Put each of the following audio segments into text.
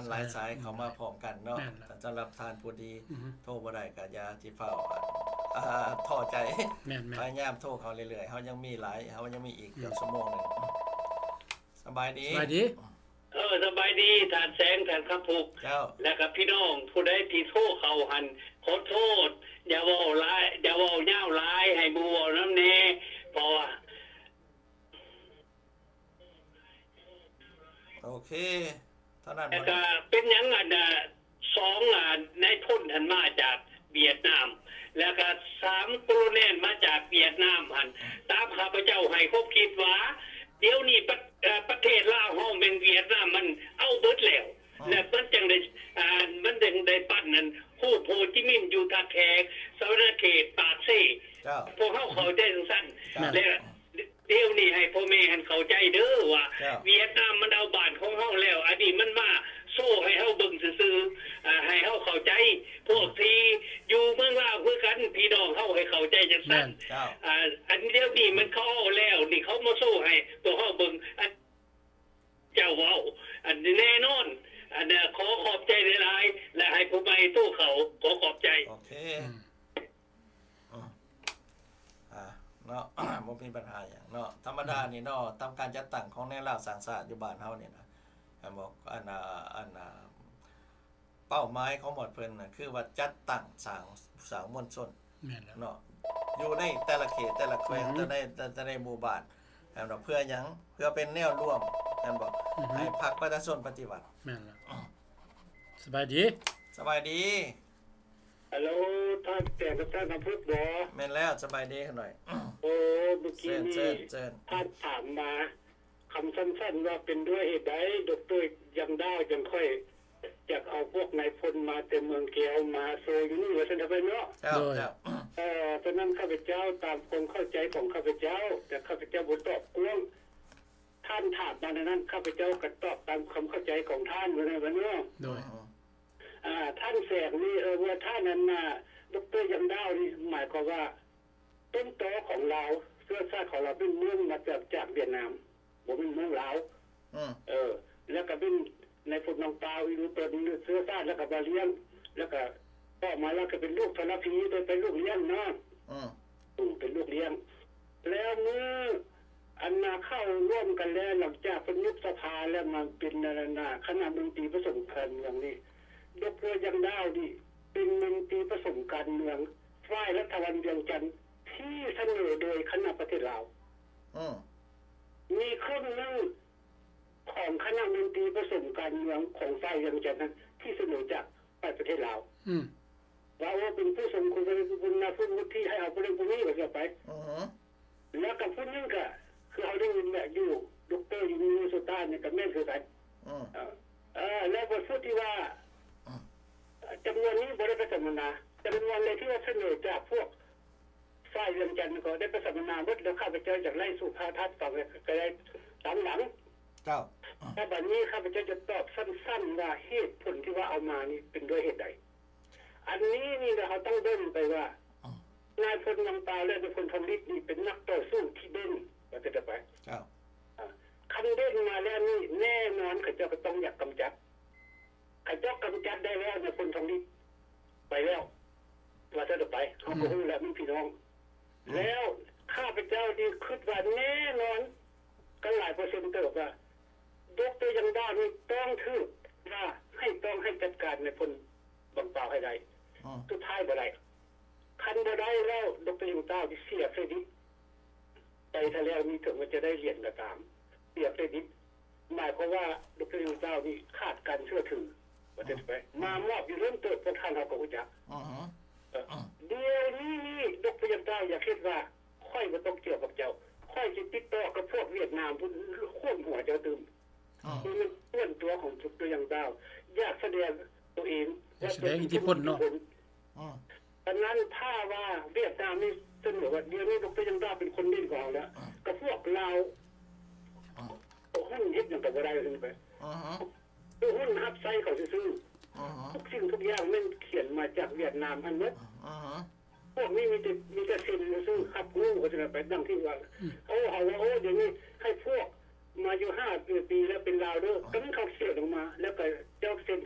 ຫຼາຍສາຍເຂົ້າມາພ້ອມກັນເນາະ. ແມ່ນລະ ສຳລັບທ່ານຜູ້ທີ່ ອືຮຶ ໂທບໍ່ໄດ້ກໍຢ່າຊິຟ້າວ ອ່າ ທໍ້ໃຈ. ແມ່ນໆ ພະຍາຍາມໂທເຂົ້າເລື້ອຍໆ ເຮົາຍັງມີຫຼາຍ ເຮົາຍັງມີອີກເກືອບ ອືມ ຊົ່ວໂມງໜຶ່ງ. ສະບາຍດີ ສະບາຍດີ. ເອີ ສະບາຍດີທ່ານແສງ ທ່ານຄຳພຸກ ເຈົ້າ ແລະກໍພີ່ນ້ອງຜູ້ໃດທີ່ໂທເຂົ້າຫັ້ນ ຂໍໂທດ ຢ່າເວົ້າຫຼາຍ ຢ່າເວົ້າຍາວຫຼາຍ ໃຫ້ໝູ່ເວົ້ານຳແດ່ ເພາະວ່າ ໂອເຄ ເທົ່ານັ້ນ. ແລ້ວກໍເປັນຫຍັງອັນ ສອງ ອາ ນາຍພົນຫັ້ນມາຈາກຫວຽດນາມ ແລ້ວກໍ ສາມ ໂຄໂລແນນມາຈາກຫວຽດນາມຫັ້ນ ຕາມຂ້າພະເຈົ້າໃຫ້ຄວາມຄິດວ່າ ດຽວນີ້ປະ ເອີ ປະເທດລາວເຮົາແມ່ນຫວຽດນາມມັນເອົາເບິດແລ້ວ ອືມ ແລະມັນຈັ່ງໄດ້ ອາ ມັນຈຶ່ງໄດ້ປັ້ນນັ້ນ ຮູບໂຮຈິມິນຢູ່ທ່າແຂກ ສະຫວັນນະເຂດ ປາກເຊ. ເຈົ້າ ພວກເຮົາເຂົ້າໃຈຈັ່ງຊັ້ນ ເຈົ້າ ແລະ ດຽວນີ້ໃຫ້ພໍ່ແມ່ຫັ້ນເຂົ້າໃຈເດີວ່າ ເຈົ້າ ຫວຽດນາມມັນເອົາບ້ານຂອງເຮົາແລ້ວ ອັນນີ້ມັນມາໂຊໃຫ້ເຮົາເບິ່ງຊື່ໆ ອາ ໃຫ້ເຮົາເຂົ້າໃຈ. ພວກທີ່ຢູ່ເມືອງລາວຄືກັນ ພີ່ນ້ອງເຮົາໃຫ້ເຂົ້າໃຈຈັ່ງຊັ້ນ. ແມ່ນ ເຈົ້າ ອາ ອັນດຽວນີ້ມັນເຂົາເອົາແລ້ວ ນີ້ເຂົາມາໂຊໃຫ້ພວກເຮົາເບິ່ງ ອັນເຈົ້າເວົ້າ ອັນແນ່ນອນ. ອັນ ຂໍຂອບໃຈຫຼາຍໆ ແລະໃຫ້ຜູ້ໃໝ່ໂທເຂົ້າ ຂໍຂອບໃຈ. ໂອເຄ ອືມ ອືມ ອ່າ ເນາະ ບໍ່ມີບັນຫາຫຍັງເນາະ ທຳມະດານີ້ເນາະ. ຕາມການຈັດຕັ້ງຂອງແນວລາວສ້າງຊາດຢູ່ບ້ານເຮົານີ້ນະ ແມ່ນບໍ່ ອັນ ອັນ ເປົ້າໝາຍຂອງໝວດເພິ່ນນະ ຄືວ່າຈັດຕັ້ງສ້າງ ສ້າງມວນຊົນ ແມ່ນແລ້ວ ເນາະ ຢູ່ໃນແຕ່ລະເຂດ ແຕ່ລະແຂວງ ອືຮຶ ແຕ່ໃນ ແຕ່ໃນໝູ່ບ້ານ ແມ່ນບໍ່ ເພື່ອຫຍັງ ເພື່ອເປັນແນວລວມ ແມ່ນບໍ່ ອືຮຶ ໃຫ້ພັກປະຊາຊົນປະຕິວັດ. ແມ່ນແລ້ວ ສະບາຍດີ ສະບາຍດີ. ຮັລໂຫຼ ທ່ານແຕກກັບທ່ານຄຳພຸດບໍ? ແມ່ນແລ້ວ ສະບາຍດີຂ້ານ້ອຍ. ໂອ້ ເມື່ອກີ້ນີ້ ເຊີນ ເຊີນ ທ່ານຖາມມາຄຳສັ້ນໆວ່າ ເປັນດ້ວຍເຫດໃດ ດຣ ຍັງດາວ ຈັ່ງຄ່ອຍຢາກເອົາພວກນາຍພົນມາແຕ່ເມືອງແກ້ວມາໂຊຢູ່ນີ້ ວ່າຊັ້ນເຖາະເນາະ. ເຈົ້າ ໂດຍ ເຈົ້າ ເອີ ຕອນນັ້ນຂ້າພະເຈົ້າ ຕາມຄວາມເຂົ້າໃຈຂອງຂ້າພະເຈົ້າ ແຕ່ຂ້າພະເຈົ້າບໍ່ຕອບກວ້າງ. ທ່ານຖາມມາແນວນັ້ນ ຂ້າພະເຈົ້າກໍຕອບຕາມຄວາມເຂົ້າໃຈຂອງທ່ານ ວ່າຊັ້ນເນາະ. ໂດຍ ອືມ ອ່າ ທ່ານແສງນີ້ ເອີ ວ່າທ່ານນັ້ນນະ ດຣ ຍັງດາວນີ້ ໝາຍຄວາມວ່າ ຕົ້ນຕໍຂອງລາວ ເຊື້ອຊາດຂອງລາວເປັນເມືອງມາຈາກ ຈາກຫວຽດນາມ ບໍ່ແມ່ນເມືອງລາວ. ອືມ ເອີ ແລ້ວກໍເປັນນາຍພົນວັງປາວ ອີ່ຫຍັງ ເປັນເຊື້ອຊາດ ແລ້ວກໍມາລ້ຽງ ແລ້ວກໍຕໍ່ມາແລ້ວກໍເປັນລູກທໍລະພີ ໄດ້ເປັນລູກລ້ຽງເນາະ. ອືມ ເປັນລູກລ້ຽງ. ແລ້ວມື້ອັນນາເຂົ້າຮ່ວມກັນແລ້ວ ຫຼັງຈາກເພິ່ນຍຸບສະພາແລ້ວ ມາເປັນອັນນາ ຄະນະມົນຕີປະສົມການເມືອງນີ້ ດຣ ຍັງດາວນີ້ ເປັນມົນຕີປະສົມການເມືອງ ຝ່າຍລັດຖະບານວຽງຈັນ ທີ່ສະເໜີໂດຍຄະນະປະເທດລາວ. ອືມ ມີເຄິ່ງໜຶ່ງຂອງຄະນະມົນຕີປະສົມການເມືອງຂອງຝ່າຍວຽງຈັນນັ້ນ ທີ່ສະເໜີຈາກຝ່າຍປະເທດລາວ. ອືມ ວ່າ ໂອ້ ເປັນຜູ້ຊົງຄຸນ ເປັນຜູ້ບຸນນາ ຜູ້ວຸດທິ ໃຫ້ເອົາຜູ້ນັ້ນຜູ້ນີ້ ວ່າຊັ້ນໄປ. ອືຮຶ ແລ້ວກໍຜູ້ໜຶ່ງກໍຄືເຮົາໄດ້ຍິນແຫຼະ ຢູ່ ດຣ ຢູ່ມິນເນໂຊຕານີ້ກໍແມ່ນຄືກັນ. ອືມ ເອີ ແລ້ວກໍຜູ້ທີ່ວ່າ ອືມ ຈຳນວນນີ້ບໍ່ໄດ້ໄປສຳມະນາ ຈຳນວນໃດທີ່ວ່າສະເໜີຈາກພວກຝ່າຍວຽງຈັນກໍໄດ້ໄປສຳມະນາໝົດ ແລ້ວຂ້າພະເຈົ້າຢາກໄລ່ສູ່ພະທ່ານຟັງ ກໍໄດ້ຕາມຫຼັງ. ເຈົ້າ ແຕ່ບັດນີ້ຂ້າພະເຈົ້າຈະຕອບສັ້ນໆວ່າ ເຫດຜົນທີ່ວ່າເອົາມານີ້ເປັນດ້ວຍເຫດໃດ. ອັນນີ້ນີ້ລະເຮົາຕ້ອງເບິ່ງໄປວ່າ ອືມ ນາຍພົນວັງປາວ ແລະ ນາຍພົນທອງລິດນີ້ເປັນນັກຕໍ່ສູ້ທີ່ເດັ່ນ ວ່າຊັ້ນໄປ. ເຈົ້າ ອາ ຄັນເດັ່ນມາແລ້ວນີ້ ແນ່ນອນເຂົາເຈົ້າກໍຕ້ອງຢາກກຳຈັດ. ເຂົາເຈົ້າກຳຈັດໄດ້ແລ້ວ ນາຍພົນທອງລິດໄປແລ້ວ ວ່າຊັ້ນໄປ ເຮົາກໍ ອືມ ຮູ້ແລ້ວ ມີພີ່ນ້ອງ. ອືມ ແລ້ວຂ້າພະເຈົ້ານີ້ຄິດວ່າແນ່ນອນ ກັນຫຼາຍເປີເຊັນເຕີບວ່າ ດຣ ຍັງດາວນີ້ຕ້ອງຖືກວ່າໃຫ້ ຕ້ອງໃຫ້ຈັດການນາຍພົນວັງປາວໃຫ້ໄດ້. ອືມ ສຸດທ້າຍບໍ່ໄດ້. ຄັນບໍ່ໄດ້ແລ້ວ ດຣ ຍັງດາວຊິເສຍເຄຣດິດ ໄປຖ້າແລ້ວນີ້ ເຖິງວ່າຈະໄດ້ຫຼຽນກໍຕາມ ເສຍເຄຣດິດ ໝາຍຄວາມວ່າ ດຣ ຍັງດາວນີ້ຂາດການເຊື່ອຖື ວ່າຊັ້ນໄປ. ອືມ ມາມອບຢູ່ເລີ່ມຕົ້ນ ພວກທ່ານເຮົາກໍຮູ້ຈັກ. ອືຮຶ ເອີ ດຽວນີ້ນີ້ ດຣ ຍັງດາວຢາກເຮັດວ່າ ຂ້ອຍບໍ່ຕ້ອງກ່ຽວກັບເຈົ້າ ຂ້ອຍຊິຕິດຕໍ່ກັບພວກຫວຽດນາມພຸ້ນ ຂວມຫົວເຈົ້າຕື່ມ. ອືມ ນີ້ມັນສ່ວນຕົວຂອງ ດຣ ຍັງດາວ ຢາກສະແດງຕົວເອງ ຢາກສະແດງອິດທິພົນເນາະ. ອືມ ອັນນັ້ນຖ້າວ່າຫວຽດນາມນີ້ສະເໜີວ່າ ດຽວນີ້ ດຣ ຍັງດາວເປັນຄົນເດັ່ນກວ່າເຮົາແລ້ວ ອືມ ກໍພວກລາວ ອືມ ພວກຮຸ້ນເຮັດຫຍັງກໍບໍ່ໄດ້ ວ່າຊັ້ນໄປ. ອືຮຶ ພວກຮຸ້ນຮັບໃຊ້ເຂົາຊື່ໆ. ອືຮຶ ທຸກສິ່ງທຸກຢ່າງແມ່ນຂຽນມາຈາກຫວຽດນາມຫັ້ນໝົດ. ອືຮຶ ພວກນີ້ມີແຕ່ ມີແຕ່ເຊັນຊື່ໆ ຮັບຮູ້ ວ່າຊັ້ນໄປ. ດັ່ງທີ່ວ່າ ອືມ ໂອ້ ເຮົາວ່າ ໂອ້ ດຽວນີ້ໃຫ້ພວກມາຢູ່ຫ້າປີແລ້ວເປັນລາວເດີ ອືມ ກໍມີເຂົາຂຽນອອກມາ ແລ້ວກໍເຈົ້າເຊັນ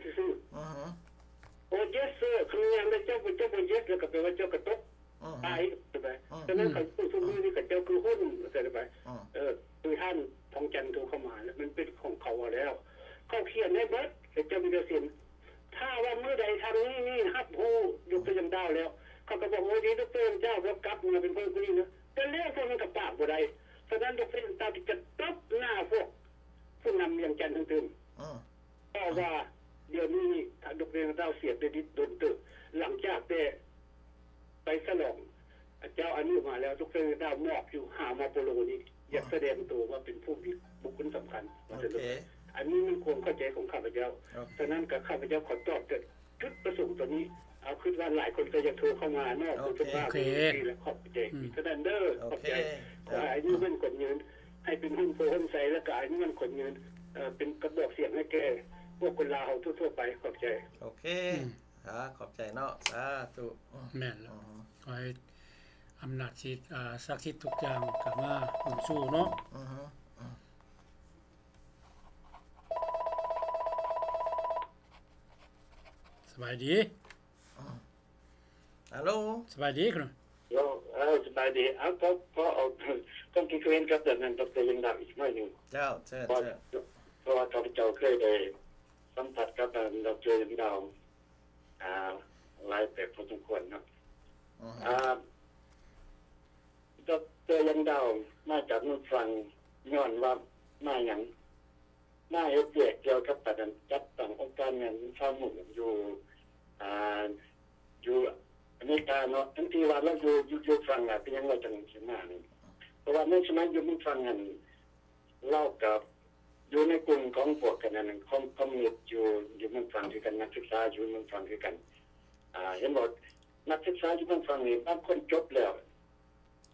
ເຂົາຂຽນໃຫ້ເບິດ ເຈົ້າມີລາຍເຊັນ. ຖ້າວ່າມື້ໃດທາງນີ້ນີ້ຮັບຮູ້ ຍົກຕົວຢ່າງດາວແລ້ວ ເຂົາກໍບອກ ໂອ້ຍ ດີ ຍົກຕົວຢ່າງເຈົ້າ ເຮົາກັບມາເປັນເພື່ອນຜູ້ນີ້ນະ ແຕ່ແລ້ວພວກນັ້ນກໍປາກບໍ່ໄດ້. ສະນັ້ນ ຍົກຕົວຢ່າງດາວຈະຕົບໜ້າພວກຜູ້ນຳວຽງຈັນທັງຕື່ມ. ອືມ ເພາະວ່າດຽວນີ້ນີ້ ດຣ. ເດວິດ ດາວເສຍເຄຣດິດດົນເຕີບ ຫຼັງຈາກແຕ່ໄປສະຫຼອງເຈົ້າອາຍຸມາແລ້ວ ດຣ. ເດວິດ ດາວມອບຢູ່ຫາມາໂປໂລນີ້ ຢາກສະແດງໂຕວ່າເປັນຜູ້ມີບຸກຄົນສຳຄັນ ວ່າຊັ້ນເຖາະ. ອັນນີ້ມັນຄວາມເຂົ້າໃຈຂອງຂ້າພະເຈົ້າ. ສະນັ້ນກໍຂ້າພະເຈົ້າຂໍຕອບແຕ່ຈຸດປະສົງຕົວນີ້. ເອົາ ຄິດວ່າຫຼາຍຄົນກໍຢາກໂທເຂົ້າມາເນາະ ເພິ່ນວ່າດີ ແລະ ຂອບໃຈ ເທົ່ານັ້ນເດີ. ຂອບໃຈ. ຂໍໃຫ້ອາຍຸໝັ້ນຂວັນຍືນ ໃຫ້ເປັນຮົ່ມໂພຮົ່ມໄຊ ແລ້ວກໍອາຍຸໝັ້ນຂວັນຍືນ ເປັນກະບອກສຽງໃຫ້ແກ່ພວກຄົນລາວເຮົາທົ່ວໆໄປ. ຂອບໃຈ. ໂອເຄ ອືມ ອາ ຂອບໃຈເນາະ. ສາທຸ. ແມ່ນແລ້ວ. ອືຮຶ ຂໍໃຫ້ອຳນາດສິດ ອາ ສັກສິດທຸກຢ່າງກໍມາຮ່ວມສູ່ເນາະ. ອືຮຶ ອືມ ສະບາຍດີ. ອາ ຮັລໂຫຼ ສະບາຍດີ. ເອີ ສະບາຍດີ. ເອົາ ຂໍ ຂໍເອົາຄວາມຄິດຄວາມເຫັນກັບເລື່ອງນັ້ນ ດຣ. ຍຽງດາວ ອີກໜ້ອຍໜຶ່ງ. ເຈົ້າ ເຊີນ ເຊີນ. ເພາະວ່າຂ້າພະເຈົ້າເຄີຍໄດ້ສຳຜັດກັບ ດຣ. ຍຽງດາວ ອາ ຫຼາຍແບບພໍສົມຄວນເນາະ. ອືຮຶ ອາ ດຣ. ຍຽງດາວມາຈາກເມືອງຝຣັ່ງ ຍ້ອນວ່າມາຫຍັງ? ມາເຮັດວຽກກ່ຽວກັບການຈັດຕັ້ງອົງການແມ່ນຊາວມົ້ງຢູ່ ອາ ຢູ່ອາເມລິກາເນາະ. ທັງທີ່ວ່າລາວຢູ່ ຢູ່ ຢູ່ຝຣັ່ງລະ ເປັນຫຍັງລາວຈັ່ງຊິມານີ້? ເພາະວ່າໃນສະໄໝຢູ່ເມືອງຝຣັ່ງຫັ້ນ ລາວກໍຢູ່ໃນກຸ່ມຂອງພວກອັນນັ້ນ ຄອມ ຄອມມິວນິດຢູ່ ຢູ່ເມືອງຝຣັ່ງຄືກັນ ນັກສຶກສາຢູ່ເມືອງຝຣັ່ງຄືກັນ. ອາ ເຫັນບໍ່? ນັກສຶກສາຢູ່ເມືອງຝຣັ່ງນີ້ ບາງຄົນຈົບແລ້ວ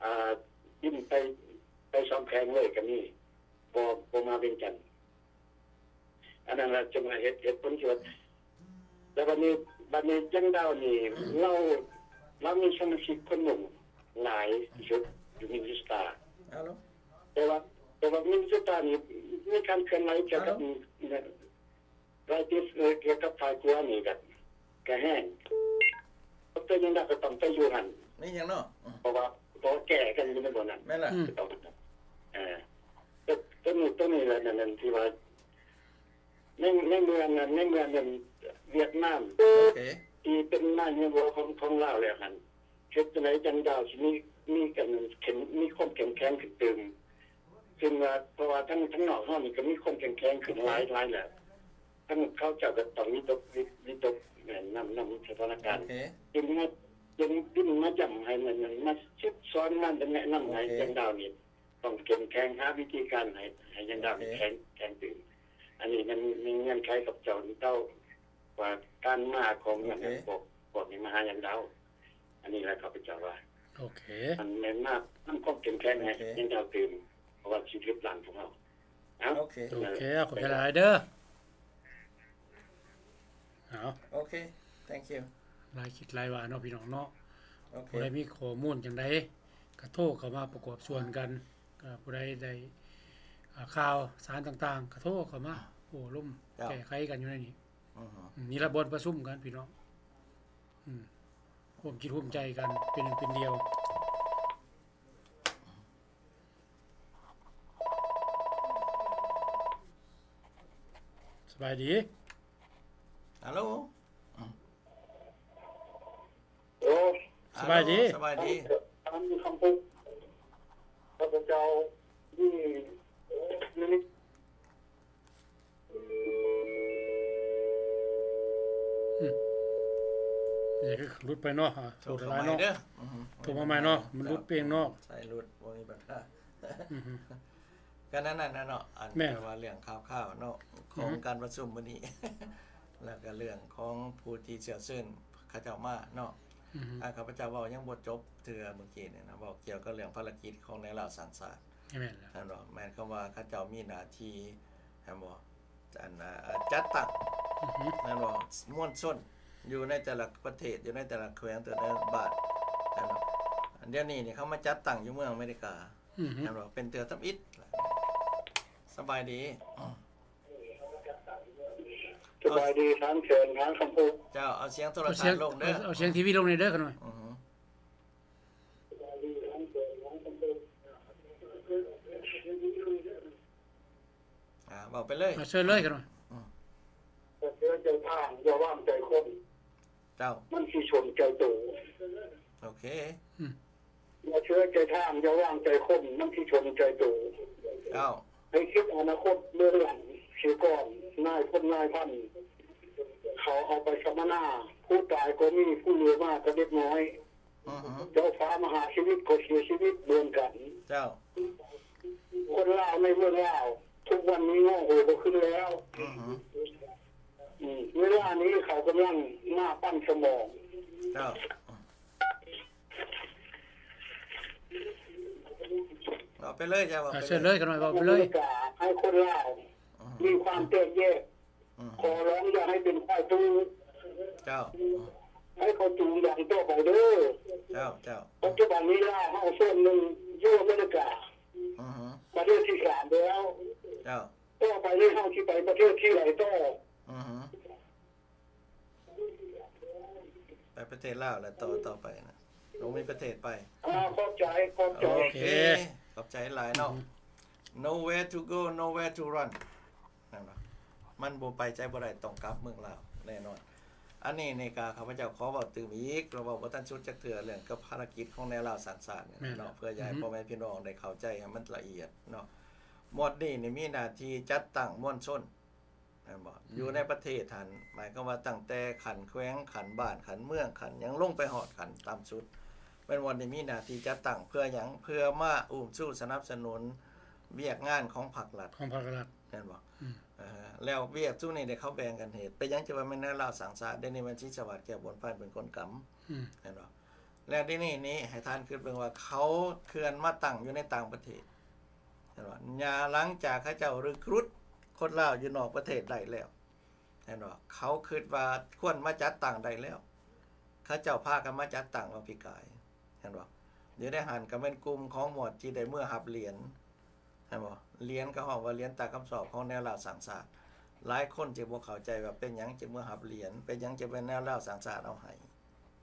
ອາ ບິນໄປ ໄປສອງແຂວງເລີຍກໍມີ ບໍ່ ບໍ່ມາວຽງຈັນ. ອັນນັ້ນລະຈຶ່ງວ່າເຫດ ເຫດຜົນທີ່ວ່າ ແລ້ວບັດນີ້ ບັດນີ້ ຍຽງດາວນີ້ ລາວ ລາວມີສະມາຊິກຄົນໜຸ່ມຫຼາຍທີ່ສຸດຢູ່ມິນນິໂຊຕາ. ແຕ່ວ່າ ແຕ່ວ່າມິນນິໂຊຕານີ້ມີການເຄື່ອນໄຫວກ່ຽວກັບ ລາຍຕິດ ເອີ ກ່ຽວກັບຝ່າຍຂົວານີ້ກໍ ກໍແຮງ. ດຣ. ຍຽງດາວກໍຕ້ອງໄປຢູ່ຫັ້ນ ແມ່ນຫຍັງເນາະ? ເພາະວ່າ ເພາະວ່າແກ້ກັນຢູ່ໃນບ່ອນນັ້ນ. ແມ່ນລະ. ອືມ ເອີ ຕົວ ຕົວນີ້ ຕົວນີ້ລະ ນັ້ນ ນັ້ນທີ່ວ່າ ໃນ ໃນເມື່ອນັ້ນ ໃນເມື່ອນັ້ນຫວຽດນາມ ໂອເຄ ທີ່ເປັນນາຍໃຫຍ່ຫົວຂອງ ຂອງລາວແລ້ວຫັ້ນ ເຮັດຈັ່ງໃດຍຽງດາວຊິມີ ມີການເຂັ້ມ ມີຄວາມເຂັ້ມແຂງຂຶ້ນຕື່ມ. ຊຶ່ງວ່າ ເພາະວ່າທາງ ທາງນອກເຮົານີ້ກໍມີຄວາມເຂັ້ມແຂງຂຶ້ນ ໂອເຄ ຫຼາຍ ຫຼາຍແລ້ວ ທາງເຂົາເຈົ້າກໍຕ້ອງວິຕົກ ວິ ວິຕົກ ເອີ ນຳ ນຳສະຖານະການ. ໂອເຄ ຈຶ່ງມາ ຈຶ່ງ ຈຶ່ງມາຢ້ຳໃຫ້ ມາ ມາສືບສອນ ມາແນະນຳໃຫ້ ໂອເຄ ຍຽງດາວນີ້ຕ້ອງເຂັ້ມແຂງ ຫາວິທີການໃຫ້ ໃຫ້ຍຽງດາວນີ້ ໂອເຄ ແຂງ ແຂງຕື່ມ. ອັນນີ້ມັນມີເງື່ອນໄຂກັບເຈົ້າ ເຈົ້າວ່າການມາຂອງ ໂອເຄ ພວກ ພວກນີ້ມາຫາຍຽງດາວ. ອັນນີ້ແຫຼະຂ້າພະເຈົ້າວ່າ ໂອເຄ ມັນແມ່ນມານຳຄວາມເຂັ້ມແຂງໃຫ້ ໂອເຄ ຍຽງດາວຕື່ມ ເພາະວ່າຊິລຶບລ້າງພວກເຮົາ. ເອົາ ໂອເຄ ໂອເຄ ຂອບໃຈຫຼາຍເດີ. ເອົາ ໂອເຄ thank you. ຫຼາຍຄິດຫຼາຍວ່າເນາະ ພີ່ນ້ອງເນາະ. ໂອເຄ ຜູ້ໃດມີຂໍ້ມູນຈັ່ງໃດກໍໂທເຂົ້າມາປະກອບສ່ວນກັນ. ກໍຜູ້ໃດໄດ້ ອາ ຂ່າວສານຕ່າງໆ ກໍໂທເຂົ້າມາໂອ້ລົມ ເຈົ້າ ແກ້ໄຂກັນຢູ່ໃນນີ້. ອືຮຶ ອືມ ນີ້ລະບ່ອນປະຊຸມກັນ ພີ່ນ້ອງ. ອືມ ຮ່ວມຈິດຮ່ວມໃຈກັນເປັນໜຶ່ງເປັນດຽວ. ສະບາຍດີ. ຮັລໂຫຼ. ໂອ້ ສະບາຍດີ. ສະບາຍດີ. ທ່ານຄຳພຸກ ຂ້າພະເຈົ້າມີນິມິດ ອືມ ນີ້ຄືຫຼຸດໄປເນາະ. ໂທມາໃໝ່ເດີ. ອືຮຶ ໂທມາໃໝ່ເນາະ ມັນຫຼຸດເອງເນາະ. ໃຊ່ ຫຼຸດ ບໍ່ມີບັນຫາ. ອືຮຶ ກໍນັ້ນນະເນາະ ອັນ ແມ່ນ ແຕ່ວ່າເລື່ອງຂ່າວໆເນາະ ຂອງ ອືຮຶ ການປະຊຸມມື້ນີ້ ແລ້ວກໍເລື່ອງຂອງຜູ້ທີ່ເຊື້ອເຊີນເຂົາເຈົ້າມາເນາະ. ອືຮຶ ອາ ຂ້າພະເຈົ້າເວົ້າຍັງບໍ່ຈົບເທື່ອມື້ກີ້ນີ້ນະ ເວົ້າກ່ຽວກັບເລື່ອງພາລະກິດຂອງນາຍລາວສ້າງຊາດ. ແມ່ນແລ້ວ ແມ່ນບໍ່? ໝາຍຄວາມວ່າເຂົາເຈົ້າມີໜ້າທີ່ ແມ່ນບໍ່? ອັນ ອາ ຈັດຕັ້ງ ອືຮຶ ແມ່ນບໍ່? ມວນຊົນຢູ່ໃນແຕ່ລະປະເທດ ຢູ່ໃນແຕ່ລະແຂວງ ແຕ່ລະບ້ານ ແມ່ນບໍ່? ອັນດຽວນີ້ນີ້ເຂົາມາຈັດຕັ້ງຢູ່ເມືອງອາເມລິກາ. ອືຮຶ ແມ່ນບໍ່? ເປັນເທື່ອທຳອິດ. ສະບາຍດີ. ສະບາຍດີ ທ່ານເຊີນ ທ່ານຄຳພຸກ. ເຈົ້າ ເອົາສຽງໂທລະທັດລົງເດີ. ເອົາສຽງທີວີລົງແດ່ເດີ. ອືຮຶ ອາ ເວົ້າໄປເລີຍ. ເຊີນເລີຍກັນ. ອືມ າງ ຢ່າວາງໃຈຄົນ ເຈົ້າ ມັນຊິຊົນໃຈໂຕ. ໂອເຄ ອືມ ຢ່າເຊື່ອໃຈທາງ ຢ່າວາງໃຈຄົນ ມັນຊິຊົນໃຈໂຕ. ເຈົ້າ ໃຫ້ຄິດອະນາຄົດເບື້ອງຫຼັງເສຍກ່ອນ. ນາຍພົນນາຍພັນເຂົາເອົາໄປສຳມະນາ ຜູ້ຕາຍກໍມີ ຜູ້ເຫຼືອມາກໍເດັກນ້ອຍ. ອືຮຶ ເຈົ້າຟ້າມະຫາຊີວິດກໍເສຍຊີວິດເໝືອນກັນ. ເຈົ້າ ຄົນລາວໃນເມືອງລາວ ທຸກວັນນີ້ງໍໂຫຍບໍ່ຂຶ້ນແລ້ວ. ອືຮຶ ອືມ ເວລານີ້ເຂົາກຳລັງມາປັ້ນສະໝອງ. ເຈົ້າ ເວົ້າໄປເລີຍ ເຈົ້າ ເວົ້າໄປເລີຍ ເຊີນເລີຍ ຂ້ານ້ອຍ ເວົ້າໄປເລີຍ. ໃຫ້ຄົນລາວ ອືຮຶ ມີຄວາມແຕກແຍກ. ອືມ ຂໍຮ້ອງຢ່າໃຫ້ເປັນຝ່າຍຕູ້. ເຈົ້າ ໃຫ້ເຂົາຈູງດັງຕໍ່ໄປເດີ. ເຈົ້າ ເຈົ້າ ປັດຈຸບັນນີ້ລາວເຮົາສ່ວນໜຶ່ງຢູ່ອາເມລິກາ. ອືຮຶ ປະເທດທີສາມແລ້ວ. ເຈົ້າ ຕໍ່ໄປນີ້ເຮົາຊິໄປປະເທດທີ່ໃດຕໍ່? ອືຮຶ ໄປປະເທດລາວແລ້ວ ຕໍ່ ຕໍ່ໄປນະ ບໍ່ມີປະເທດໄປ. ອ່າ ຂອບໃຈ ຂອບໃຈ. ໂອເຄ ໂອເຄ ຂອບໃຈຫຼາຍເນາະ. ອືຮຶ Nowhere to go, nowhere to run. ແມ່ນບໍ່? ມັນບໍ່ໄປໃສບໍ່ໄດ້ ຕ້ອງກັບເມືອງລາວແນ່ນອນ. ອັນນີ້ນີ້ກະຂ້າພະເຈົ້າຂໍເວົ້າຕື່ມອີກ ເພາະເວົ້າບໍ່ທັນສຸດຈັກເທື່ອ ເລື່ອງກັບພາລະກິດຂອງແນວລາວສ້າງຊາດນີ້ເນາະ ເພື່ອຢາກໃຫ້ພໍ່ແມ່ພີ່ນ້ອງໄດ້ເຂົ້າໃຈໃຫ້ມັນລະອຽດເນາະ. ໝວດນີ້ນີ້ມີໜ້າທີ່ຈັດຕັ້ງມວນຊົນ ແມ່ນບໍ່? ຢູ່ໃນປະເທດຫັ້ນ ໝາຍຄວາມວ່າຕັ້ງແຕ່ຂັ້ນແຂວງ ຂັ້ນບ້ານ ຂັ້ນເມືອງ ຂັ້ນຫຍັງ ລົງໄປຮອດຂັ້ນຕ່ຳສຸດ ແມ່ນບໍ່? ໄດ້ມີໜ້າທີ່ຈັດຕັ້ງເພື່ອຫຍັງ? ເພື່ອມາອຸ້ມຊູສະໜັບສະໜູນວຽກງານຂອງພັກລັດ ຂອງພັກລັດ ແມ່ນບໍ່? ອືມ ເອີ ແລ້ວວຽກຊຸມນີ້ເດ ເຂົາແບ່ງກັນເຮັດ. ເປັນຫຍັງຈຶ່ງວ່າແມ່ນແນວລາວສ້າງຊາດ? ດຽວນີ້ແມ່ນສີສະຫວາດ ແກ້ວບຸນພັນ ເປັນຄົນກຳ ອືມ ແມ່ນບໍ່? ແລ້ວດຽວນີ້ນີ້ໃຫ້ທ່ານຄິດເບິ່ງວ່າ ເຂົາເຄື່ອນມາຕັ້ງຢູ່ໃນຕ່າງປະເທດ ເຫັນບໍ່? ຍາ ຫຼັງຈາກເຂົາເຈົ້າ recruit ຄົນລາວຢູ່ນອກປະເທດໄດ້ແລ້ວ ເຫັນບໍ່? ເຂົາຄິດວ່າຄວນມາຈັດຕັ້ງໄດ້ແລ້ວ ເຂົາເຈົ້າພາກັນມາຈັດຕັ້ງວ່າປີກາຍ ເຫັນບໍ່? ຢູ່ໃນຫັ້ນກໍແມ່ນກຸ່ມຂອງໝວດທີ່ໄດ້ເມືອຮັບຫຼຽນ ເຫັນບໍ່? ຫຼຽນກໍຮ້ອງວ່າຫຼຽນຕາຄຳຊອບຂອງແນວລາວສ້າງຊາດ. ຫຼາຍຄົນຈະບໍ່ເຂົ້າໃຈວ່າເປັນຫຍັງຈຶ່ງເມືອຮັບຫຼຽນ, ເປັນຫຍັງຈຶ່ງແມ່ນແນວລາວສ້າງຊາດເອົາໃຫ້.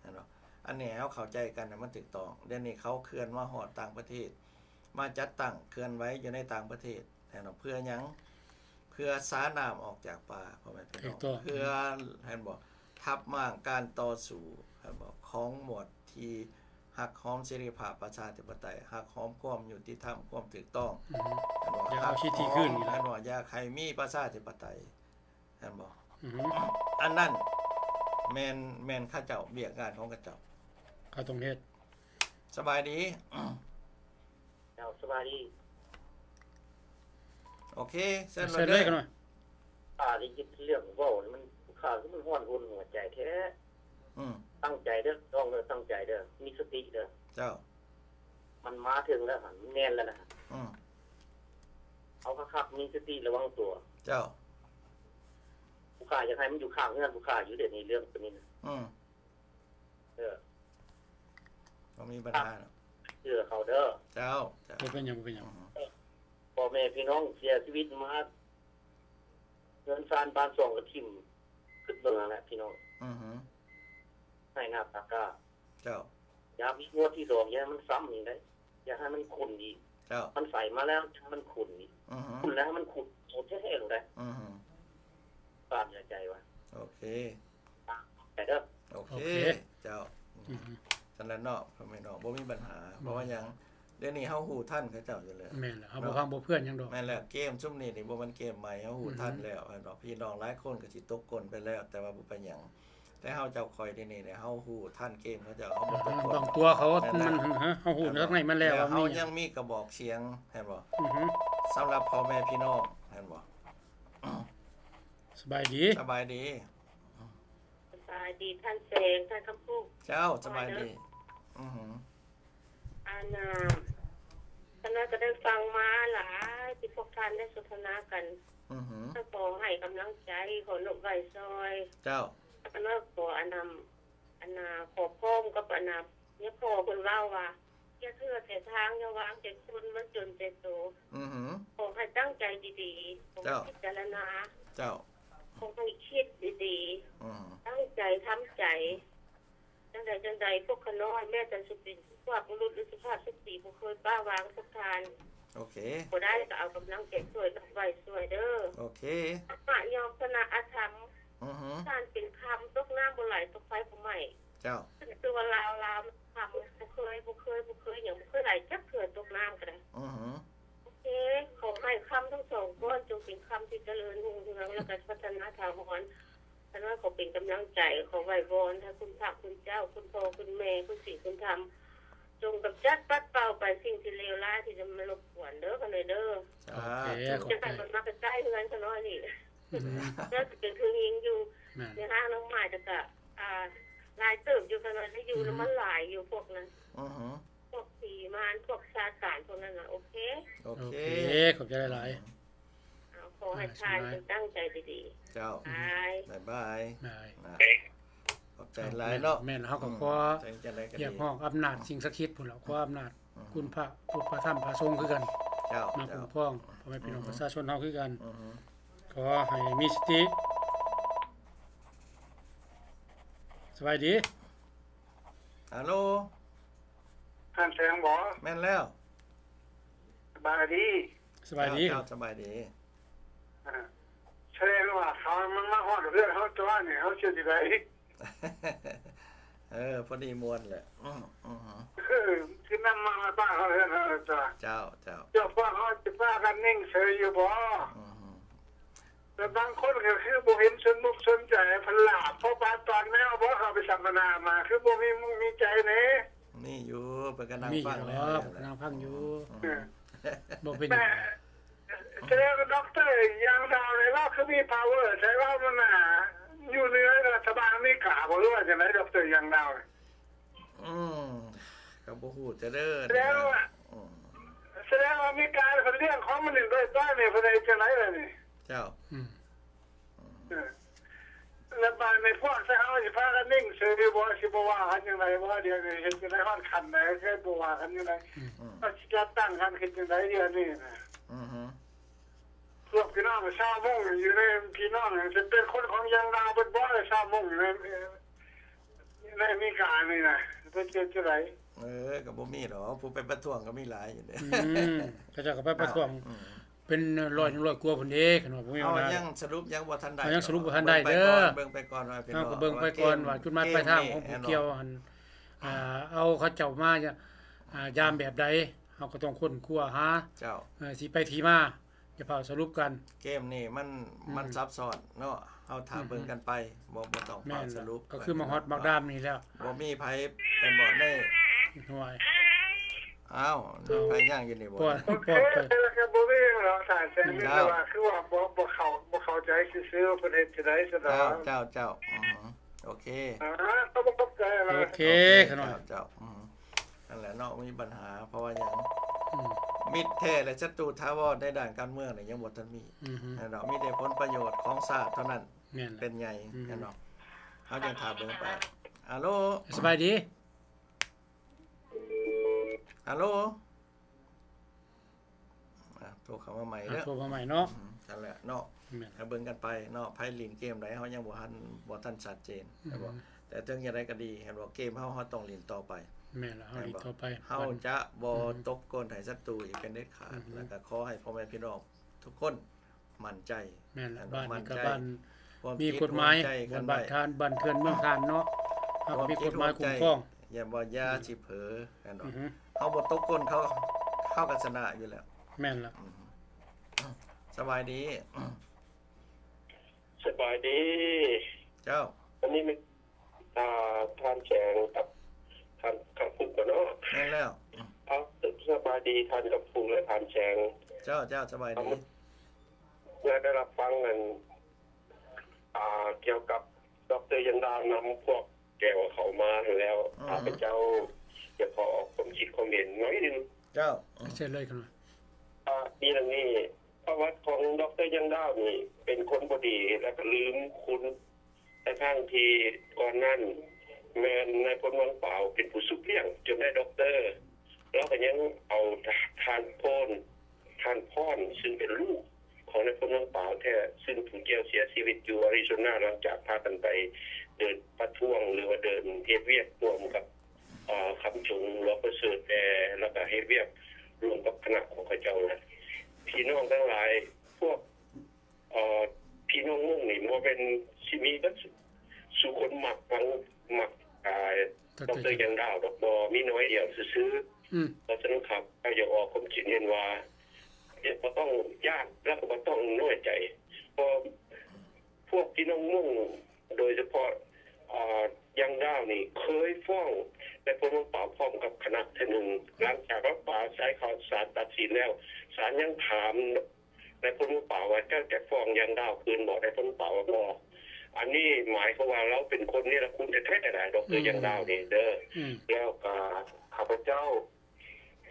ເຫັນບໍ່? ອັນນີ້ໃຫ້ເຮົາເຂົ້າໃຈກັນໃຫ້ມັນຖືກຕ້ອງ. ດຽວນີ້ເຂົາເຄື່ອນມາຮອດຕ່າງປະເທດ, ມາຈັດຕັ້ງເຄື່ອນໄຫວຢູ່ໃນຕ່າງປະເທດ. ແມ່ນບໍ່? ເພື່ອຫຍັງ? ເພື່ອສານ້ຳອອກຈາກປ່າ ພໍ່ແມ່ພີ່ນ້ອງ. ຖືກຕ້ອງ. ເພື່ອ ເຫັນບໍ່? ທັບມ້າງການຕໍ່ສູ້ ເຫັນບໍ່? ຂອງໝວດທີ່ຮັກຫອມເສລີພາບ ປະຊາທິປະໄຕ, ຮັກຫອມຄວາມຍຸຕິທຳ, ຄວາມຖືກຕ້ອງ. ອືຮຶ. ເຫັນບໍ່? ຢາກເອົາສິດທິຄືນ. ເຫັນບໍ່? ຢາກໃຫ້ມີປະຊາທິປະໄຕ. ແມ່ນບໍ່? ອືຮຶ. ອັນນັ້ນແມ່ນ, ແມ່ນເຂົາເຈົ້າ, ວຽກງານຂອງເຂົາເຈົ້າ. ເຂົາຕ້ອງເຮັດ. ສະບາຍດີ. ເຈົ້າ, ສະບາຍດີ. ໂອເຄ, ເຊີນເລີຍ. ເຊີນເລີຍ. ຂ້າໄດ້ຍິນເລື່ອງເວົ້ານີ້ ມັນ, ຂ້າຄືມັນຮ້ອນຮຸນຫົວໃຈແທ້. ອືມ. ຕັ້ງໃຈເດີ, ນ້ອງເດີ, ຕັ້ງໃຈເດີ, ມີສະຕິເດີ. ເຈົ້າ. ມັນມາເຖິງແລ້ວຫັ້ນ, ມັນແມ່ນແລ້ວນະ. ອືມ. ເອົາຄັກໆ, ມີສະຕິລະວັງຕົວ. ເຈົ້າ. ຜູ້ຂ້າຢາກໃຫ້ມັນຢູ່ຂ້າງເຮືອນຜູ້ຂ້າຢູ່ເດ ໃນເລື່ອງຕົວນີ້ນະ. ອືມ. ເອີ. ບໍ່ມີບັນຫາດອກ. ເຊື່ອເຂົາເດີ. ເຈົ້າ, ເຈົ້າ. ບໍ່ເປັນຫຍັງ, ບໍ່ເປັນຫຍັງ. ອືມ. ພໍ່ແມ່ພີ່ນ້ອງເສຍຊີວິດມາ, ເຮືອນຊານບ້ານຊ່ອງກໍຖິ້ມ, ຄິດເບິ່ງຫັ້ນແຫຼະພີ່ນ້ອງ. ອືຮຶ. ໃຫ້ໜ້າຕາກ້າ. ເຈົ້າ. ຢ່າມີງວດທີສອງ, ຢ່າໃຫ້ມັນຊ້ຳອີກເດ້. ຢ່າໃຫ້ມັນຂຸ້ນອີກ. ເຈົ້າ. ມັນໃສ່ມາແລ້ວ ຢ່າໃຫ້ມັນຂຸ້ນອີກ. ອືຮຶ. ຂຸ້ນແລ້ວໃຫ້ມັນຂຸ້ນໂຕແທ້ໆໂລດໄດ໋. ອືຮຶ. ປານໃຈວ່າ. ໂອເຄ. ໄປເດີ. ໂອເຄ. ໂອເຄ. ເຈົ້າ. ອືຮຶ. ຊັ້ນແຫຼະເນາະ ພໍ່ແມ່ນ້ອງ, ບໍ່ມີບັນຫາ. ບໍ່. ເພາະວ່າຫຍັງ? ດຽວນີ້ເຮົາຮູ້ທັນເຂົາເຈົ້າຢູ່ແລ້ວ. ແມ່ນແຫຼະ. ເຮົາບໍ່ຟັງບໍ່ເພື່ອນຫຍັງດອກ. ແມ່ນແລ້ວ. ເກມຊຸມນີ້ນີ້ບໍ່ແມ່ນເກມໃໝ່, ເຮົາຮູ້ທັນແລ້ວ. ອືຮຶ. ເຫັນບໍ່? ພີ່ນ້ອງຫຼາຍຄົນກໍຊິຕົກກົນໄປແລ້ວ, ແຕ່ວ່າບໍ່ເປັນຫຍັງ. ແຕ່ເຮົາເຈົ້າຂ້ອຍດຽວນີ້ແຫຼະ, ເຮົາຮູ້ທັນເກມເຂົາເຈົ້າ, ເຮົາບໍ່ຕົກກົນ. ບາງຕົວເຂົາ ເຫັນບໍ່? ມັນ, ເຮົາຮູ້ເນາະ ເຮົາຍັງມີກະບອກສຽງ, ເຫັນບໍ່? ອືຮຶ. ສຳລັບພໍ່ແມ່ພີ່ນ້ອງ, ເຫັນບໍ່? ສະບາຍດີ. ສະບາຍດີ. ສະບາຍດີທ່ານແສງ, ທ່ານຄຳພຸກ. ເຈົ້າ, ສະບາຍດີ. ອືຮຶ. ອັນນ່າ ຂ້ານ້ອຍກໍໄດ້ຟັງມາຫຼາຍທີ່ພວກທ່ານໄດ້ສົນທະນາກັນ. ອືຮຶ. ກໍຂໍໃຫ້ກຳລັງໃຈ, ຂໍນົບໄຫວ້ຊ່ອຍ. ເຈົ້າ. ຂ້ານ້ອຍຂໍອັນນ່າ ອັນນ່າ ຂໍພ້ອມກັບອັນນ່າ ຍາພໍ່ເພິ່ນເວົ້າວ່າ ຢ່າເຊື່ອແຕ່ທາງ, ຢ່າວາງແຕ່ຄົນ, ມັນຈົນແຕ່ໂຕ. ອືຮຶ. ຂໍໃຫ້ຕັ້ງໃຈດີໆ, ຂໍໃຫ້ ເຈົ້າ ພິຈາລະນາ. ເຈົ້າ. ຂໍໃຫ້ຄິດດີໆ. ອືມ. ຕັ້ງໃຈ, ທຳໃຈ. ຈັ່ງໃດຈັ່ງໃດ ພວກຂ້ານ້ອຍ ແມ້ແຕ່ສຸເປັນສຸພາບບຸລຸດ ຫຼື ສຸພາບສະຕີ ບໍ່ເຄີຍປະວາງພວກທ່ານ. ໂອເຄ. ບໍ່ໄດ້ກໍເອົາກຳລັງໃຈຊ່ວຍ ນຳໄວ້ຊ່ວຍເດີ. ໂອເຄ. ທຳມະຍ່ອມຊະນະອະທຳ. ອືຮຶ ສານເປັນຄຳ ຕົກນ້ຳບໍ່ໄຫຼ ຕົກໄຟບໍ່ໄໝ້. ເຈົ້າ ຄືວ່າລາວ ລາວຄຳ ບໍ່ເຄີຍ ບໍ່ເຄີຍ ບໍ່ເຄີຍຫຍັງ ບໍ່ເຄີຍໄຫຼຈັກເທື່ອ ຕົກນ້ຳກໍໄດ້. ອືຮຶ ໂອເຄ ຂໍໃຫ້ຄຳທັງສອງກ້ອນ ຈົ່ງເປັນຄຳທີ່ຈະເລີນຮຸ່ງເຮືອງ ແລ້ວກໍພັດທະນາຖາວອນ. ຂ້ານ້ອຍຂໍເປັນກຳລັງໃຈ ຂໍໄຫວ້ວອນໃຫ້ຄຸນພະຄຸນເຈົ້າ ຄຸນພໍ່ຄຸນແມ່ ຄຸນສິງຄຸນທຳ ຈົ່ງກຳຈັດປັດເປົ່າໄປສິ່ງທີ່ເລວຮ້າຍທີ່ຈະມາລົບກວນເດີຂ້ານ້ອຍເດີ. ໂອເຄ ຂອບໃຈ ຢ່າໃຫ້ມັນມາໃກ້ໆເຮືອນຂ້ານ້ອຍນີ້. ອືມ ເດີ ເປັນຜູ້ຍິງຢູ່ ແມ່ນ ໃນຫ້າງນ້ອງໝາຍ ແຕ່ກະ ອ່າ ຫຼາຍເຕີບຢູ່ຂ້ານ້ອຍ ໄດ້ຢູ່ນຳມັນຫຼາຍຢູ່ພວກນັ້ນ. ອືຮຶ ພວກສີມານ ພວກຊາຕານ ພວກນັ້ນນະ. ໂອເຄ ໂອເຄ ໂອເຄ ຂອບໃຈຫຼາຍໆ. ອືມ ຂໍໃຫ້ທ່ານຈົ່ງຕັ້ງໃຈດີໆ. ເຈົ້າ ບາຍ ບາຍບາຍ ບາຍ ຂອບໃຈຫຼາຍເນາະ. ແມ່ນ ເຮົາກໍຂໍ ອືມ ຮຽກຮ້ອງອຳນາດສິ່ງສັກສິດພຸ້ນລະ ຂໍອຳນາດ ອືມ ຄຸນພະ ຄຸນພະທຳພະສົງຄືກັນ ເຈົ້າ ມາຄຸ້ມຄອງພໍ່ແມ່ພີ່ນ້ອງ ອືຮຶ ປະຊາຊົນເຮົາຄືກັນ. ອືຮຶ ຂໍໃຫ້ມີສະຕິ. ສະບາຍດີ ຮາໂລ ທ່ານແສງບໍ? ແມ່ນແລ້ວ ສະບາຍດີ ສະບາຍດີ ເຈົ້າ ສະບາຍດີ. ອ່າ ສະແດງວ່າເຂົາມັນມາຮອດເຮືອນເຮົາຕົວະນີ້ ເຮົາຊິເຮັດຈັ່ງໃດ? ເອີ ພໍດີມ່ວນແຫຼະ. ອືມ ອືມ ຄືນຳມາບ້ານເຮົາເຮືອນເຮົາຕົວະ. ເຈົ້າ ເຈົ້າ ເຈົ້າ ພວກເຮົາຊິພາກັນນິ່ງເສີຍຢູ່ບໍ? ອືມ ແຕ່ບາງຄົນກໍຄືບໍ່ເຫັນສົນມຸກສົນໃຈ ເພິ່ນລາບ ເພາະວ່າຕອນແນວບໍ່ເຂົ້າໄປສຳມະນາມາ ຄືບໍ່ມີມຸກມີໃຈແດ່. ມີຢູ່ ເພິ່ນກໍນັ່ງຟັງແລ້ວ ນັ່ງຟັງຢູ່. ອືມ ບໍ່ເປັນຫຍັງ. ແຕ່ສະແດງວ່າດັອກເຕີຢາງດາວນີ້ ລາວຄືມີພາວເວີ ໃສ່ລາວມັນໜ້າ ຢູ່ເໜືອລັດຖະບານອາເມລິກາບໍ ຫຼືວ່າຈັ່ງໃດ ດັອກເຕີຢາງດາວນີ້? ອືມ ກໍບໍ່ຮູ້ຈະເດີ ສະແດງວ່າ ອືມ ສະແດງວ່າອາເມລິກາເພິ່ນລ້ຽງຄອມມູນິດໄວ້ຕອນນີ້ ເພິ່ນເຮັດຈັ່ງໃດລະນີ້? ເຈົ້າ ອືມ ເອີ ແລ້ວບາດນີ້ພວກຊາວເຮົາຊິພາກັນນິ່ງເສີຍຢູ່ບໍ່? ຊິບໍ່ວ່າກັນຈັ່ງໃດບໍ່? ດຽວນີ້ເຮັດຈັ່ງໃດ ຮອດຂັ້ນໃດ ຊິບໍ່ວ່າກັນຈັ່ງໃດ? ອືມ ອືມ ວ່າຊິຈັດຕັ້ງກັນເຮັດຈັ່ງໃດດຽວນີ້ນະ? ອືຮຶ ພວກພີ່ນ້ອງຊາວມົ້ງຢູ່ໃນ ພີ່ນ້ອງຊິເປັນຄົນຂອງຢາງດາວເບິດບໍ່? ຊາວມົ້ງຢູ່ໃນ ໃນອາເມລິການີ້ນະ ເພິ່ນເຮັດຈັ່ງໃດ? ເອີ ກໍບໍ່ມີດອກ ຜູ້ໄປປະທ້ວງກໍມີຫຼາຍຢູ່ເດ້. ອືມ ເຂົາເຈົ້າກໍໄປປະທ້ວງ ອືມ ເປັນຮ້ອຍ ໜຶ່ງຮ້ອຍກວ່າພຸ້ນເດ້ ຄັນວ່າບໍ່ມີ ເຮົາຍັງສະຫຼຸບຍັງບໍ່ທັນໄດ້ ເຮົາຍັງສະຫຼຸບບໍ່ທັນໄດ້ເດີ ເບິ່ງໄປກ່ອນ ເບິ່ງໄປກ່ອນວ່າ ເຮົາກໍເບິ່ງໄປກ່ອນວ່າ ຈຸດໝາຍປາຍທາງຂອງຜູ້ກ່ຽວຫັ້ນ ອ່າ ເອົາເຂົາເຈົ້າມາ ອ່າ ຢາມແບບໃດ ເຮົາກໍຕ້ອງຄົ້ນຄວ້າຫາ ເຈົ້າ ເອີ ທີ່ໄປທີ່ມາ ຢ່າຟ້າວສະຫຼຸບກັນ. ເກມນີ້ມັນ ອືມ ມັນຊັບຊ້ອນເນາະ ເຮົາຖ້າເບິ່ງກັນໄປ ບໍ່ ບໍ່ຕ້ອງຟ້າວສະຫຼຸບ ກໍຄືມາຮອດບັກດາມນີ້ແລ້ວ ບໍ່ມີໃຜແມ່ນບໍ່? ນີ້ ຫ້ວຍ ອ້າວ ໄປຍ່າງຢູ່ນີ້ບໍ່? ໂອເຄ ແລ້ວກໍບໍ່ມີຫຍັງດອກ ທ່ານແສງ ແຕ່ວ່າຄືວ່າບໍ່ ບໍ່ເຂົ້າ ບໍ່ເຂົ້າໃຈຊື່ໆ ເພິ່ນເຮັດຈັ່ງໃດຊັ້ນດອກ. ເຈົ້າ ເຈົ້າ ເຈົ້າ ອືມ ໂອເຄ ອ່າ ຂອບໃຈຫຼາຍ ໂອເຄ ເຈົ້າ ເຈົ້າ ອືມ ນັ້ນແຫຼະເນາະ ມີບັນຫາ ເພາະວ່າຫຍັງ? ອືມ ມິດແທ້ ແລະ ສັດຕູຖາວອນໃນດ້ານການເມືອງນີ້ຍັງບໍ່ທັນມີ ອືຮຶ ແມ່ນດອກ ມີແຕ່ຜົນປະໂຫຍດຂອງຊາດເທົ່ານັ້ນ ແມ່ນແຫຼະ ເປັນໃຫຍ່ ອືຮຶ ແມ່ນດອກ. ເຮົາຈັ່ງຖ້າເບິ່ງໄປ. ອາໂລ ສະບາຍດີ ອາໂລ ອ່າ ໂທເຂົ້າມາໃໝ່ເດີ ອ່າ ໂທມາໃໝ່ເນາະ ອືມ ນັ້ນແຫຼະເນາະ ແມ່ນ ເຮົາເບິ່ງກັນໄປເນາະ ໃຜຫຼິ້ນເກມໃດ ເຮົາຍັງບໍ່ທັນ ບໍ່ທັນຊັດເຈນ ອືມ ແມ່ນບໍ່? ແຕ່ເຖິງຢ່າງໃດກໍດີ ເຫັນບໍ່ ເກມເຮົາ ເຮົາຕ້ອງຫຼິ້ນຕໍ່ໄປ ແມ່ນລະ ເຮົາຫຼິ້ນຕໍ່ໄປ ເຮົາຈະບໍ່ ອືມ ຕົກກົ້ນໃຫ້ສັດຕູອີກເປັນເດັດຂາດ ອືມ ແລ້ວກໍຂໍໃຫ້ພໍ່ແມ່ພີ່ນ້ອງທຸກຄົນ ໝັ້ນໃຈ ແມ່ນລະ ແມ່ນບໍ່? ບ້ານນີ້ກໍບ້ານມີກົດໝາຍ ບ້ານທ່ານ ບ້ານເຮືອນເມືອງທ່ານເນາະ ເຮົາກໍມີກົດໝາຍຄຸ້ມຄອງ ຢ່າວ່າຢ່າ ອືມ ຊິເຜີ ແມ່ນບໍ່? ອືຮຶ ເຮົາບໍ່ຕົກກົ້ນເຂົາ ເຮົາກໍຊະນະຢູ່ແລ້ວ ແມ່ນລະ ອືມ ສະບາຍດີ ສະບາຍດີ ເຈົ້າ ອັນນີ້ ອ່າ ທ່ານແສງກັບທ່ານຄຳພຸກບໍ່ເນາະ? ແມ່ນແລ້ວ ເອົາ ສະບາຍດີທ່ານຄຳພຸກ ແລະ ທ່ານແສງ ເຈົ້າ ເຈົ້າ ສະບາຍດີ ເມື່ອໄດ້ຮັບຟັງອັນ ອ່າ ກ່ຽວກັບ ດອກເຕີ ຍັນດາວ ນຳພວກແກວເຂົ້າມາຫັ້ນແລ້ວ ອືຮຶ ຂ້າພະເຈົ້າຢາກຂໍອອກຄວາມຄິດຄວາມເຫັນໜ້ອຍໜຶ່ງ ເຈົ້າ ເຊີນເລີຍ ອ່າ ມີດັ່ງນີ້ ປະຫວັດຂອງ ດອກເຕີ ຍັນດາວ ນີ້ ເປັນຄົນບໍ່ດີ ແລະ ກໍລືມຄຸນ ໃນທາງທີ່ກ່ອນນັ້ນ ແມ່ນນາຍພົນ ວັງປາວ ເປັນຜູ້ຊຸບລ້ຽງຈົນໄດ້ດັອກເຕີ ລາວກໍຍັງເອົາທ່ານໂພນ ທ່ານພອນ ຊຶ່ງເປັນລູກຂອງນາຍພົນ ວັງປາວແທ້ ຊຶ່ງຖືກແກວເສຍຊີວິດຢູ່ອາຣິໂຊນາ ຫຼັງຈາກພາກັນໄປເດີນປະທ້ວງ ຫຼືວ່າເດີນເຮັດວຽກຮ່ວມກັບ ເອີ ຄຳຊົງ ຫຼວງປະເສີດແດ່ ແລ້ວກໍເຮັດວຽກຮ່ວມກັບຄະນະຂອງເຂົາເຈົ້ານະ ພີ່ນ້ອງທັງຫຼາຍ ພວກ ເອີ ພີ່ນ້ອງມົ້ງນີ້ບໍ່ແມ່ນຊິມີເບິດສູ່ຄົນມັກຟັງ ມັກ ອ່າ ດອກເຕີ ດອກເຕີ ຍັງດາວດອກ ບໍ່ ມີໜ້ອຍດຽວຊື່ໆ. ອືມ ເພາະສະນັ້ນຂ້າພະເຈົ້າຢາກອອກຄວາມຄິດເຫັນວ່າ ບໍ່ຕ້ອງຢ້ານ ແລະ ກໍບໍ່ຕ້ອງນ້ອຍໃຈ ເພາະພວກພີ່ນ້ອງມົ້ງ ໂດຍສະເພາະ ອ່າ ຍັງດາວນີ້ເຄີຍຟ້ອງນາຍພົນໝູປ່າພ້ອມກັບຄະນະເທື່ອໜຶ່ງ ຫຼັງຈາກວ່າປາສາຍເຂົ້າສານຕັດສິນແລ້ວ ສານຍັງຖາມ ນາຍພົນໝູປ່າວ່າ ເຈົ້າຈະຟ້ອງຍັງດາວຄືນບໍ່? ນາຍພົນໝູປ່າວ່າ ບໍ່. ອັນນີ້ໝາຍຄວາມວ່າລາວເປັນຄົນເນລະຄຸນແທ້ໆ ດອກເຕີ ອືມ ຍັງດາວນີ້ເດີ. ອືມ ແລ້ວກໍຂ້າພະເຈົ້າ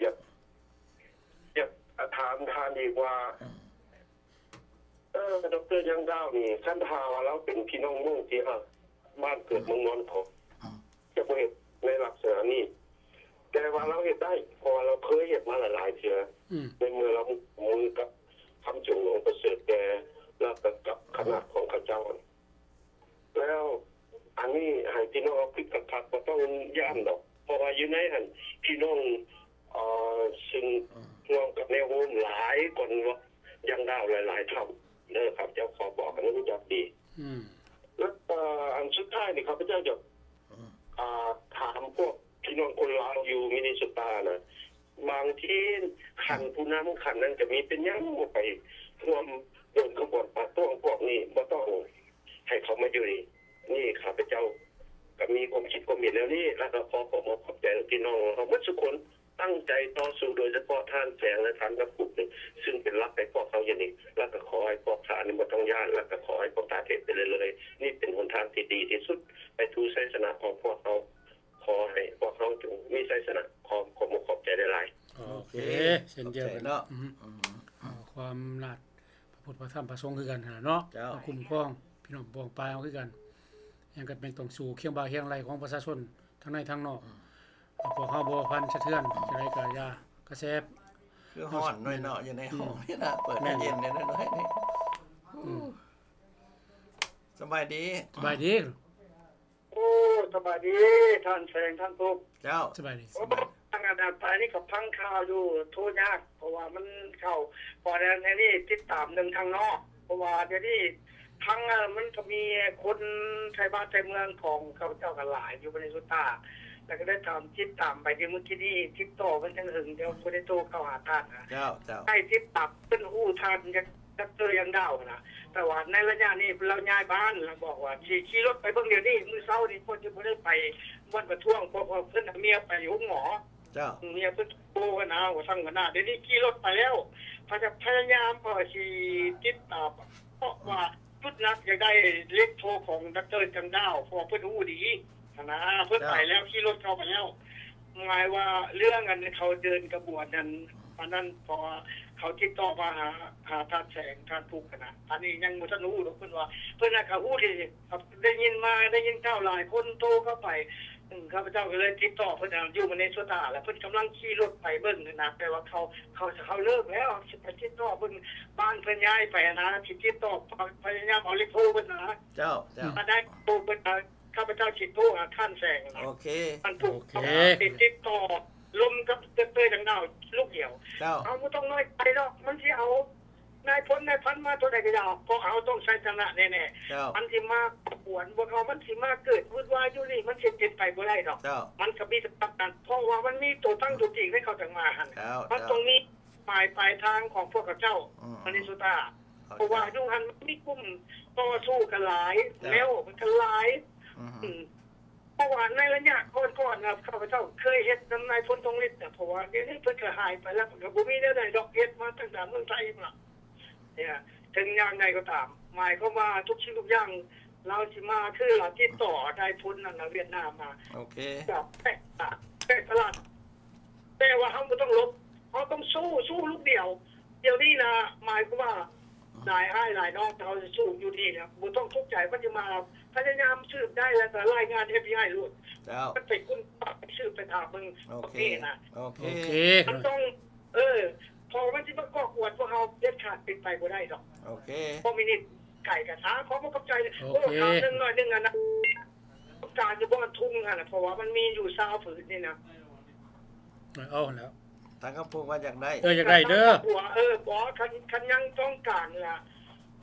ຢາກ ຢາກຖາມທ່ານອີກວ່າ ເອີ ດອກເຕີ ຍັງດາວນີ້ ຄັນຖ້າວ່າລາວເປັນພີ່ນ້ອງມົ້ງທີ່ຮັກບ້ານເກີດເມືອງນອນຂອງ ຈະບໍ່ເຮັດໃນລັກສະນະນີ້ ແຕ່ວ່າລາວເຮັດໄດ້ ເພາະວ່າລາວເຄີຍເຮັດມາຫຼາຍໆເທື່ອ. ອືມ ໃນເມື່ອລາວຮ່ວມມືກັບຄຳສົງຫຼວງປະເສີດແກ່ ແລ້ວກໍກັບຄະນະຂອງເຂົາເຈົ້າ. ແລ້ວອັນນີ້ໃຫ້ພີ່ນ້ອງເຮົາຄິດຄັກໆ ບໍ່ຕ້ອງຢ້ານດອກ ເພາະວ່າຢູ່ໃນຫັ້ນ ພີ່ນ້ອງ ເອີ ຊຶ່ງຮ່ວມກັບແນວໂນ້ມຫຼາຍກວ່າຍັງດາວຫຼາຍໆເທົ່າເດີ. ຂ້າພະເຈົ້າຂໍບອກໃຫ້ຮູ້ຈັກດີ. ອືມ ແລ້ວ ເອີ ອັນສຸດທ້າຍນີ້ ຂ້າພະເຈົ້າຢາກ ອ່າ ຖາມພວກພີ່ນ້ອງຄົນລາວຢູ່ມິນນິໂຊຕານະ ບາງທີຂັ້ນຜູ້ນຳຂັ້ນນັ້ນກໍມີ ເປັນຫຍັງບໍ່ໄປຮ່ວມເດີນຂະບວນປະທ້ວງພວກນີ້ ບໍ່ຕ້ອງໃຫ້ເຂົາມາຢູ່ນີ້? ນີ້ຂ້າພະເຈົ້າກໍມີຄວາມຄິດຄວາມເຫັນແນວນີ້ ແລ້ວກໍຂໍຂອບອົກຂອບໃຈພີ່ນ້ອງເຮົາໝົດທຸກຄົນ ຕັ້ງໃຈຕໍ່ສູ້ ໂດຍສະເພາະທ່ານແສງ ແລະ ທ່ານກະປຸກນີ້ ຊຶ່ງເປັນຫຼັກໃຫ້ພວກເຮົາຢູ່ນີ້ ແລ້ວກໍຂໍໃຫ້ພວກທ່ານນີ້ບໍ່ຕ້ອງຢ້ານ ແລ້ວກໍຂໍໃຫ້ພວກທ່ານເຮັດໄປເລື້ອຍໆ ນີ້ເປັນຫົນທາງທີ່ດີທີ່ສຸດ ໄປສູ່ໄຊຊະນະຂອງພວກເຮົາ. ຂໍໃຫ້ພວກເຮົາຈົ່ງມີໄຊຊະນະ. ຂໍຂອບອົກຂອບໃຈຫຼາຍໆ. ໂອເຄ ໂອເຄ ເຊັ່ນດຽວກັນເນາະ. ອືມ ອືມ ເອີ ຄວາມອຳນາດພະພຸດພະທຳພະສົງຄືກັນຫັ້ນລະເນາະ. ເຈົ້າ ມາຄຸ້ມຄອງພີ່ນ້ອງປອງປາຍເຮົາຄືກັນ. ຫຍັງກໍແມ່ນຕ້ອງສູ້ຄຽງບ່າຄຽງໄຫຼ່ຂອງປະຊາຊົນທັງໃນທັງນອກ. ອືມ ພວກເຮົາບໍ່ພັນສະເທືອນ ຈັ່ງໃດກໍຢ່າ ກະແສ ຄືຮ້ອນໜ້ອຍເນາະ ຢູ່ໃນຫ້ອງນີ້ນະ ເປີດໃຫ້ເຢັນແດ່ໜ້ອຍໆນີ້. ອືມ ສະບາຍດີ ສະບາຍດີ. ໂອ້ ສະບາຍດີທ່ານແສງ ທ່ານທຸກ. ເຈົ້າ ສະບາຍດີ. ໂອ້ ທາງອັນນັ້ນໄປນີ້ກໍຟັງຂ່າວຢູ່ ໂທຍາກ ເພາະວ່າມັນເຂົ້າ ເພາະວ່າໃນນີ້ຕິດຕາມເລື່ອງທາງນອກ ເພາະວ່າດຽວນີ້ທາງ ເອີ ມັນກໍມີຄົນໄທບ້ານໄທເມືອງຂອງຂ້າພະເຈົ້າກໍຫຼາຍຢູ່ ມະນິໂຊຕາ ແລ້ວກໍໄດ້ຕາມ ຕິດຕາມໄປ ດຽວມື້ກີ້ນີ້ຕິດຕໍ່ເພິ່ນຈັ່ງຫຶງ ດຽວບໍ່ໄດ້ໂທເຂົ້າຫາທ່ານ. ເຈົ້າ ເຈົ້າ ໃຫ້ຕິດຕາມ ເພິ່ນຮູ້ທ່ານ ດອກເຕີ ຍັງດາວນະ ແຕ່ວ່າໃນໄລຍະນີ້ລາວຍ້າຍບ້ານ ລາວບອກວ່າຊິຂີ່ລົດໄປເບິ່ງດຽວນີ້ ມື້ເຊົ້ານີ້ເພິ່ນຈະບໍ່ໄດ້ໄປບ່ອນປະທ້ວງ ເພາະວ່າເພິ່ນເອົາເມຍໄປໂຮງໝໍ. ເຈົ້າ ເມຍເພິ່ນໂທນະ ວ່າຊັ້ນນະ ດຽວນີ້ຂີ່ລົດໄປແລ້ວ ພະ ພະຍາຍາມວ່າຊິຕິດຕາມ ເພາະວ່າຈຸດໜັກຢາກໄດ້ເລກໂທຂອງ ດອກເຕີ ຈັນດາວ ເພາະວ່າເພິ່ນຮູ້ດີຫັ້ນນະ ເພິ່ນໄປແລ້ວ ຂີ່ລົດເຂົ້າໄປແລ້ວ. ໝາຍວ່າເລື່ອງອັນເຂົາເດີນຂະບວນນັ້ນ ອັນນັ້ນ ເພາະວ່າເຂົາຕິດຕໍ່ມາຫາ ຫາທ່ານແສງ ທ່ານພຸກຫັ້ນນະ ອັນນີ້ຍັງບໍ່ທັນຮູ້ດອກ. ເພິ່ນວ່າ ເພິ່ນນະກໍຮູ້ດີ ໄດ້ຍິນມາ ໄດ້ຍິນຂ່າວຫຼາຍຄົນໂທເຂົ້າໄປ ຂ້າພະເຈົ້າກໍເລີຍຕິດຕໍ່ເພິ່ນຢູ່ມະນິໂຊຕາ ແລ້ວເພິ່ນກຳລັງຂີ່ລົດໄປເບິ່ງຫັ້ນນະ ແຕ່ວ່າເຂົາ ເຂົາ ເຂົາເລີກແລ້ວ ຊິໄປຕິດຕໍ່ເບິ່ງບ້ານເພິ່ນຍ້າຍໄປຫັ້ນນະ ຊິຕິດຕໍ່ ພະຍາຍາມເອົາເລກໂທເພິ່ນນະ. ເຈົ້າ ເຈົ້າ ອັນໃດໂທເພິ່ນນະ ຂ້າພະເຈົ້າຊິໂທຫາທ່ານແສງນະ. ໂອເຄ ທ່ານຜູ້ ໂອເຄ ຕິດຕໍ່ລົມກັບດອກເຕີ ຈັນດາວ ລູກດຽວ. ເຈົ້າ ເຮົາບໍ່ຕ້ອງນ້ອຍໃຈດອກ ມັນຊິເອົານາຍພົນນາຍພັນມາເທົ່າໃດກໍຢ່າ ເພາະເຮົາຕ້ອງໃຊ້ຊະນະແນ່ໆ. ເຈົ້າ ມັນຊິມາກວນພວກເຮົາ ມັນຊິມາເກີດວຸ່ນວາຍຢູ່ນີ້ ມັນຊິເປັນໄປບໍ່ໄດ້ດອກ. ເຈົ້າ ມັນກໍມີແຕ່ປະກັນ ເພາະວ່າມັນມີຕົວຕັ້ງຕົວຕີງໃຫ້ເຂົາຈັ່ງມາຫັ້ນ. ເຈົ້າ ມັນຕ້ອງມີ ປາຍ ປາຍທາງຂອງພວກເຂົາເຈົ້າ ອືມ ມະນິໂຊຕາ ເພາະວ່າຢູ່ຫັ້ນມັນມີກຸ່ມຕໍ່ສູ້ກັນຫຼາຍ ແລ້ວມັນກໍຫຼາຍ ອືມ ເພາະວ່າໃນໄລຍະກ່ອນໆນະ ຂ້າພະເຈົ້າເຄີຍເຮັດນຳນາຍພົນທອງລິດນະ ເພາະວ່າດຽວນີ້ເພິ່ນກໍຫາຍໄປແລ້ວ ເພິ່ນກໍບໍ່ມີແນວໃດດອກ ເຮັດມາຕັ້ງແຕ່ເມືອງໄທພຸ້ນລະ ເຖິງຢ່າງໃດກໍຕາມ ໝາຍຄວາມວ່າທຸກສິ່ງທຸກຢ່າງ ລາວຊິມາ ຄືລາວຕິດຕໍ່ນາຍພົນນັ້ນນະ ຫວຽດນາມມາ. ໂອເຄ ແປກຕະຫຼາດ ແຕ່ວ່າເຮົາບໍ່ຕ້ອງຫຼົບ ເຮົາຕ້ອງສູ້ ສູ້ລູກດຽວ. ດຽວນີ້ນະ ໝາຍຄວາມວ່າຫຼາຍອ້າຍຫຼາຍນ້ອງເຮົາຊິສູ້ຢູ່ນີ້ແລ້ວ ບໍ່ຕ້ອງທຸກໃຈ ມັນຊິມາ ພະຍາຍາມສືບໄດ້ແລ້ວກໍລາຍງານເອັຟບີໄອໂລດ. ເຈົ້າ ມັນໄປຄົ້ນຄວ້າ ໄປສືບໄປຖາມເບິ່ງ. ໂອເຄ ໂອເຄນະ ໂອເຄ ມັນຕ້ອງ ເອີ ເພາະມັນຊິມາກໍ່ກວນພວກເຮົາເດັດຂາດ ເປັນໄປບໍ່ໄດ້ດອກ. ໂອເຄ ຄອມມິວນິດ ໄກກັນ ອາ ຂໍຂອບໃຈ. ໂອເຄ ໂອ້ ຂ່າວໜຶ່ງໜ້ອຍໜຶ່ງ ອັນນັ້ນ ການຢູ່ບ່ອນທຸ່ງຫັ້ນນະ ເພາະວ່າມັນມີຢູ່ຊາວຜືນນີ້ນະ. ເອີ ເອົາແລ້ວ ທາງຄຳພົງວ່າຢາກໄດ້ ເອີ ຢາກໄດ້ເດີ ເອີ ບໍ່ ຄັນ ຄັນຍັງຕ້ອງການລະ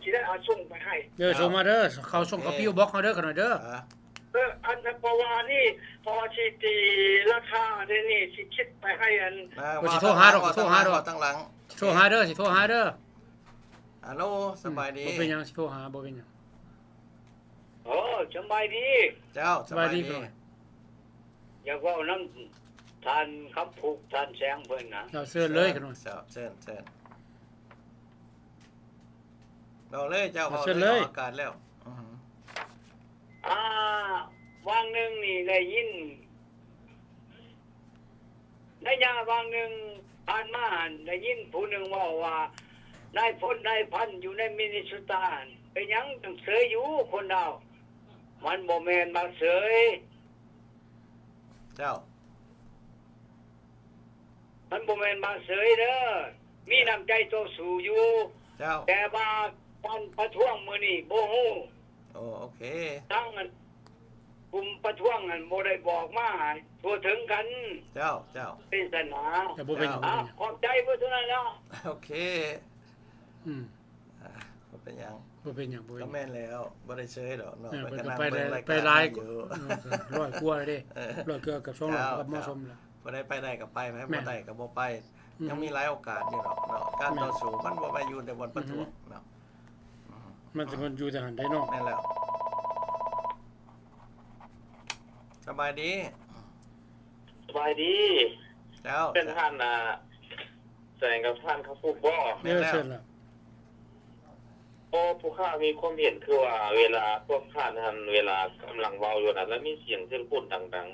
ຊິໄດ້ເອົາສົ່ງໄປໃຫ້. ເດີ ເຈົ້າ ສົ່ງມາເດີ ເຂົາສົ່ງ ໂອເຄ ເຂົ້າພີວບັອກເຮົາເດີ ຂະໜ້ອຍເດີ. ອ່າ ເອີ ອັນ ເພາະວ່ານີ້ ເພາະວ່າຊິຕີລາຄາເດນີ້ ຊິຄິດໄປໃຫ້ອັນ ອ່າ ວ່າຊິໂທຫາດອກ ວ່າ ຊິໂທຫາດອກ ທາງຫຼັງ ຊິໂທຫາເດີ ຊິໂທຫາເດີ. ອາໂລ ສະບາຍດີ. ອືມ ບໍ່ເປັນຫຍັງ ຊິໂທຫາ ບໍ່ເປັນຫຍັງ. ໂອ້ ສະບາຍດີ. ເຈົ້າ ສະບາຍດີ ສະບາຍດີ. ຢາກເວົ້ານຳທ່ານຄຳພຸກ ທ່ານແສງເພິ່ນນະ. ເຈົ້າ ເຊີນເລີຍ ເຈົ້າ ເຊີນ ເຊີນ ເຊີນ. ເວົ້າເລີຍເຈົ້າ ເວົ້າເລີຍ ເຊີນເລີຍ ອອກອາກາດແລ້ວ. ອືຮຶ ອ່າ ຫວ່າງໜຶ່ງນີ້ໄດ້ຍິນ ໄລຍະຫວ່າງໜຶ່ງຜ່ານມາຫັ້ນ ໄດ້ຍິນຜູ້ໜຶ່ງເວົ້າວ່າ ນາຍພົນ ນາຍພັນຢູ່ໃນມິນນິໂຊຕາຫັ້ນ ເປັນຫຍັງຈັ່ງເສີຍຢູ່ຄົນລາວ? ມັນບໍ່ແມ່ນວ່າເສີຍ. ເຈົ້າ ມັນບໍ່ແມ່ນວ່າເສີຍເດີ ມີນ້ຳໃຈຕໍ່ສູ້ຢູ່. ເຈົ້າ ແຕ່ວ່າການປະທ້ວງມື້ນີ້ບໍ່ຮູ້. ໂອ ໂອເຄ ທາງອັນ ກຸ່ມປະທ້ວງນັ້ນບໍ່ໄດ້ບອກມາໃຫ້ທົ່ວເຖິງກັນ. ເຈົ້າ ເຈົ້າ ເປັນຊັ້ນນະ. ແຕ່ບໍ່ເປັນຫຍັງ ອ່າ ບໍ່ເປັນຫຍັງ ຂອບໃຈເບິດເທົ່ານັ້ນແລ້ວ. ໂອເຄ ອືມ ອ່າ ບໍ່ເປັນຫຍັງ ບໍ່ເປັນຫຍັງ ບໍ່ເປັນຫຍັງ. ກໍແມ່ນແລ້ວ ບໍ່ໄດ້ເຊີຍດອກເນາະ. ເອີ ເພິ່ນກໍໄປໄດ້ ໄປຫຼາຍ ໄປຫຼາຍ ກ- ຢູ່ ເອີ ຮ້ອຍກວ່າເດ້ ເອີ ຮ້ອຍເກືອບ ເກືອບສອງຮ້ອຍ ເຈົ້າ ກໍເໝາະສົມແລ້ວ. ເຈົ້າ ຜູ້ໃດໄປໄດ້ກໍໄປ ໃຜບໍ່ໄດ້ກໍບໍ່ໄປ. ອືຮຶ ຍັງມີຫຼາຍໂອກາດຢູ່ດອກເນາະ ການ ອືຮຶ ຕໍ່ສູ້ມັນບໍ່ໄປຢູ່ແຕ່ບ່ອນປະທ້ວງ ອືຮຶ ເນາະ. ອືຮຶ ມັນຈະ ມັນຢູ່ແຕ່ຫັ້ນໄດ໋ເນາະ. ແມ່ນແລ້ວ ສະບາຍດີ. ສະບາຍດີ. ເຈົ້າ ເປັນທ່ານ ອ່າ ແສງກັບທ່ານຄຳພຸກບໍ? ແມ່ນແລ້ວ ເຊີນລະ. ໂອ້ ພວກຂ້າມີຄວາມເຫັນຄືວ່າ ເວລາພວກທ່ານຫັ້ນ ເວລາກຳລັງເວົ້າຢູ່ນັ້ນ ແລ້ວມີສຽງເທລະໂຟນດັງ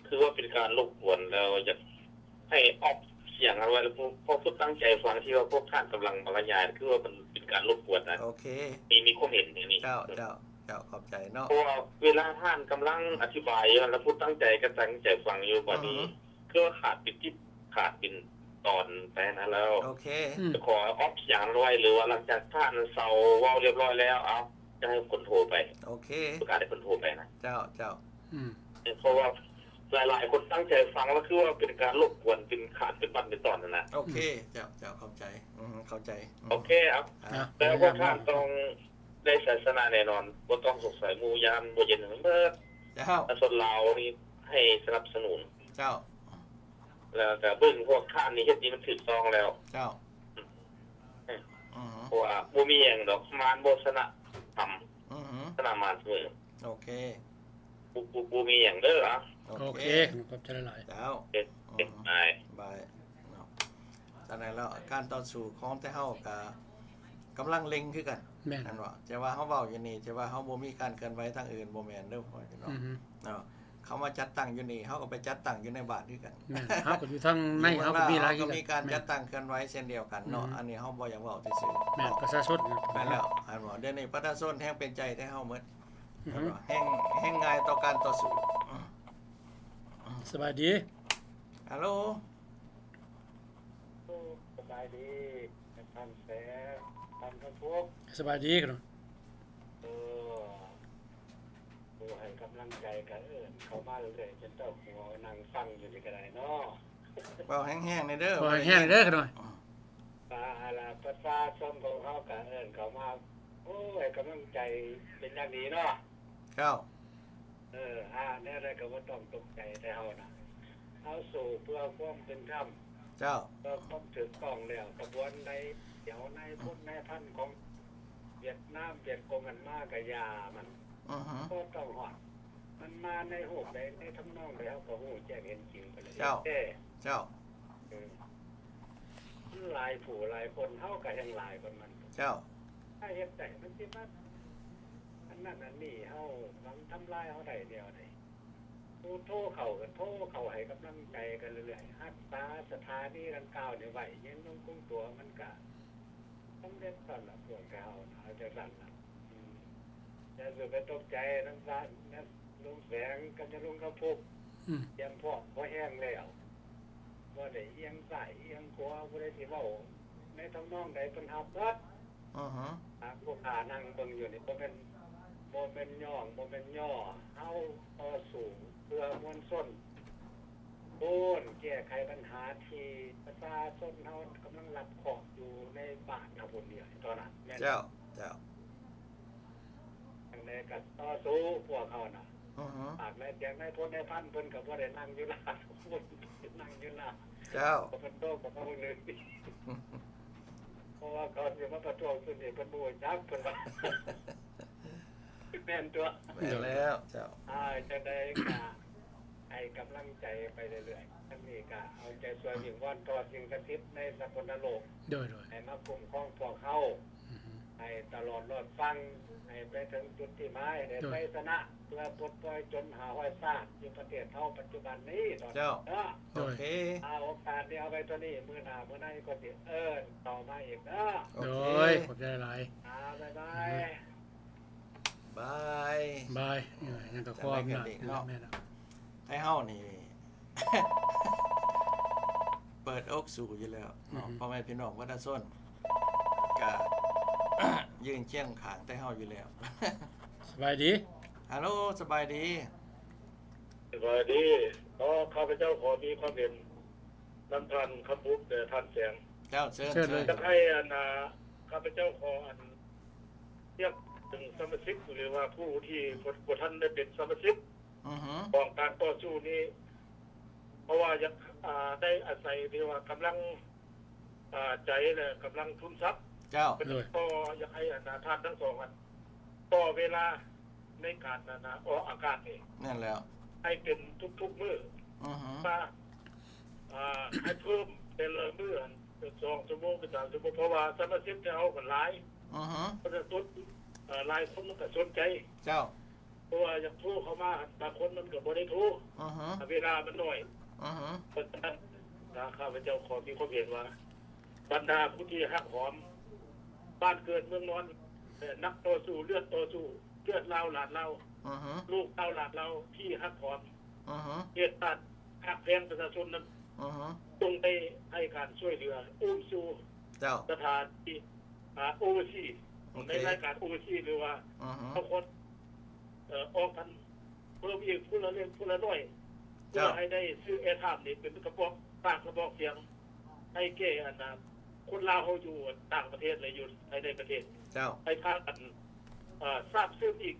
ໆ ຄືວ່າເປັນການລົບກວນ ແລ້ວຢາກໃຫ້ອອບສຽງຫັ້ນໄວ້ ແລ້ວພວກ ພວກ ພວກຕັ້ງໃຈຟັງທີ່ວ່າພວກທ່ານກຳລັງບັນລະຍາຍ ຄືວ່າມັນເປັນການລົບກວນນະ. ໂອເຄ ມີ ມີຄວາມເຫັນຢ່າງນີ້. ເຈົ້າ ເຈົ້າ ເຈົ້າ ຂອບໃຈເນາະ. ເພາະວ່າເວລາທ່ານກຳລັງອະທິບາຍຢູ່ຫັ້ນ ແລ້ວຜູ້ຕັ້ງໃຈກໍຕັ້ງໃຈຟັງຢູ່ ບາດນີ້ ອືຮຶ ຄືວ່າຂາດເປັນຕິດ ຂາດເປັນຕອນໄປຫັ້ນນະ. ແລ້ວ ໂອເຄ ອືມ ຈະຂໍອອບສຽງຫັ້ນໄວ້ ຫຼືວ່າຫຼັງຈາກທ່ານເຊົາເວົ້າລຽບຮ້ອຍແລ້ວ ເອົາ ຈະໃຫ້ຄົນໂທໄປ. ໂອເຄ ປະກາດໃຫ້ຄົນໂທໄປນະ. ເຈົ້າ ເຈົ້າ ອືມ ເພາະວ່າຫຼາຍໆຄົນຕັ້ງໃຈຟັງ ແລ້ວຄືວ່າເປັນການລົບກວນ ເປັນຂາດເປັນບັ້ນເປັນຕອນຫັ້ນນະ. ໂອເຄ ອືມ ເຈົ້າ ເຈົ້າ ເຂົ້າໃຈ. ອືມ ເຂົ້າໃຈ. ອືມ ໂອເຄ ເອົາ ອ່າ ແຕ່ວ່າທ່ານຕ້ອງໄດ້ໄຊຊະນະແນ່ນອນ ບໍ່ຕ້ອງສົງໄສ. ໝູ່ຢ້ານບໍ່ເຢັນໃຫ້ເໝິດ. ເຈົ້າ ປະຊາຊົນລາວນີ້ໃຫ້ສະໜັບສະໜູນ. ເຈົ້າ ແລ້ວກໍເບິ່ງພວກທ່ານນີ້ເຮັດນີ້ມັນຖືກຕ້ອງແລ້ວ. ເຈົ້າ ອືມ ອືຮຶ ເພາະວ່າບໍ່ມີຫຍັງດອກ ມານບໍ່ຊະນະທຳ ອືຮຶ ຊະນະມານສະເໝີ. ໂອເຄ ບໍ່ ບໍ່ ບໍ່ມີຫຍັງເດີ. ໂອເຄ ໂອເຄ ຂອບໃຈຫຼາຍໆ. ເຈົ້າ ເຮັດ ອືຮຶ ເຮັດໄປ ບາຍເນາະ. ຈັ່ງໃດແລ້ວ ການຕໍ່ສູ້ຂອງແຕ່ເຮົາກໍກຳລັງເລັ່ງຄືກັນ. ແມ່ນ ແມ່ນບໍ່? ຈະວ່າເຮົາເວົ້າຢູ່ນີ້ ຈະວ່າເຮົາບໍ່ມີການເຄື່ອນໄຫວທາງອື່ນ ບໍ່ແມ່ນເດີ ພໍ່ແມ່ພີ່ນ້ອງ ອືຮຶ ເນາະ. ເຂົາມາຈັດຕັ້ງຢູ່ນີ້ ເຮົາກໍໄປຈັດຕັ້ງຢູ່ໃນບ້ານຄືກັນ. ແມ່ນ ເຮົາກໍຢູ່ທາງໃນ ເຮົາກໍມີຫຼາຍ ເຮົາກໍມີການຈັດຕັ້ງເຄື່ອນໄຫວເຊັ່ນດຽວກັນເນາະ. ອືມ ອັນນີ້ເຮົາບໍ່ຢາກເວົ້າຊື່ໆ. ແມ່ນ ເນາະ ປະຊາຊົນ. ແມ່ນແລ້ວ ເຫັນບໍ່? ດຽວນີ້ປະຊາຊົນແຮ່ງເປັນໃຈແຕ່ເຮົາໝົດ. ອືຮຶ ເຫັນບໍ່? ແຮ່ງ ແຮ່ງງ່າຍຕໍ່ການຕໍ່ສູ້. ສະບາຍດີ. ຮາໂລ ໂອ້ ສະບາຍດີ ທ່ານແສງ ທ່ານຄຳພຸກ. ສະບາຍດີ. ເອີ ຜູ້ໃຫ້ກຳລັງໃຈກໍເອີ້ນເຂົ້າມາເລື້ອຍໆ ຈົນເຈົ້າຫົວນັ່ງຟັງຢູ່ນີ້ກໍໄດ້ເນາະ. ເວົ້າແຮງໆແດ່ເດີ ເວົ້າແຮງໆແດ່ເດີ. ອືມ ປະຊາ ປະຊາຊົນຂອງເຮົາກໍເອີ້ນເຂົ້າມາ ໂອ້ ໃຫ້ກຳລັງໃຈເປັນຢ່າງດີເນາະ. ເຈົ້າ ເອີ ອາ ແນວໃດກໍບໍ່ຕ້ອງຕົກໃຈແຕ່ເຮົານະ ເຮົາສູ້ເພື່ອຄວາມເປັນທຳ. ເຈົ້າ ເພື່ອຄວາມຖືກຕ້ອງແລ້ວ ຂະບວນໃດ ດຽວນາຍພົນນາຍພັນຂອງຫວຽດນາມ ຫວຽດກົງ ອັນມາກໍຢ່າມັນ. ອືຮຶ ບໍ່ຕ້ອງຮອດ ມັນມາໃນຮູບໃດ ໃນທຳນອງໃດ ເຮົາກໍຮູ້ແຈ້ງເຫັນຈິງໄປເລີຍ. ເຈົ້າ ແຕ່ ເຈົ້າ ເອີ ມັນຫຼາຍຜູ້ຫຼາຍຄົນ ເຮົາກໍແຮ່ງຫຼາຍກວ່າມັນ. ເຈົ້າ ຖ້າເຮັດໄດ້ ມັນຊິມາອັນນັ້ນອັນນີ້ເຮົາ ຫວັງທຳລາຍເຮົາໄດ້ແນວໃດ? ຜູ້ໂທເຂົ້າກໍໂທເຂົ້າໃຫ້ກຳລັງໃຈກັນເລື້ອຍໆ ຮັກສາສະຖານີດັ່ງກ່າວນີ້ໄວ້ ເຢັນລົງຄົງຕົວ ມັນກະສຳເລັດແລ້ວລະ ພວກເຮົານະ ເອົາຈັ່ງຊັ້ນລະ. ອືມ ຢ່າສູ່ໄປຕົກໃຈນຳ ນຳລຸງແສງກັບຍາລຸງຄຳພຸກ. ອືມ ຕຽມພ້ອມພໍແຮງແລ້ວ ບໍ່ໄດ້ອຽງຊ້າຍອຽງຂວາ ຜູ້ໃດຊິເວົ້າໃນທຳນອງໃດເພິ່ນຮັບເບິດ. ອືຮຶ ຫາຜູ້ຂ້ານັ່ງເບິ່ງຢູ່ນີ້ ບໍ່ແມ່ນ ບໍ່ແມ່ນຍ້ອງ ບໍ່ແມ່ນຍໍ ເຮົາຕໍ່ສູ້ເພື່ອມວນຊົນ ໂອ້ນ ແກ້ໄຂບັນຫາທີ່ປະຊາຊົນເຮົາກຳລັງຮັບເຄາະຢູ່ໃນບ້ານເຮົາພຸ້ນນີ້ ຕອນນັ້ນແມ່ນ. ເຈົ້າ ເຈົ້າ ຈັ່ງໃດກໍຕໍ່ສູ້ພວກເຮົານະ ອືຮຶ ປາກນາຍແຈງນາຍພົນນາຍພັນ ເພິ່ນກໍບໍ່ໄດ້ນັ່ງຢູ່ລາວ ນັ່ງຢູ່ລາວ ເຈົ້າ ເພິ່ນໂທກັບເຮົາເລີຍ ເພາະວ່າເຂົາຊິມາປະທ້ວງຊຸດນີ້ ເພິ່ນບໍ່ຮູ້ຈັກ ເພິ່ນວ່າ ແມ່ນຕົວະ ແມ່ນແລ້ວ ເຈົ້າ ອ່າ ຈັ່ງໃດກໍໃຫ້ກຳລັງໃຈໄປເລື້ອຍໆ ທາງນີ້ກໍເອົາໃຈຊ່ວຍວິງວອນຕໍ່ສິ່ງສັກສິດໃນສາກົນນະໂລກ ໂດຍໆ ໃຫ້ມາຄຸ້ມຄອງພວກເຮົາ ອືຮຶ ໃຫ້ຕະຫຼອດລອດຝັ່ງ ໃຫ້ໄປເຖິງຈຸດທີ່ໝາຍ ໃຫ້ໄດ້ໄຊຊະນະ ເພື່ອປົດປ່ອຍຈົນຫ້າຮ້ອຍຊາດ ຢູ່ປະເທດເຮົາປັດຈຸບັນນີ້ ເຈົ້າ ເນາະ ໂອເຄ ອ່າ ໂອກາດນີ້ເອົາໄວ້ເທົ່ານີ້ ມື້ໜ້າມື້ໃນກໍຊິເອີ້ນຕໍ່ມາອີກເນາະ ໂອເຄ ໂດຍ ຂອບໃຈຫຼາຍ ອ່າ ບາຍບາຍ ບາຍ ບາຍ ເອີ ຫຍັງກໍຄວາມນະ ເນາະ ແມ່ນລະ ໄທເຮົານີ້ ເປີດອົກສູ້ຢູ່ແລ້ວເນາະ ອືຮຶ ພໍ່ແມ່ພີ່ນ້ອງປະຊາຊົນ ກະ ຢືນຄຽງຂ້າງໄທເຮົາຢູ່ແລ້ວ ສະບາຍດີ ຮາໂລ ສະບາຍດີ ສະບາຍດີ ຂໍ ຂ້າພະເຈົ້າຂໍມີຄວາມເຫັນນຳທ່ານຄຳບຸກ ແລະ ທ່ານແສງ ເຈົ້າ ເຊີນ ເຊີນເລີຍ ເຊີນ ຢາກໃຫ້ ອັນ ອ່າ ຂ້າພະເຈົ້າຂໍ ອັນ ຮຽກເຖິງສະມາຊິກ ຫຼືວ່າຜູ້ທີ່ບໍ່ ບໍ່ທັນໄດ້ເປັນສະມາຊິກ ອືຮຶ ຂອງການຕໍ່ສູ້ນີ້ ເພາະວ່າຢາກ ອ່າ ໄດ້ອາໄສທີ່ວ່າກຳລັງ ອ່າ ໃຈ ແລະ ກຳລັງທຶນຊັບ ເຈົ້າ ກໍຢາກໃຫ້ ອັນ ທ່ານທັງສອງ ອັນ ຕໍ່ເວລາໃນການ ອັນ ອອກອາກາດນີ້ ແມ່ນແລ້ວ ໃຫ້ເປັນທຸກໆມື້ ອືຮຶ ວ່າ ອ່າ ໃຫ້ເພີ່ມແຕ່ລະມື້ ອັນ ສອງຊົ່ວໂມງເປັນສາມຊົ່ວໂມງ ເພາະວ່າສະມາຊິກແຖວເຮົາກໍຫຼາຍ ອືຮຶ ປະຊາຊົນ ເອີ ຫຼາຍຄົນມັນກໍສົນໃຈ ເຈົ້າ ເພາະວ່າຢາກໂທເຂົ້າມາ ບາງຄົນມັນກໍບໍ່ໄດ້ໂທ ອືຮຶ ເວລາມັນໜ້ອຍ ອືຮຶ ເພາະສະນັ້ນ ຂ້າພະເຈົ້າຂໍມີຄວາມເຫັນວ່າ ບັນດາຜູ້ທີ່ຮັກຫອມບ້ານເກີດເມືອງນອນ ແລະ ນັກຕໍ່ສູ້ ເລືອດຕໍ່ສູ້ ເລືອດລາວຫຼານລາວ ອືຮຶ ລູກລາວຫຼານລາວທີ່ຮັກຫອມ ອືຮຶ ເຫດຊາດ ຮັກແພງປະຊາຊົນນັ້ນ ອືຮຶ ຈົ່ງໄດ້ໃຫ້ການຊ່ວຍເຫຼືອ ອູ້ມຊູ ເຈົ້າ ສະຖານທີ່ ອ່າ ໂອເວີຊີ ໂອເຄ ໃນລາຍການໂອເວີຊີ ຫຼືວ່າ ອືຮຶ ເຮົາຄວນ ເອີ ອອກກັນເພີ່ມອີກຜູ້ລະເລັກຜູ້ລະນ້ອຍ ເພື່ອ ເຈົ້າ ໃຫ້ໄດ້ຊື້ແອທາມນີ້ເປັນກະບອກ ປາກກະບອກສຽງ ໃຫ້ແກ່ ອັນ ອ່າ ຄົນລາວເຮົາຢູ່ຕ່າງປະເທດ ແລະ ຢູ່ພາຍໃນປະເທດ ເຈົ້າ ໃຫ້ພາກັນ ເອີ ຊາບຊຶມອີກ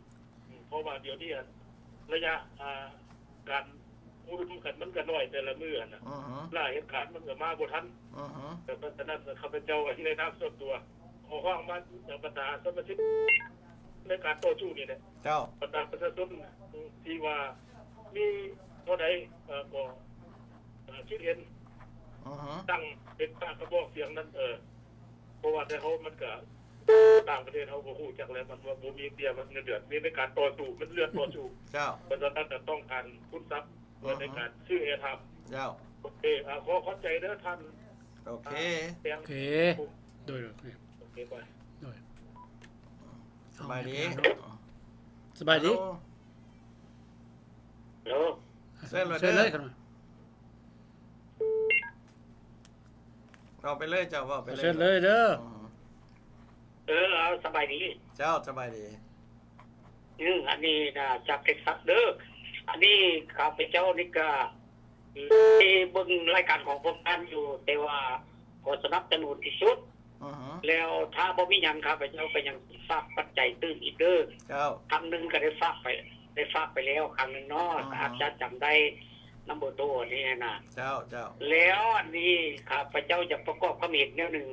ເພາະວ່າດຽວນີ້ ອັນ ໄລຍະ ອ່າ ການໂອ້ລົມກັນມັນກໍໜ້ອຍແຕ່ລະມື້ຫັ້ນນະ ອືຮຶ ລະເຫດການມັນກໍມາບໍ່ທັນ ອືຮຶ ເພາະສະນັ້ນ ຂ້າພະເຈົ້າໃນນາມສ່ວນຕົວ ຂໍຮ້ອງມາຍັງບັນດາສະມາຊິກໃນການຕໍ່ສູ້ນີ້ແຫຼະ ເຈົ້າ ບັນດາປະຊາຊົນທີ່ວ່າມີເທົ່າໃດ ເອີ ກໍ ເອີ ຄິດເຫັນ ອືຮຶ ຕັ້ງເປັນປາກກະບອກສຽງນັ້ນ ເອີ ເພາະວ່າແຕ່ເຮົາມັນກະ ຕ່າງປະເທດເຮົາກໍຮູ້ຈັກແລ້ວ ມັນວ່າບໍ່ມີເບັ້ຍ ມັນເງິນເດືອນ ມີແຕ່ການຕໍ່ສູ້ ມັນເລືອດຕໍ່ສູ້ ເຈົ້າ ເພາະສະນັ້ນກໍຕ້ອງການທຶນຊັບ ເພື່ອໃນການຊື້ແອທາມ ເຈົ້າ ໂອເຄ ອ່າ ຂໍຂອບໃຈເດີທ່ານ ໂອເຄ ອ່າ ໂອເຄ ໂດຍ ໂດຍ ໂອເຄ ໄປ ໂດຍ ສະບາຍດີ ສະບາຍດີ ເຊີນເລີຍ ເຊີນເລີຍ ເວົ້າໄປເລີຍເຈົ້າ ເວົ້າໄປເລີຍ ເຊີນເລີຍເດີ ເອີ ເອົາ ສະບາຍດີ ເຈົ້າ ສະບາຍດີ ອື ອັນນີ້ນະ ຈາກເທັກຊັສເດີ ອັນນີ້ຂ້າພະເຈົ້ານີ້ກະໄດ້ເບິ່ງລາຍການຂອງພວກທ່ານຢູ່ ແຕ່ວ່າຂໍສະໜັບສະໜູນທີ່ສຸດ ອືຮຶ ແລ້ວຖ້າບໍ່ມີຫຍັງ ຂ້າພະເຈົ້າກໍຍັງຝາກປັດໄຈຕື່ມອີກເດີ ເຈົ້າ ຄັ້ງໜຶ່ງກໍໄດ້ຝາກໄປ ໄດ້ຝາກໄປແລ້ວຄັ້ງໜຶ່ງເນາະ ອືຮຶ ອາດຈະຈຳໄດ້ນຳເບີໂທອັນນີ້ນະ ເຈົ້າ ເຈົ້າ ແລ້ວອັນນີ້ຂ້າພະເຈົ້າຢາກປະກອບຄຳເຫັນແນວໜຶ່ງ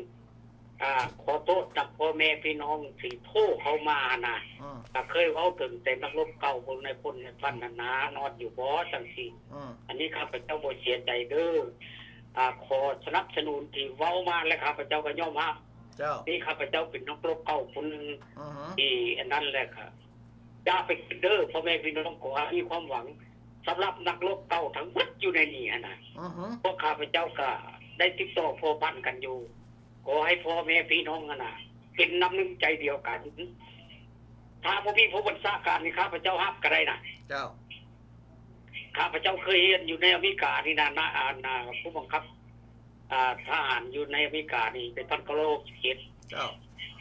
ອ່າ ຂໍໂທດນຳພໍ່ແມ່ພີ່ນ້ອງທີ່ໂທເຂົ້າມາຫັ້ນນະ ອືມ ກໍເຄີຍເວົ້າເຖິງແຕ່ນັກລົບເກົ່າ ພວກນາຍພົນນາຍພັນຫັ້ນນະ ນອນຢູ່ບໍ່ ຈັ່ງຊີ້ ອືມ ອັນນີ້ຂ້າພະເຈົ້າບໍ່ເສຍໃຈເດີ ອ່າ ຂໍສະໜັບສະໜູນທີ່ເວົ້າມາ ແລະ ຂ້າພະເຈົ້າກໍຍອມຮັບ ເຈົ້າ ນີ້ຂ້າພະເຈົ້າເປັນນັກລົບເກົ່າຄົນໜຶ່ງ ອືຮຶ ທີ່ອັນນັ້ນແຫຼະ ກໍຢ່າໄປຄິດເດີ ພໍ່ແມ່ພີ່ນ້ອງ ຂໍໃຫ້ມີຄວາມຫວັງ ສຳລັບນັກລົບເກົ່າທັງໝົດຢູ່ໃນນີ້ຫັ້ນນະ ອືຮຶ ພວກຂ້າພະເຈົ້າກໍໄດ້ຕິດຕໍ່ພົວພັນກັນຢູ່ ຂໍໃຫ້ພໍ່ແມ່ພີ່ນ້ອງຫັ້ນນະ ເປັນນ້ຳໜຶ່ງໃຈດຽວກັນ ຖ້າບໍ່ມີຜູ້ບັນຊາການນີ້ ຂ້າພະເຈົ້າຮັບກໍໄດ້ນະ ເຈົ້າ ຂ້າພະເຈົ້າເຄີຍຮຽນຢູ່ໃນອາເມລິການີ້ນະ ນະ ອັນ ອ່າ ຜູ້ບັງຄັບ ອ່າ ທະຫານຢູ່ໃນອາເມລິການີ້ ເປັນພັນເກົ້າຮ້ອຍຫົກສິບເຈັດ ເຈົ້າ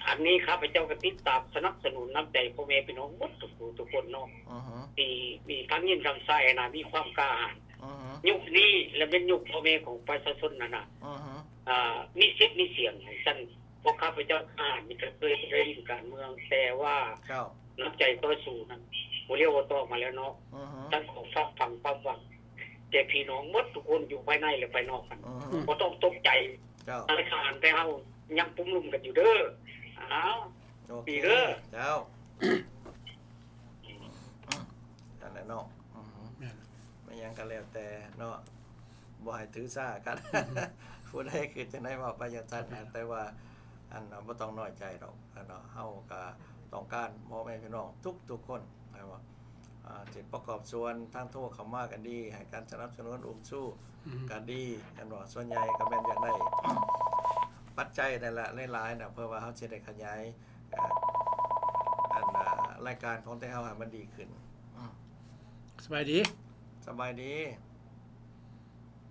ອັນນີ້ຂ້າພະເຈົ້າກໍຕິດຕາມສະໜັບສະໜູນນ້ຳໃຈພໍ່ແມ່ພີ່ນ້ອງໝົດທຸກຜູ້ທຸກຄົນເນາະ ອືຮຶ ທີ່ມີທັງຍິງທັງຊາຍນະ ມີຄວາມກ້າຫານ ອືຮຶ ຍຸກນີ້ລະແມ່ນຍຸກພໍ່ແມ່ຂອງປະຊາຊົນຫັ້ນນະ ອືຮຶ ອ່າ ມີສິດມີສຽງ ຊັ້ນ ພວກຂ້າພະເຈົ້າທະຫານນີ້ກໍເຄີຍໄດ້ຫຼິ້ນການເມືອງ, ແຕ່ວ່າ ເຈົ້າ ນ້ຳໃຈຕໍ່ສູ້ນັ້ນບໍ່ລ້ຽວບໍ່ຕໍ່ມາແລ້ວເນາະ. ອືຮຶ ຕັ້ງຂອງຝາກຝັງຄວາມຫວັງແກ່ພີ່ນ້ອງໝົດທຸກຄົນ ຢູ່ພາຍໃນ ແລະ ພາຍນອກຫັ້ນ. ອືຮຶ ບໍ່ຕ້ອງຕົກໃຈ. ເຈົ້າ ທະນາຄານແຕ່ເຮົາຍັງປຸ້ມລຸມກັນຢູ່ເດີ. ອ້າວ ໂອເຄ ເດີ. ເຈົ້າ ນັ້ນແຫຼະເນາະ. ອືຮຶ ແມ່ນ ແມ່ນຫຍັງກໍແລ້ວແຕ່ເນາະ ບໍ່ໃຫ້ຖືສາກັນ. ອືຮຶ ຜູ້ໃດຄິດຈັ່ງໃດເວົ້າໄປຈັ່ງຊັ້ນ. ແມ່ນ ແຕ່ວ່າ ອັນ ບໍ່ຕ້ອງນ້ອຍໃຈດອກ. ອັນ ເຮົາກໍຕ້ອງການພໍ່ແມ່ພີ່ນ້ອງທຸກໆຄົນ ແມ່ນບໍ່? ອ່າ ທີ່ປະກອບສ່ວນທາງໂທເຂົ້າມາກໍດີ ໃຫ້ການສະໜັບສະໜູນອຸ້ມຊູ ອືມ ກໍດີ ແມ່ນບໍ່? ສ່ວນໃຫຍ່ກໍແມ່ນຢາກໄດ້ປັດໄຈນັ້ນແຫຼະ ຫຼາຍໆນະ ເພື່ອວ່າເຮົາຊິໄດ້ຂະຫຍາຍ ອ່າ ອັນ ອ່າ ລາຍການຂອງແຕ່ເຮົາໃຫ້ມັນດີຂຶ້ນ. ອືມ ສະບາຍດີ ສະບາຍດີ.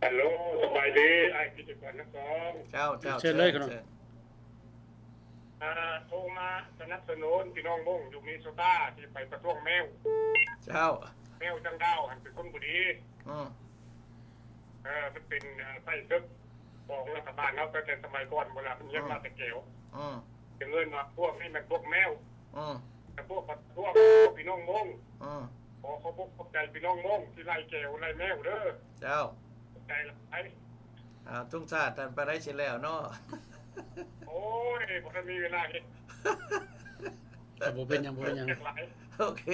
ຮັລໂຫຼ ສະບາຍດີ ອ້າຍກິດຕິກອນທັງສອງ. ເຈົ້າ ເຈົ້າ ເຊີນເລີຍ ເຊີນ ເຊີນ. ອ່າ ໂທມາສະໜັບສະໜູນພີ່ນ້ອງມົ້ງຢູ່ມິນະໂຊຕາທີ່ໄປປະທ້ວງແມວ. ເຈົ້າ ແມວຈັງດາວຫັ້ນເປັນຄົນບໍ່ດີ. ອືມ ເອີ ມັນເປັນ ເອີ ໄສ້ເສິກຂອງລັດຖະບານເຮົາຕັ້ງແຕ່ສະໄໝກ່ອນພຸ້ນລະ ມັນຮຽນມາແຕ່ແກວ. ອືມ ຈັ່ງເອີ້ນວ່າພວກນີ້ແມ່ນພວກແມວ. ອືມ ແຕ່ພວກປະທ້ວງພີ່ນ້ອງມົ້ງ. ອືມ ຂໍຂອບອົກຂອບໃຈພີ່ນ້ອງມົ້ງທີ່ໄລ່ແກວໄລ່ແມວເດີ. ເຈົ້າ ຂອບໃຈຫຼາຍ. ອ່າ ທຸງຊາດຫັ້ນປານໃດຊິແລ້ວເນາະ? ໂອ້ຍ ບໍ່ທັນມີເວລາເຮັດ. ແຕ່ບໍ່ເປັນຫຍັງ ບໍ່ເປັນຫຍັງ. ໂອເຄ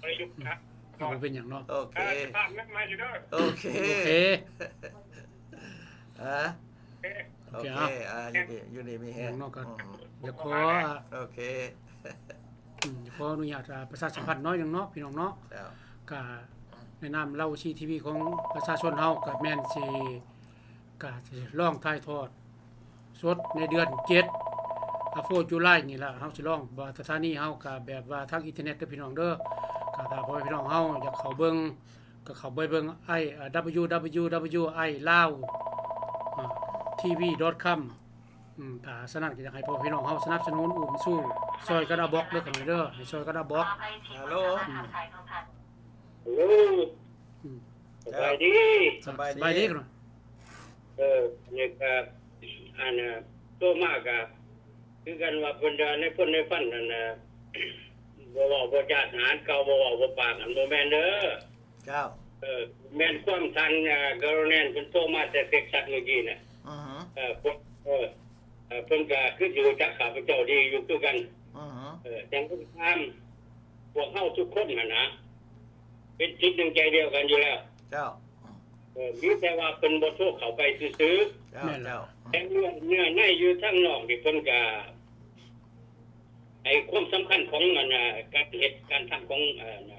ບໍ່ໄດ້ຢຸດນະ. ອືມ ບໍ່ເປັນຫຍັງເນາະ. ໂອເຄ ເອີ ຊິຕາມເງິນມາຢູ່ເດີ. ໂອເຄ ໂອເຄ ອ່າ ໂອເຄ ໂອເຄ ອ່າ ຢູ່ດີ ຢູ່ດີມີແຮງເນາະ. ກໍ ອືມ ຢາກຂໍ ໂອເຄ ອືມ ຂໍອະນຸຍາດ ອ່າ ປະຊາສຳພັນໜ້ອຍໜຶ່ງເນາະ ພີ່ນ້ອງເນາະ. ເຈົ້າ ກະໃນນາມລາວໂອຊີທີວີຂອງປະຊາຊົນເຮົາ ກະແມ່ນຊິ ກະຊິລອງຖ່າຍທອດສົດໃນເດືອນເຈັດ ອາ ໂຟຈູລາຍນີ້ລະ ເຮົາຊິລອງ ວ່າສະຖານີເຮົາກະແບບວ່າທາງອິນເຕີເນັດເດີພີ່ນ້ອງເດີ. ກະຖ້າພໍ່ແມ່ພີ່ນ້ອງເຮົາຢາກເຂົ້າເບິ່ງ ກໍເຂົ້າໄປເບິ່ງ ໄອ ເອີ ດັບເບິນຢູ ດັບເບິນຢູ ດັບເບິນຢູ ໄອ ລາວ ອ່າ ທີວີ ດອດຄອມ. ອືມ ຖ້າສະນັ້ນກໍຢາກໃຫ້ພໍ່ແມ່ພີ່ນ້ອງເຮົາສະໜັບສະໜູນອຸ້ມຊູ ຊ່ອຍກັນເອົາບລັອກເດີ ຂ້ານ້ອຍເດີ ໃຫ້ຊ່ອຍກັນເອົາບລັອກ. ຮັລໂຫຼ ອືມ ຮັລໂຫຼ ອືມ ສະບາຍດີ ສະບາຍດີ ສະບາຍດີ ຂ້ານ້ອຍ. ເອີ ນີ້ກໍ ອັນ ໂທມາກໍຄືກັນວ່າເພິ່ນວ່າໃນຄົນໃນຝັນນັ້ນນະ ບໍ່ເວົ້າບໍ່ຈາ ທະຫານເກົ່າບໍ່ເວົ້າບໍ່ປາກ ອັນ ບໍ່ແມ່ນເດີ. ເຈົ້າ ເອີ ແມ່ນຄວາມທ່ານ ເອີ ກາໂຣແນນເພິ່ນໂທມາແຕ່ເທັກຊັສມື້ກີ້ນະ. ອືຮຶ ເອີ ພວກ ເອີ ເອີ ເພິ່ນກໍຄືຊິຮູ້ຈັກຂ້າພະເຈົ້າດີຢູ່ຄືກັນ. ອືຮຶ ເອີ ຈັ່ງໃດກໍຕາມ ພວກເຮົາທຸກຄົນຫັ້ນນະ ເປັນຈິດໜຶ່ງໃຈດຽວກັນຢູ່ແລ້ວ. ເຈົ້າ ເອີ ມີແຕ່ວ່າເພິ່ນບໍ່ໂທເຂົ້າໄປຊື່ໆ. ເຈົ້າ ແມ່ນແລ້ວ ເຈົ້າ ແຕ່ເນື້ອ ເນື້ອໃນຢູ່ທາງນອກນີ້ເພິ່ນກໍ ໃນຄວາມສຳຄັນຂອງ ອັນ ການເຮັດການທຳຂອງ ອັນ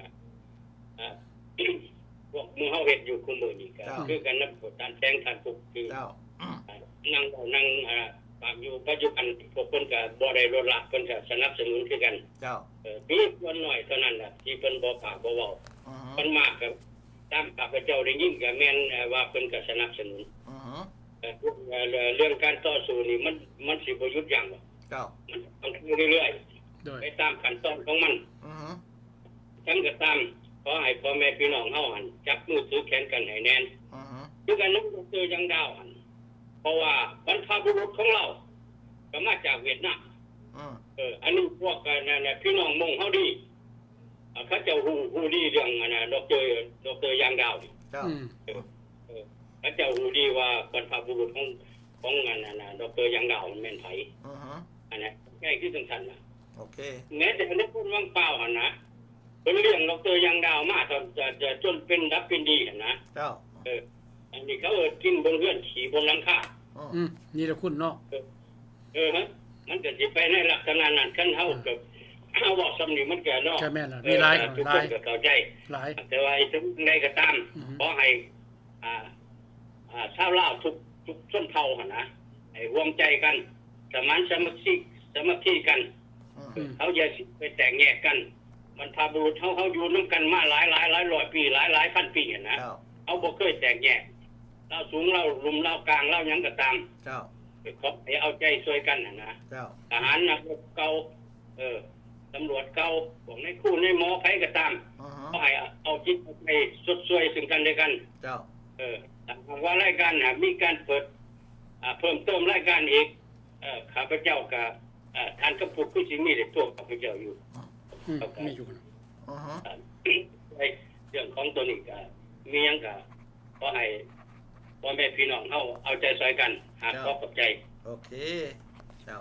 ອາ ພວກໝູ່ເຮົາເຮັດຢູ່ຄູ່ມື້ນີ້ ກໍ ເຈົ້າ ຄືກັນນຳທ່ານແສງ ທ່ານປຸກ ທີ່ ເຈົ້າ ອາ ນັ່ງເວົ້ານັ່ງ ອາ ປາກຢູ່ປັດຈຸບັນ ພວກເພິ່ນກໍບໍ່ໄດ້ລົດລະ ເພິ່ນກໍສະໜັບສະໜູນຄືກັນ. ເຈົ້າ ເອີ ມີສ່ວນໜ້ອຍເທົ່ານັ້ນລະທີ່ເພິ່ນບໍ່ປາກບໍ່ເວົ້າ. ອືຮຶ ສ່ວນມາກກໍຕາມຂ້າພະເຈົ້າໄດ້ຍິນກໍແມ່ນ ເອີ ວ່າເພິ່ນກໍສະໜັບສະໜູນ. ອືຮຶ ເອີ ເລື່ອງການຕໍ່ສູ້ນີ້ ມັນ ມັນຊິບໍ່ຢຸດຢັ້ງດອກ. ເຈົ້າ ມັນຕ້ອງໄປເລື້ອຍໆ ໂດຍ ໄປຕາມຂັ້ນຕອນຂອງມັນ. ອືຮຶ ຈັ່ງໃດກໍຕາມ ຂໍໃຫ້ພໍ່ແມ່ພີ່ນ້ອງເຮົາຫັ້ນ ຈັບມືຖືແຂນກັນໃຫ້ແໜ້ນ. ອືຮຶ ຄືກັນນຳດອກເຕີຢາງດາວຫັ້ນ ເພາະວ່າບັນພະບຸລຸດຂອງລາວກໍມາຈາກຫວຽດນາມ. ອືມ ເອີ ອັນນີ້ພວກ ອັນນັ້ນ ພີ່ນ້ອງມົ້ງເຮົາດີ ເຂົາເຈົ້າຮູ້ ຮູ້ດີເລື່ອງ ອັນ ດອກເຕີ ດອກເຕີຢາງດາວນີ້. ເຈົ້າ ອືມ ເອີ ເອີ ເຂົາເຈົ້າຮູ້ດີວ່າບັນພະບຸລຸດຂອງ ຂອງ ອັນ ອັນ ດອກເຕີຢາງດາວມັນແມ່ນໃຜ. ອືຮຶ ອັນນັ້ນ ໃຫຍ່ຄືຈັ່ງຊັ້ນນະ. ໂອເຄ ແມ້ແຕ່ໃນຄົນວັງປາວຫັ້ນນະ ເພິ່ນລ້ຽງດອກເຕີຢາງດາວມາ ຈນ ຈນ ຈນເປັນດັບເປັນດີຫັ້ນນະ. ເຈົ້າ ເອີ ອັນນີ້ເຂົາເອີ້ນກິນບົນເຮືອນ ຂີ້ບົນຫຼັງຄາ. ອືມ ອືມ ນີ້ລະຄຸນເນາະ. ເອີ ເອີ ມັນກໍຊິໄປໃນລັກສະນະນັ້ນ ຄັນເຮົາ ເອີ ກໍ ເຮົາເວົ້າສ່ຳນີ້ມັນກໍເນາະ ກໍແມ່ນລະ ເອີ ມີຫຼາຍ ທຸກຄົນກໍເຂົ້າໃຈຫຼາຍ ແຕ່ວ່າເຖິງໃດກໍຕາມ ອືຮຶ ຂໍໃຫ້ ອ່າ ອ່າ ຊາວລາວທຸກ ທຸກຊົນເຜົ່າຫັ້ນນະ ໃຫ້ຮ່ວມໃຈກັນ ສະໝານສາມັກຄີ ສາມັກຄີກັນ. ອືມ ເອີ ເຮົາຢ່າຊິໄປແຕກແຍກກັນ. ບັນພະບຸລຸດເຮົາ ເຮົາຢູ່ນຳກັນມາຫຼາຍ ຫຼາຍ ຫຼາຍຮ້ອຍປີ ຫຼາຍ ຫຼາຍພັນປີຫັ້ນນະ. ເຈົ້າ ເຮົາບໍ່ເຄີຍແຕກແຍກ ລາວສູງ ລາວລຸ່ມ ລາວກາງ ລາວຫຍັງກໍຕາມ. ເຈົ້າ ເອີ ຂໍໃຫ້ເອົາໃຈຊ່ວຍກັນຫັ້ນນະ. ເຈົ້າ ທະຫານ ນັກລົບເກົ່າ ເອີ ຕຳຫຼວດເກົ່າ ພວກນາຍຄູນາຍໝໍ ໃຜກໍຕາມ ອືຮຶ ຂໍໃຫ້ເອົາຈິດເອົາໃຈຊົດຊ່ວຍເຊິ່ງກັນແລະກັນ. ເຈົ້າ ເອີ ຖ້າຫາກວ່າລາຍການຫາກມີການເປີດ ອ່າ ເພີ່ມເຕີມລາຍການອີກ ເອີ ຂ້າພະເຈົ້າກະ ເອີ ທ່ານຄຳພຸດຄືຊິມີໄດ້ໂທຫາຂ້າພະເຈົ້າຢູ່. ອືມ ເຂົາກະມີຢູ່. ອືຮຶ ເອີ ໃນເລື່ອງຂອງໂຕນີ້ກະ ມີຫຍັງກະຂໍໃຫ້ພໍ່ແມ່ພີ່ນ້ອງເຮົາເອົາໃຈຊ່ອຍກັນ. ຫາ ເຈົ້າ ຂໍຂອບໃຈ. ໂອເຄ ເຈົ້າ.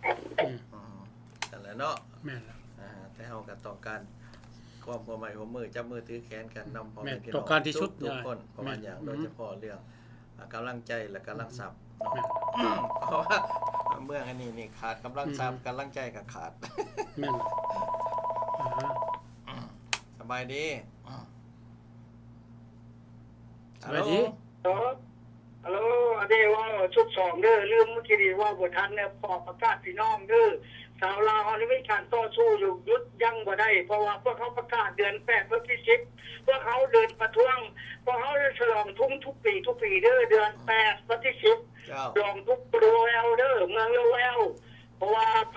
ອືມ ອືມ ນັ້ນແຫຼະເນາະ. ແມ່ນລະ. ອ່າ ແຕ່ເຮົາກະຕ້ອງການຄວາມຮ່ວມໄມ້ຮ່ວມມື ຈັບມືຖືແຂນກັນນຳພໍ່ແມ່ພີ່ນ້ອງ ຕ້ອງການທີ່ສຸດທຸກໆຄົນ. ເພາະວ່າຫຍັງ? ໂດຍສະເພາະເລື່ອງ ອ່າ ກຳລັງໃຈ ແລະ ກຳລັງຊັບເນາະ. ເພາະວ່າເມືອງອັນນີ້ນີ້ຂາດກຳລັງຊັບ ກຳລັງໃຈກໍຂາດ. ແມ່ນ. ສະບາຍດີ. ສະບາຍດີ. ຮາໂລ ຮາໂລ ອັນນີ້ເວົ້າຊຸດສອງເດີ ລືມມື້ກີ້ນີ້ເວົ້າບໍ່ທັນເດີ. ຂໍປະກາດພີ່ນ້ອງເດີ ຊາວລາວເຮົານີ້ມີການຕໍ່ສູ້ຢູ່ ຢຸດຢັ້ງບໍ່ໄດ້ ເພາະວ່າພວກເຮົາປະກາດເດືອນແປດ ວັນທີສິບ ພວກເຮົາເດີນປະທ້ວງ ພວກເຮົາສະຫຼອງທຸງທຸກປີ ທຸກປີເດີ ເດືອນແປດ ວັນທີສິບ ສະຫຼອງທຸງໂລແອວເດີ ເມືອງໂລແອວ. ເພາະວ່າໃຜ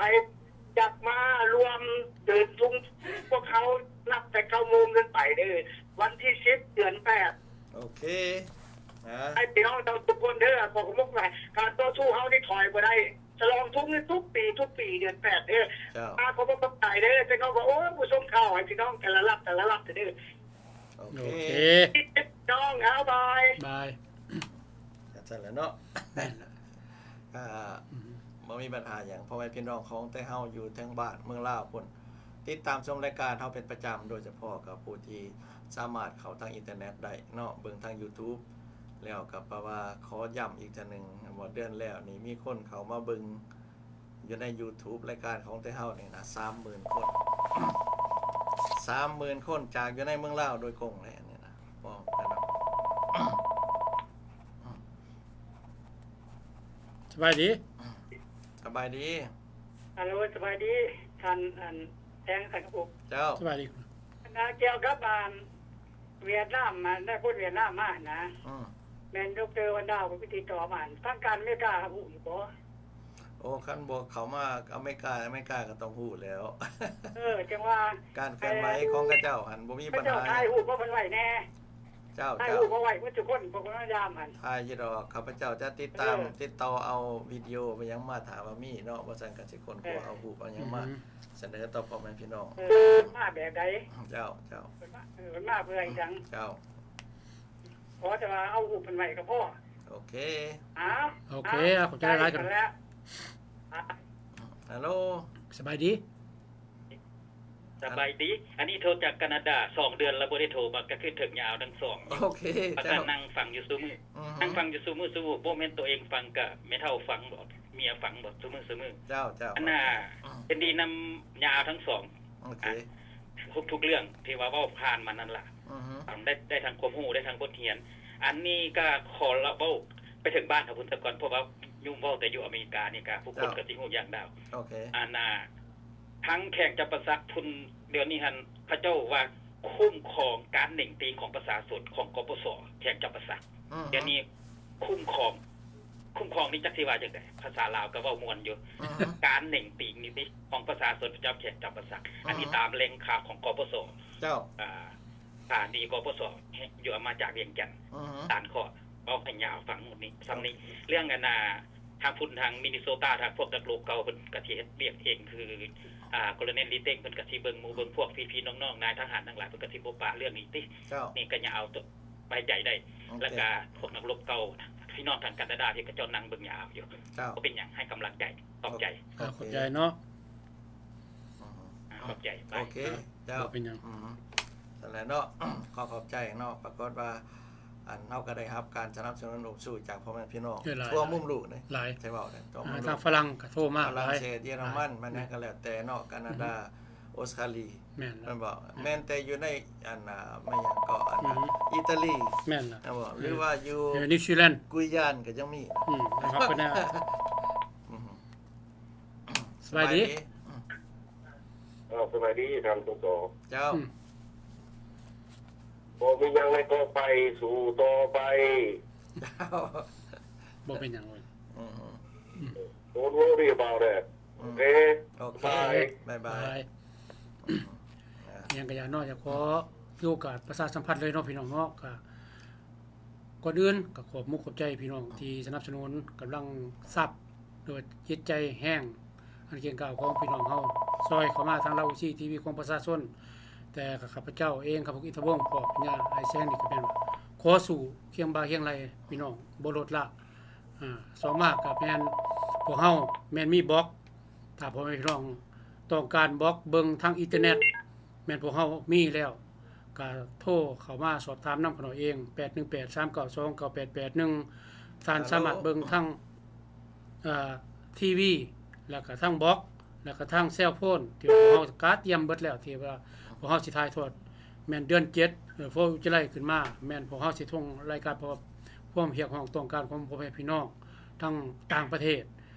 ຢາກມາລວມເດີນທຸງ ພວກເຮົານັບແຕ່ເກົ້າໂມງຂຶ້ນໄປເດີ ວັນທີສິບ ເດືອນແປດ. ໂອເຄ ໃຫ້ພີ່ນ້ອງເຈົ້າທຸກຄົນເດີ ຂໍຂອບໃຈ. ການຕໍ່ສູ້ເຮົານີ້ຖອຍບໍ່ໄດ້ ສະຫຼອງທຸງນີ້ທຸກປີ ທຸກປີເດືອນແປດເດີ. ເຈົ້າ. ອາ ຂໍຂອບໃຈເດີ. ແຕ່ເຂົາກໍ ໂອ້ ບໍ່ສົ່ງຂ່າວໃຫ້ພີ່ນ້ອງແຕ່ລະລັດ ແຕ່ລະລັດເດີ. ໂອເຄ ໂອເຄ ພີ່ນ້ອງ ເອົາ ບາຍ ບາຍ. ຈັ່ງຊັ້ນແຫຼະເນາະ. ແມ່ນລະ. ກະ ອືຮຶ ບໍ່ມີບັນຫາຫຍັງ ພໍ່ແມ່ພີ່ນ້ອງຂອງແຕ່ເຮົາຢູ່ທາງບ້ານເມືອງລາວພຸ້ນ ຕິດຕາມຊົມລາຍການເຮົາເປັນປະຈຳ ໂດຍສະເພາະກັບຜູ້ທີ່ສາມາດເຂົ້າທາງອິນເຕີເນັດໄດ້ເນາະ ເບິ່ງທາງຢູທູບ. ແລ້ວກໍແປວ່າຂໍຢ້ຳອີກເທື່ອໜຶ່ງວ່າ ເດືອນແລ້ວນີ້ມີຄົນເຂົ້າມາເບິ່ງຢູ່ໃນຢູທູບລາຍການຂອງແຕ່ເຮົານີ້ນະ ສາມໝື່ນຄົນ ສາມໝື່ນຄົນ ຈາກຢູ່ໃນເມືອງລາວໂດຍກົງເລີຍນີ້ນະ. ສະບາຍດີ ສະບາຍດີ. ຮັລໂຫຼ ສະບາຍດີທ່ານ ອັນ ແພງສັງກະພົງ. ເຈົ້າ ສະບາຍດີ. ອັນ ກ່ຽວກັບ ອັນ ຫວຽດນາມ ອັນ ໄດ້ຄົນຫວຽດນາມມາຫັ້ນນະ. ອືມ ແມ່ນ ດອກເຕີ ວັນດາວ ເພິ່ນໄປຕິດຕໍ່ມາ ທາງການອາເມລິກາຮູ້ຢູ່ບໍ່? ໂອ້ ຄັນບໍ່ເຂົ້າມາອາເມລິກາ ອາເມລິກາກໍຕ້ອງຮູ້ແລ້ວ. ເອີ ຈັ່ງວ່າ ການເຄື່ອນໄຫວຂອງເຂົາເຈົ້າຫັ້ນບໍ່ມີບັນຫາ. ເຂົາເຈົ້າຖ່າຍຮູບມາເພິ່ນໄວ້ແດ່. ເຈົ້າ ຖ່າຍຮູບມາໄວ້ໝົດທຸກຄົນ ພວກເພິ່ນມາຢາມຫັ້ນ. ຖ່າຍຢູ່ດອກ ຂ້າພະເຈົ້າຈະຕິດຕາມ ຕິດຕໍ່ເອົາວິດີໂອໄປຫຍັງມາ ຖ້າວ່າມີເນາະ ບໍ່ຊັ້ນກໍຊິຄົ້ນຄວ້າເອົາຮູບເອົາຫຍັງມາສະເໜີຕໍ່ພໍ່ແມ່ພີ່ນ້ອງ. ເອີ ມາແບບໃດ? ເຈົ້າ ເຈົ້າ. ເພິ່ນມາ ເອີ ເພິ່ນມາເພື່ອອີ່ຫຍັງ? ເຈົ້າ. ຂໍແຕ່ວ່າເອົາຮູບເພິ່ນໄວ້ກໍພໍ. ໂອເຄ ເອົາ ໂອເຄ ເອົາ ຂອບໃຈຫຼາຍໆ. ຮັລໂຫຼ ສະບາຍດີ. ສະບາຍດີ ອັນນີ້ໂທຈາກການາດາ ສອງເດືອນແລ້ວບໍ່ໄດ້ໂທມາ ກໍຄິດເຖິງຍາວທັງສອງ. ໂອເຄ ປະການ ເຈົ້າ ນັ່ງຟັງຢູ່ຊຸມື້ ອືຮຶ ນັ່ງຟັງຢູ່ຊຸມື້ ບໍ່ແມ່ນໂຕເອງຟັງ ກະແມ່ເຖົ້າຟັງບໍ ເມຍຟັງບໍ ຊຸມື້ ຊຸມື້. ເຈົ້າ ເຈົ້າ. ອັນນ່າ ເຫັນດີນຳຍາວທັງສອງ. ໂອເຄ ທຸກໆເລື່ອງທີ່ວ່າເວົ້າຜ່ານມານັ້ນລະ ອືຮຶ ໄດ້ ໄດ້ທັງຄວາມຮູ້ ໄດ້ທັງບົດຮຽນ. ອັນນີ້ກໍຂໍລະເວົ້າໄປເຖິງບ້ານເຮົາພຸ້ນສາກ່ອນ ເພາະວ່າຍູມເວົ້າແຕ່ຢູ່ອາເມລິການີ້ກະ ຜູ້ຄົນກໍຊິຮູ້ຢ່າງດາວ. ໂອເຄ ອັນນ່າ ທາງແຂວງຈຳປາສັກພຸ້ນ ດຽວນີ້ຫັ້ນ ເຂົາເຈົ້າວ່າຄຸ້ມຄອງການເໜັງຕີງຂອງປະຊາຊົນຂອງ ກປສ ແຂວງຈຳປາສັກ. ດຽວນີ້ຄຸ້ມຄອງ ຄຸ້ມຄອງນີ້ຈັກຊິວ່າຈັ່ງໃດ ພາສາລາວກໍເວົ້າມ່ວນຢູ່. ການເໜັງຕີງນີ້ຕິ ຂອງປະຊາຊົນປະຈຳແຂວງຈຳປາສັກ. ອັນນີ້ຕາມແຫຼ່ງຂ່າວຂອງ ກປສ. ເຈົ້າ. ອ່າ ສະຖານີ ກປສ ຢູ່ ມາຈາກວຽງຈັນ ຕານເຄາະ ເວົ້າໃຫ້ຍາວຟັງໝົດນີ້ ສ່ຳນີ້. ເລື່ອງອັນນ່າ ທາງພຸ້ນ ທາງມິນິໂຊຕາ ທາງພວກນັກລົບເກົ່າເພິ່ນກະຊິເຮັດວຽກເອງ ຄື ອ່າ ໂຄໂລເນນ ລີເຕັງ ເພິ່ນກະຊິເບິ່ງໝູ່ເບິ່ງພວກ ພີ່ໆນ້ອງໆ ນາຍທະຫານທັງຫຼາຍ ເພິ່ນກະຊິບໍ່ປະເລື່ອງນີ້ຕິ. ເຈົ້າ. ນີ້ກະຢ່າເອົາໄວ້ໃຈໄດ້. ແລ້ວກະພວກນັກລົບເກົ່າ ພີ່ນ້ອງທາງການາດາທີ່ເຂົາເຈົ້ານັ່ງເບິ່ງ ຍາວຢູ່. ເຈົ້າ. ບໍ່ເປັນຫຍັງ ໃຫ້ກຳລັງໃຈ ຂອບໃຈ. ຂອບໃຈເນາະ. ອ່າ ຂອບໃຈ. ໂອເຄ ເຈົ້າ. ບໍ່ເປັນຫຍັງ. ອືມ ຊັ້ນແຫຼະເນາະ ຂໍຂອບໃຈເນາະ. ປາກົດວ່າ ອັນ ເຮົາກໍໄດ້ຮັບການສະໜັບສະໜູນອຸບຊູຈາກພໍ່ແມ່ພີ່ນ້ອງທົ່ວມຸມໂລກເດ້. ຫຼາຍ ໃຊ່ເວົ້າໄດ້ ທົ່ວມຸມໂລກ. ທາງຝຣັ່ງກໍໂທມາຫຼາຍ ຝຣັ່ງເສດ ເຢຍລະມັນ ແມ່ນຫຍັງກໍແລ້ວແຕ່ເນາະ ການາດາ ອືມ ອົດສະຕາລີ. ແມ່ນ ແມ່ນບໍ່? ແມ່ນແຕ່ຢູ່ໃນ ອັນ ແມ່ນຫຍັງເກາະ ອັນ ອີຕາລີ. ແມ່ນລະ. ຫຼືວ່າຢູ່ ນິວຊີແລນ ກຸຍຢານກໍຍັງມີ. ອືມ ຮັບໄປແນ່. ສະບາຍດີ. ເອີ ສະບາຍດີທ່ານ ສົມໂຕ. ເຈົ້າ. ອືມ ບໍ່ມີຫຍັງໃນກອງໄຟ ສູ້ຕໍ່ໄປ. ເຈົ້າ. ບໍ່ເປັນຫຍັງເວີຍ. ອືມ Don't worry about that. ໂອເຄ ໂອເຄ ບາຍ ບາຍບາຍ. ຫຍັງກະຢ່າເນາະ ຢາກຂໍຖືໂອກາດປະຊາສຳພັນເລີຍເນາະ ພີ່ນ້ອງເນາະ. ກະ ກ່ອນອື່ນກໍຂອບມຸກຂອບໃຈພີ່ນ້ອງທີ່ສະໜັບສະໜູນກຳລັງຊັບ ດ້ວຍຈິດໃຈແຮງອັນເກັ່ງກ້າວຂອງພີ່ນ້ອງເຮົາ ຊ່ອຍເຂົ້າມາທາງລາວໂອຊີທີວີຂອງປະຊາຊົນ. ແຕ່ຂ້າພະເຈົ້າເອງ ຂ້າພະເຈົ້າອິນທະວົງ ພໍ່ພະຍາອ້າຍແສງນີ້ ກໍແມ່ນວ່າຂໍສູ້ຄຽງບ່າຄຽງໄຫຼ່ພີ່ນ້ອງ ບໍ່ລົດລະ. ອາ ສອງມາກໍແມ່ນພວກເຮົາແມ່ນມີບລັອກ ຖ້າພໍ່ແມ່ພີ່ນ້ອງຕ້ອງການບລັອກເບິ່ງທາງອິນເຕີເນັດ ແມ່ນພວກເຮົາມີແລ້ວ ກໍໂທເຂົ້າມາສອບຖາມນຳຂ້ານ້ອຍເອງ ແປດໜຶ່ງແປດ ສາມເກົ້າສອງ ເກົ້າແປດແປດໜຶ່ງ. ທ່ານສາມາດເບິ່ງທາງ ເອີ ທີວີ ແລ້ວກໍທາງບລັອກ ແລ້ວກໍທາງແຊວໂຟນ ທີ່ວ່າພວກເຮົາກະຕຽມເບິດແລ້ວ ທີ່ວ່າພວກເຮົາຊິຖ່າຍທອດ ແມ່ນເດືອນເຈັດ ເອີ ໂຟ ຈຸໄລຂຶ້ນມາ ແມ່ນພວກເຮົາຊິທົ່ງລາຍການ ເພາະວ່າຄວາມຮຽກຮ້ອງຕ້ອງການຂອງພໍ່ແມ່ພີ່ນ້ອງທັງຕ່າງປະເທດ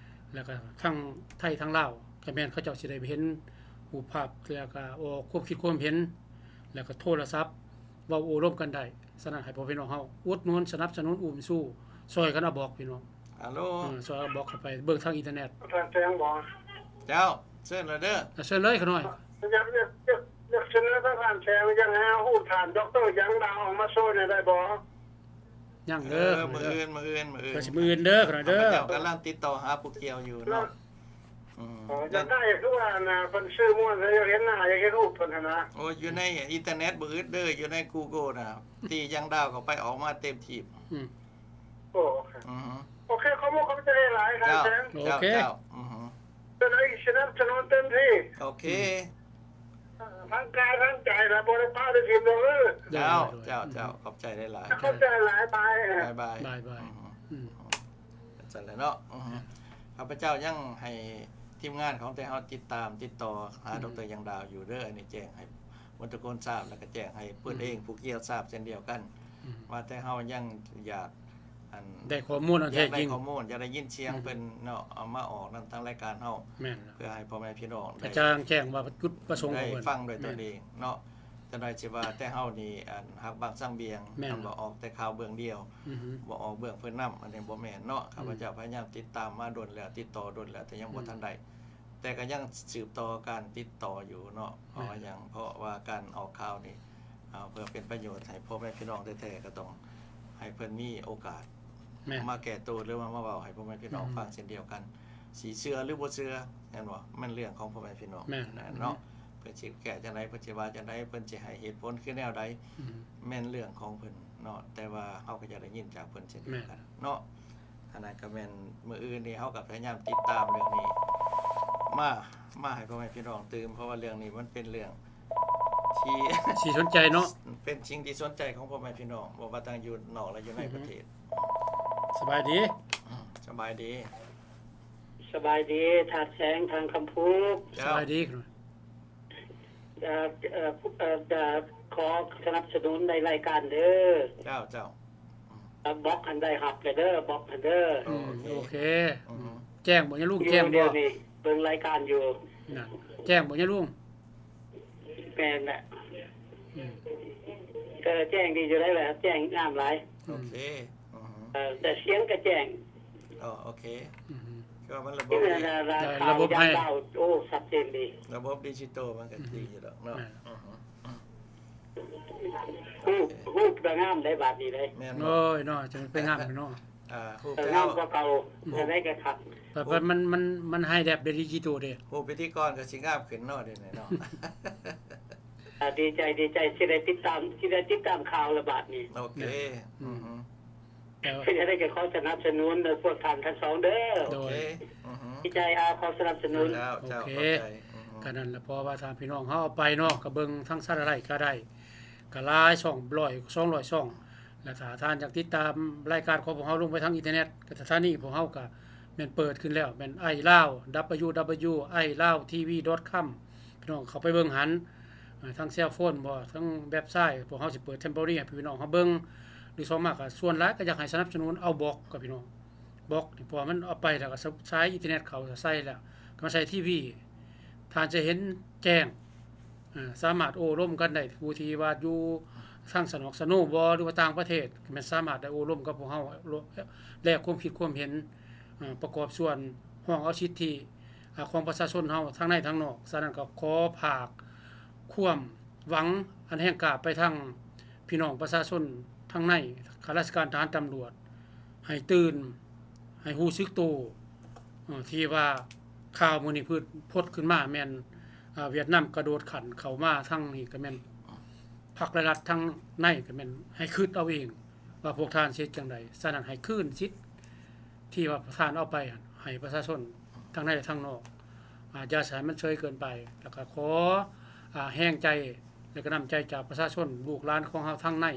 ແລ້ວກໍທັງໄທທັງລາວ ກໍແມ່ນເຂົາເຈົ້າຊິໄດ້ເຫັນຮູບພາບ ແລ້ວກໍອອກຄວາມຄິດຄວາມເຫັນ ແລ້ວກໍໂທລະສັບເວົ້າໂອ້ລົມກັນໄດ້. ສະນັ້ນ ໃຫ້ພໍ່ແມ່ພີ່ນ້ອງເຮົາອຸດໜູນສະໜັບສະໜູນ ອຸ້ມຊູ ຊ່ອຍກັນເອົາບລັອກພີ່ນ້ອງ. ຮາໂລ ເອີ ຊ່ອຍເອົາບລັອກເຂົ້າໄປເບິ່ງທາງອິນເຕີເນັດ. ທ່ານແສງບໍ? ເຈົ້າ ເຊີນເລີຍເດີ. ເຊີນເລີຍຂ້ານ້ອຍ. ຢາກ ຢາກ ຢາກສະເໜີທ່ານແສງ ຢາກໃຫ້ເອົາຮູບທ່ານ ດອກເຕີ ຢາງດາວ ອອກມາໂຊແດ່ໄດ້ບໍ? ຍັງເດີ. ເອີ ມື້ອື່ນ ມື້ອື່ນ ມື້ອື່ນ ກໍຊິມື້ອື່ນເດີຂ້ານ້ອຍເດີ. ຂ້າພະເຈົ້າກຳລັງຕິດຕໍ່ຫາຜູ້ກ່ຽວຢູ່ເນາະ. ອືມ ຢາກໄດ້ຄືວ່ານະ ເພິ່ນຊື່ມ່ວນ ຢາກເຫັນໜ້າ ຢາກເຫັນຮູບເພິ່ນຫັ້ນນະ. ໂອ້ ຢູ່ໃນອິນເຕີເນັດບໍ່ອຶດເດີ ຢູ່ໃນກູໂກນະ ຕີຢ່າງດາວເຂົ້າໄປອອກມາເຕັມທີ່. ອືມ ໂອເຄ ອືຮຶ ໂອເຄ ຂໍຂອບໃຈຫຼາຍໆ ທ່ານແສງ. ເຈົ້າ ໂອເຄ ເຈົ້າ ອືຮຶ ຈະໄດ້ສະໜັບສະໜູນເຕັມທີ່. ໂອເຄ ອືມ ທາງກາຍທາງໃຈລະ ບໍ່ໄດ້ປະໄດ້ຖິ້ມດອກເອີ. ເຈົ້າ ເຈົ້າ ເຈົ້າ ຂອບໃຈຫຼາຍໆ ຂອບໃຈຫຼາຍໆ ບາຍ ບາຍ ບາຍ ບາຍ ອືຮຶ ອືມ ຈັ່ງຊັ້ນແຫຼະເນາະ. ອືຮຶ ຂ້າພະເຈົ້າຍັງໃຫ້ທີມງານຂອງແຕ່ເຮົາຕິດຕາມ ຕິດຕໍ່ຫາ ອືມ ດອກເຕີ ຢ່າງດາວຢູ່ເດີ. ອັນນີ້ແຈ້ງໃຫ້ໝົດທຸກຄົນຊາບ ແລ້ວກໍແຈ້ງໃຫ້ເພິ່ນເອງ ອືມ ຜູ້ກ່ຽວຊາບເຊັ່ນດຽວກັນ ອືມ ວ່າແຕ່ເຮົາຍັງຢາກ ອັນ ໄດ້ຂໍ້ມູນອັນແທ້ຈິງ ຢາກໄດ້ຂໍ້ມູນ ຢາກໄດ້ຍິນສຽງເພິ່ນເນາະ ເອົາມາອອກນຳທາງລາຍການເຮົາ. ແມ່ນ ເພື່ອໃຫ້ພໍ່ແມ່ພີ່ນ້ອງໄດ້ ກະຈ່າງແຈ້ງວ່າຈຸດປະສົງຂອງເພິ່ນ ໄດ້ຟັງດ້ວຍຕົນເອງເນາະ. ແມ່ນ ຈັກໜ້ອຍຊິວ່າແຕ່ເຮົານີ້ ອັນ ຮັກບັກສັງບຽງ ແມ່ນ ແມ່ນບໍ່ ອອກແຕ່ຂ່າວເບື້ອງດຽວ ອືຮຶ ບໍ່ອອກເບື້ອງເພິ່ນນຳ ອັນນີ້ບໍ່ແມ່ນເນາະ. ອືມ ຂ້າພະເຈົ້າພະຍາຍາມຕິດຕາມມາດົນແລ້ວ ຕິດຕໍ່ດົນແລ້ວ ແຕ່ຍັງບໍ່ ອືມ ທັນໄດ້ ແຕ່ກໍຍັງສືບຕໍ່ການຕິດຕໍ່ຢູ່ເນາະ. ແມ່ນ ເພາະວ່າຫຍັງ? ເພາະວ່າການອອກຂ່າວນີ້ ເພື່ອເປັນປະໂຫຍດໃຫ້ພໍ່ແມ່ພີ່ນ້ອງແທ້ໆ ກໍຕ້ອງໃຫ້ເພິ່ນມີໂອກາດ ແມ່ນ ມາແກ້ໂຕ ຫຼືວ່າມາເວົ້າໃຫ້ພໍ່ແມ່ພີ່ນ້ອງ ອືມ ຟັງເຊັ່ນດຽວກັນ. ຊິເຊື່ອ ຫຼືບໍ່ເຊື່ອ ແມ່ນບໍ່? ແມ່ນເລື່ອງຂອງພໍ່ແມ່ພີ່ນ້ອງ ແມ່ນ ເນາະ. ອືມ ເພິ່ນຊິແກ້ຈັ່ງໃດ ເພິ່ນຊິວ່າຈັ່ງໃດ ເພິ່ນຊິໃຫ້ເຫດຜົນຄືແນວໃດ ອືມ ແມ່ນເລື່ອງຂອງເພິ່ນເນາະ. ແຕ່ວ່າເຮົາກໍຢາກໄດ້ຍິນຈາກເພິ່ນເຊັ່ນດຽວກັນ ແມ່ນ ເນາະ. ອັນນັ້ນກໍແມ່ນ ມື້ອື່ນນີ້ເຮົາກໍພະຍາຍາມຕິດຕາມເລື່ອງນີ້ມາ ມາໃຫ້ພໍ່ແມ່ພີ່ນ້ອງຕື່ມ ເພາະວ່າເລື່ອງນີ້ມັນເປັນເລື່ອງທີ່ ທີ່ສົນໃຈເນາະ ເປັນສິ່ງທີ່ສົນໃຈຂອງພໍ່ແມ່ພີ່ນ້ອງ ບໍ່ວ່າທັງຢູ່ນອກ ແລະ ຢູ່ໃນ ອືຮຶ ປະເທດ. ສະບາຍດີ ອືມ ສະບາຍດີ ສະບາຍດີ ທ່ານແສງ ທ່ານຄຳພູ. ເຈົ້າ ສະບາຍດີ. ເອີ ເອີ ເອີ ຈະຂໍສະໜັບສະໜູນໃນລາຍການເດີ. ເຈົ້າ ເຈົ້າ ອືມ ບລັອກຫັ້ນໄດ້ຮັບແລ້ວເດີ ບລັອກຫັ້ນເດີ. ອືມ ໂອເຄ ໂອເຄ ອືມ ອືມ ແຈ້ງບໍ່ຍາລຸງ? ແຈ້ງບໍ່? ດຽວນີ້ເບິ່ງລາຍການຢູ່. ນັ້ນ ແຈ້ງບໍ່ຍາລຸງ? ແມ່ນແຫຼະ ອືມ ເອີ ແຈ້ງດີຢູ່ໄດ໋ແຫຼະ ແຈ້ງງາມຫຼາຍ. ອືມ ໂອເຄ ອືຮຶ ເອີ ແຕ່ສຽງກໍແຈ້ງ. ອໍ ໂອເຄ ອືຮຶ ຄືວ່າມັນລະບົບດີ ລະບົບໃຫ້ ໂອ້ ຊັດເຈນດີ ລະບົບດິຈິຕອລມັນກໍ ອືຮຶ ດີຢູ່ດອກເນາະ. ແມ່ນ ອືຮຶ ຮູບ ຮູບກໍງາມໄດ໋ ບາດນີ້ເດ້. ແມ່ນ ໂອ້ຍເນາະ ຈັ່ງໄປງາມເນາະ. ອ່າ ຮູບ ເອີ ງາມກວ່າເກົ່າ ຮູບ ຈັ່ງໃດກໍຄັກ. ແຕ່ເພິ່ນ ມັນ ມັນ ມັນໃຫ້ແບບດິຈິຕອລເດ້ ຮູບພິທີກອນກໍຊິງາມຂຶ້ນເນາະ ດຽວນີ້ເນາະ. ອ່າ ດີໃຈ ດີໃຈ ຊິໄດ້ຕິດຕາມ ຊິໄດ້ຕິດຕາມຂ່າວລະບາດນີ້. ໂອເຄ ແມ່ນ ອືຮຶ ອືມ ເພື່ອຈະໄດ້ ກໍຂໍສະໜັບສະໜູນພວກທ່ານທັງສອງເດີ. ໂອເຄ ອືຮຶ ດີໃຈ ອ່າ ຂໍສະໜັບສະໜູນ. ເຈົ້າ ເຈົ້າ ໂອເຄ ຂອບໃຈ ອືຮຶ ກໍນັ້ນລະ ເພາະວ່າທາງພີ່ນ້ອງເຮົາເອົາໄປເນາະ ກໍເບິ່ງທາງສາທະໄລກໍໄດ້ ກໍຫຼາຍຊ່ອງ ຮ້ອຍ ສອງຮ້ອຍຊ່ອງ ແລະ ຖ້າທ່ານຢາກຕິດຕາມລາຍການຂອງພວກເຮົາລົງໄປທາງອິນເຕີເນັດ ກໍສະຖານີຂອງເຮົາກໍແມ່ນເປີດຂຶ້ນແລ້ວ ແມ່ນ iLao ດັບເບິນຢູດັບເບິນຢູ iLaoTV.com ພີ່ນ້ອງເຂົ້າໄປເບິ່ງຫັ້ນ. ເອີ ທັງແຊວໂຟນບໍ ທັງເວັບໄຊ ພວກເຮົາຊິເປີດ temporary ໃຫ້ພີ່ນ້ອງເຮົາເບິ່ງ ຫຼືສອງມາກໍສ່ວນຫຼາຍກໍຢາກໃຫ້ສະໜັບສະໜູນເອົາບລັອກກັບພີ່ນ້ອງ ບລັອກນີ້ ເພາະວ່າມັນເອົາໄປແລ້ວກໍສາຍອິນເຕີເນັດເຂົາໃສ່ແລ້ວ ກໍມາໃສ່ທີວີ ທ່ານຈະເຫັນແຈ້ງ ເອີ ສາມາດໂອ້ລົມກັນໄດ້ ຜູ້ທີ່ວ່າຢູ່ທາງສະໜອກສະໂນບໍ ຫຼືວ່າຕ່າງປະເທດ ກໍແມ່ນສາມາດໄດ້ໂອ້ລົມກັບພວກເຮົາ ແລກຄວາມຄິດຄວາມເຫັນ ເອີ ປະກອບສ່ວນຮ້ອງເອົາສິດທິ ອາ ຂອງປະຊາຊົນເຮົາທັງໃນທັງນອກ. ສະນັ້ນກໍຂໍຝາກຄວາມຫວັງອັນແຮງກ້າໄປທາງພີ່ນ້ອງປະຊາຊົນທັງໃນ ຂ້າລາຊະການທະຫານຕຳຫຼວດ ໃຫ້ຕື່ນ ໃຫ້ຮູ້ສຶກໂຕ ເອີ ທີ່ວ່າຂ່າວມື້ນີ້ພືດພົດຂຶ້ນມາແມ່ນ ອາ ຫວຽດນາມກະໂດດຂັ້ນເຂົ້າມາທາງນີ້ ກະແມ່ນພັກ ແລະ ລັດທາງໃນ ກະແມ່ນໃຫ້ຄຶດເອົາເອງວ່າພວກທ່ານຊິເຮັດຈັ່ງໃດ. ສະນັ້ນໃຫ້ຄືນສິດທີ່ວ່າທ່ານເອົາໄປຫັ້ນໃຫ້ປະຊາຊົນທັງໃນ ແລະ ທັງນອກ ອາ ຢ່າໃຫ້ມັນເຊີຍເກີນໄປ. ແລ້ວກະຂໍ ອາ ແຮງໃຈ ແລະ ກະນ້ຳໃຈຈາກປະຊາຊົນ ລູກຫຼານຂອງເຮົາທາງໃນ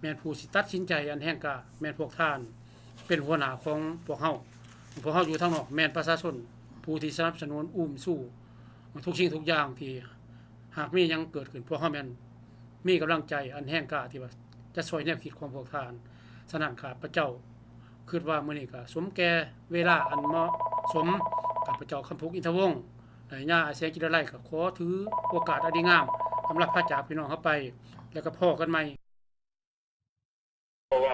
ແມ່ນຜູ້ຊິຕັດສິນໃຈອັນແຮງກ້າ ແມ່ນພວກທ່ານເປັນຫົວໜ້າຂອງພວກເຮົາ. ພວກເຮົາຢູ່ທາງນອກແມ່ນປະຊາຊົນຜູ້ທີ່ສະໜັບສະໜູນອຸ້ມຊູທຸກສິ່ງທຸກຢ່າງທີ່ຫາກມີຫຍັງເກີດຂຶ້ນ ພວກເຮົາແມ່ນມີກຳລັງໃຈອັນແຮງກ້າທີ່ວ່າຈະຊ່ອຍແນວຄິດຂອງພວກທ່ານ. ສະນັ້ນ ຂ້າພະເຈົ້າຄິດວ່າມື້ນີ້ກະສົມແກ່ເວລາອັນເໝາະສົມ. ຂ້າພະເຈົ້າ ຄຳພຸກ ອິນທະວົງ ແລະ ຍາອາແສງ ຈິດດາໄລ ກະຂໍຖືໂອກາດອັນດີງາມ ອຳລາພາຈາກພີ່ນ້ອງເຮົາໄປ ແລ້ວກະພໍ້ກັນໃໝ່. ເພາະວ່າ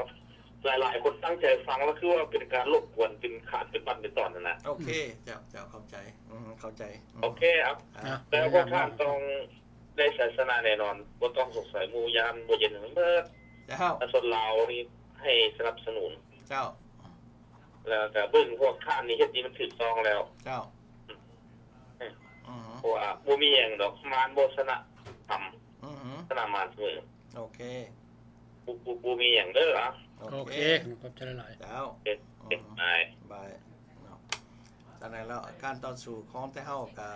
ຫຼາຍໆຄົນຕັ້ງໃຈຟັງ ແລ້ວຄືວ່າເປັນການລົບກວນ ເປັນຂາດເປັນບັ້ນເປັນຕອນຫັ້ນນະ. ໂອເຄ ເຈົ້າ ເຈົ້າ ເຂົ້າໃຈ ອື ເຂົ້າໃຈ ອື ໂອເຄ ເອົາ ອ່າ ແຕ່ພວກທ່ານຕ້ອງໄດ້ໄຊຊະນະແນ່ນອນ ບໍ່ຕ້ອງສົງໄສ ໝູ່ຢ້ານບໍ່ເຢັນໃຫ້ມັນເໝິດ. ເຈົ້າ ປະຊາຊົນລາວນີ້ໃຫ້ສະໜັບສະໜູນ. ເຈົ້າ ແລ້ວກະເບິ່ງພວກທ່ານນີ້ເຮັດນີ້ມັນຖືກຕ້ອງແລ້ວ. ເຈົ້າ ອື ອື ເພາະວ່າບໍ່ມີຫຍັງດອກ ມານບໍ່ຊະນະທຳ ອື ຊະນະມານສະເໝີ. ໂອເຄ ບໍ່ ບໍ່ ບໍ່ມີຫຍັງເດີ. ໂອເຄ ໂອເຄ ຂອບໃຈຫຼາຍໆ. ເຈົ້າ ເປັນ ອື ເປັນໄປ ບາຍເນາະ. ຈັ່ງໃດແລ້ວ ການຕໍ່ສູ້ຂອງແຕ່ເຮົາກະ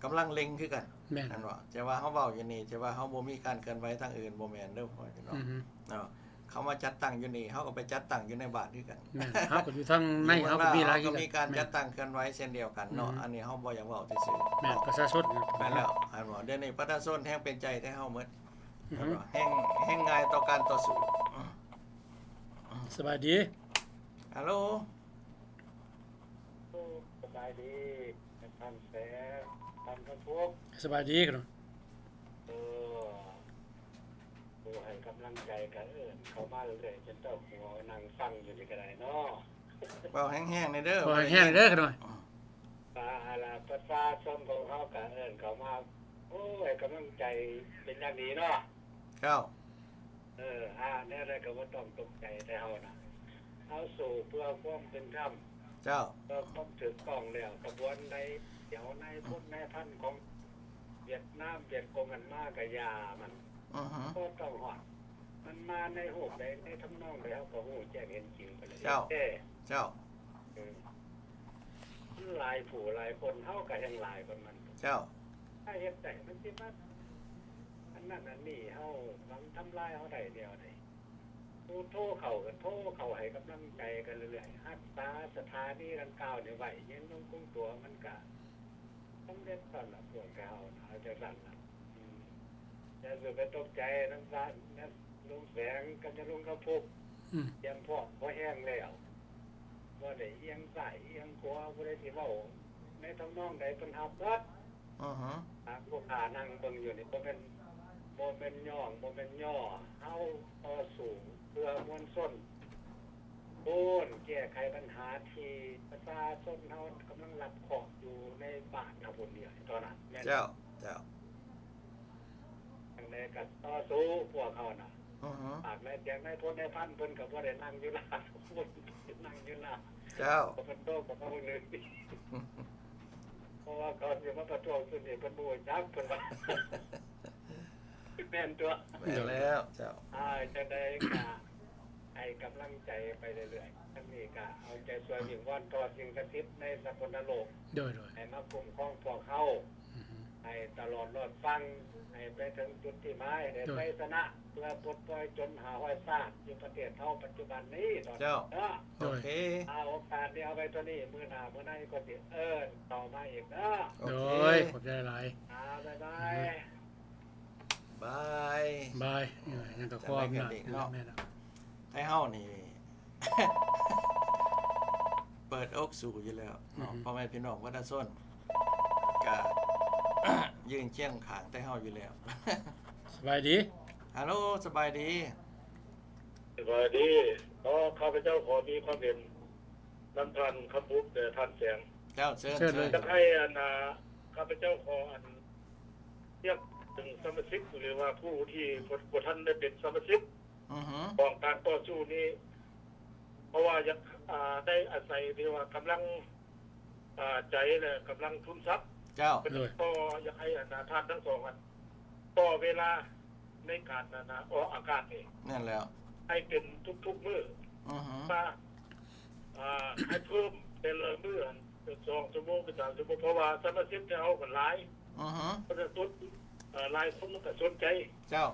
ກຳລັງເລັ່ງຄືກັນ. ແມ່ນ ແມ່ນບໍ່? ຈະວ່າເຮົາເວົ້າຢູ່ນີ້ ຈະວ່າເຮົາບໍ່ມີການເຄື່ອນໄຫວທາງອື່ນ ບໍ່ແມ່ນເດີ ພໍ່ແມ່ພີ່ນ້ອງ ອື ເນາະ. ເຂົາມາຈັດຕັ້ງຢູ່ນີ້ ເຮົາກໍໄປຈັດຕັ້ງຢູ່ໃນບ້ານຄືກັນ. ແມ່ນ ເຮົາກໍຢູ່ທາງໃນ ເຮົາກໍມີຫຼາຍຄືກັນ. ມີການຈັດຕັ້ງເຄື່ອນໄຫວເຊັ່ນດຽວກັນເນາະ. ອື ອັນນີ້ເຮົາບໍ່ຢາກເວົ້າຊື່ໆ. ແມ່ນ ປະຊາຊົນ. ແມ່ນແລ້ວ ອັນວ່າດຽວນີ້ປະຊາຊົນແຮງເປັນໃຈແຕ່ເຮົາໝົດ. ອື ແຮງ ແຮງງ່າຍຕໍ່ການຕໍ່ສູ້. ສະບາຍດີ. ຮັລໂຫຼ. ໂອ້ ສະບາຍດີທ່ານແສງ ທ່ານຄຳພຸກ. ສະບາຍດີ. ເອີ ຜູ້ໃຫ້ກຳລັງໃຈກະເອີ້ນເຂົ້າມາເລື້ອຍໆ ຈົນເຈົ້າຫົວນັ່ງຟັງຢູ່ນີ້ກະໄດ້ເນາະ. ເວົ້າແຮງໆແດ່ເດີ ເວົ້າແຮງໆແດ່ເດີ. ປະຊາຊົນຂອງເຮົາກະເອີ້ນເຂົ້າມາ ໂອ້ ໃຫ້ກຳລັງໃຈເປັນຢ່າງດີເນາະ. ເຈົ້າ ເອີ ຫາແນວໃດກໍບໍ່ຕ້ອງຕົກໃຈແຕ່ເຮົານະ ເຮົາສູ້ເພື່ອຄວາມເປັນທຳ. ເຈົ້າ ເພື່ອຄວາມຖືກຕ້ອງແລ້ວ ຂະບວນໃດ ດຽວນາຍພົນນາຍພັນຂອງຫວຽດນາມ ຫວຽດກົງຫັ້ນມາກະຢ່າມັນ ບໍ່ຕ້ອງຮອດ ມັນມາໃນຮູບໃດ ໃນທຳນອງໃດ ເຮົາກໍຮູ້ແຈ້ງເຫັນຈິງໄປແລ້ວ. ເຈົ້າ ເຈົ້າ ເອີ ມັນຫຼາຍຜູ້ຫຼາຍຄົນ ເຮົາກໍແຮ່ງຫຼາຍກວ່າມັນ. ເຈົ້າ ຖ້າເຮັດໄດ້ມັນຊິມາ ອັນນັ້ນອັນນີ້ ເຮົາຫວັງທຳລາຍເຮົາໄດ້ແນວໃດ? ຜູ້ໂທເຂົ້າກໍໂທເຂົ້າໃຫ້ກຳລັງໃຈກັນເລື້ອຍໆ ຮັກສາສະຖານີດັ່ງກ່າວນີ້ໄວ້ ຍັງຄົງຕົວ ມັນກະສຳເລັດຕອນລະ ພວກເຮົານະ ເອົາຈັ່ງຊັ້ນລະ. ອືມ ຢ່າສູ່ໄປຕົກໃຈນຳ ນຳລຸງແສງກັບຍາລຸງຄຳພຸກ. ອືມ ຕຽມພ້ອມພໍແຮງແລ້ວ ບໍ່ໄດ້ອຽງຊ້າຍອຽງຂວາ ຜູ້ໃດຊິເວົ້າໃນທຳນອງໃດເພິ່ນຮັບໝົດ. ອືຮຶ ຖ້າຜູ້ຂ້ານັ່ງເບິ່ງຢູ່ນີ້ ບໍ່ແມ່ນ ບໍ່ແມ່ນຍ້ອງ ບໍ່ແມ່ນຍໍ ເຮົາຕໍ່ສູ້ເພື່ອມວນຊົນ ໂອ້ນ ແກ້ໄຂບັນຫາທີ່ປະຊາຊົນເຮົາກຳລັງຮັບເຄາະຢູ່ໃນບ້ານເຮົາພຸ້ນເດ ຕອນນັ້ນແມ່ນ. ເຈົ້າ ເຈົ້າ. ຈັ່ງໃດກໍຕໍ່ສູ້ພວກເຮົານະ. ອືຮຶ ປາກນາຍແຈງນາຍພົນນາຍພັນເພິ່ນກໍບໍ່ໄດ້ນັ່ງຢູ່ລາວ ນັ່ງຢູ່ລາວ. ເຈົ້າ ເພິ່ນໂທກະເພິ່ນເລີຍ ເພາະວ່າເຂົາຊິມາປະທ້ວງຊຸດນີ້ ເພິ່ນບໍ່ຮູ້ຈັກ ເພິ່ນວ່າ. ແມ່ນຕົວະ ແມ່ນແລ້ວເຈົ້າ. ອ່າ ຈັ່ງໃດກະໃຫ້ກຳລັງໃຈໄປເລື້ອຍໆ ທັງນີ້ກະເອົາໃຈຊ່ວຍວິງວອນຕໍ່ສິ່ງສັກສິດໃນສາກົນນະໂລກ ໂດຍໆ ໃຫ້ມາຄຸ້ມຄອງພວກເຮົາ ອືຮຶ ໃຫ້ຕະຫຼອດລອດຝັ່ງ ໃຫ້ໄປເຖິງຈຸດທີ່ໝາຍ ໃຫ້ໄດ້ໄຊຊະນະ ເພື່ອປົດປ່ອຍໂຈນຫ້າຮ້ອຍຊາດຢູ່ປະເທດເຮົາປັດຈຸບັນນີ້. ເຈົ້າ ເນາະ ໂອເຄ ໂດຍ ອ່າ ໂອກາດນີ້ເອົາໄວ້ເທົ່ານີ້ ມື້ໜ້າມື້ໃນກໍຊິເອີ້ນເຂົ້າມາອີກເນາະ. ໂອເຄ ໂດຍ ຂອບໃຈຫຼາຍ. ອ່າ ບາຍບາຍ. ບາຍ ບາຍ. ເອີ ຍັງກໍຄວາມນະ ແມ່ນລະ ໄທເຮົານີ້ເປີດອົກສູ້ຢູ່ແລ້ວເນາະ ອືຮຶ ພໍ່ແມ່ພີ່ນ້ອງປະຊາຊົນກະຢືນຄຽງຂ້າງໄທເຮົາຢູ່ແລ້ວ. ສະບາຍດີ ຮັລໂຫຼ ສະບາຍດີ. ສະບາຍດີ. ຂໍ ຂ້າພະເຈົ້າຂໍມີຄວາມເຫັນນຳທ່ານຄຳບຸກ ແລະ ທ່ານແສງ. ເຈົ້າ ເຊີນ ເຊີນເລີຍ. ຢາກໃຫ້ອັນ ອ່າ ຂ້າພະເຈົ້າຂໍອັນ ຮຽກເຖິງສະມາຊິກ ຫຼືວ່າຜູ້ທີ່ບໍ່ ບໍ່ທັນໄດ້ເປັນສະມາຊິກ ອືຮຶ ຂອງການຕໍ່ສູ້ນີ້ ເພາະວ່າຢາກ ອ່າ ໄດ້ອາໄສທີ່ວ່າກຳລັງ ອ່າ ໃຈ ແລະ ກຳລັງທຶນຊັບ. ເຈົ້າ. ເພິ່ນ ໂດຍ ກໍຢາກໃຫ້ ອັນ ທ່ານທັງສອງ ອັນ ຕໍ່ເວລາໃນການ ອັນ ອອກອາກາດນີ້ ນັ້ນແຫຼ້ວ ໃຫ້ເປັນທຸກໆມື້. ອືຮຶ. ວ່າ ອ່າ ໃຫ້ເພີ່ມແຕ່ລະມື້ ອັນ ເປັນສອງຊົ່ວໂມງ ເປັນສາມຊົ່ວໂມງ ເພາະວ່າສະມາຊິກທີ່ເຮົາກໍຫຼາຍ. ອືຮຶ. ປະຊາຊົນ ເອີ ຫຼາຍຄົນມັນກໍສົນໃຈ. ເຈົ້າ.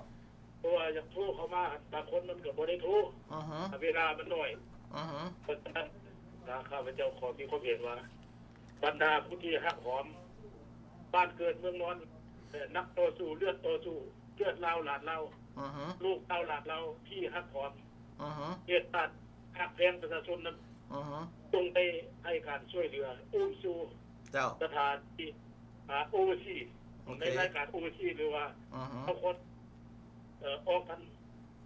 ເພາະວ່າຢາກໂທເຂົ້າມາ ບາງຄົນມັນກໍບໍ່ໄດ້ໂທ. ອືຮຶ. ເວລາມັນໜ້ອຍ. ອືຮຶ. ເພາະສະນັ້ນ ຂ້າພະເຈົ້າຂໍມີຄວາມເຫັນວ່າ ບັນດາຜູ້ທີ່ຮັກຫອມບ້ານເກີດເມືອງນອນ ແລະ ນັກຕໍ່ສູ້ ເລືອດຕໍ່ສູ້ ເລືອດລາວຫຼານລາວ ອືຮຶ ລູກລາວຫຼານລາວທີ່ຮັກຫອມ ອືຮຶ ເຮັດການຮັກແພງປະຊາຊົນນັ້ນ ອືຮຶ ຈົ່ງໄດ້ໃຫ້ການຊ່ວຍເຫຼືອ ອຸ້ມຊູ ເຈົ້າ ສະຖານທີ່ ອ່າ ໂອເວີຊີ ໂອເຄ ໃນລາຍການໂອເວີຊີ ຫຼືວ່າ ອືຮຶ ບາງຄົນ ເອີ ອອກກັນ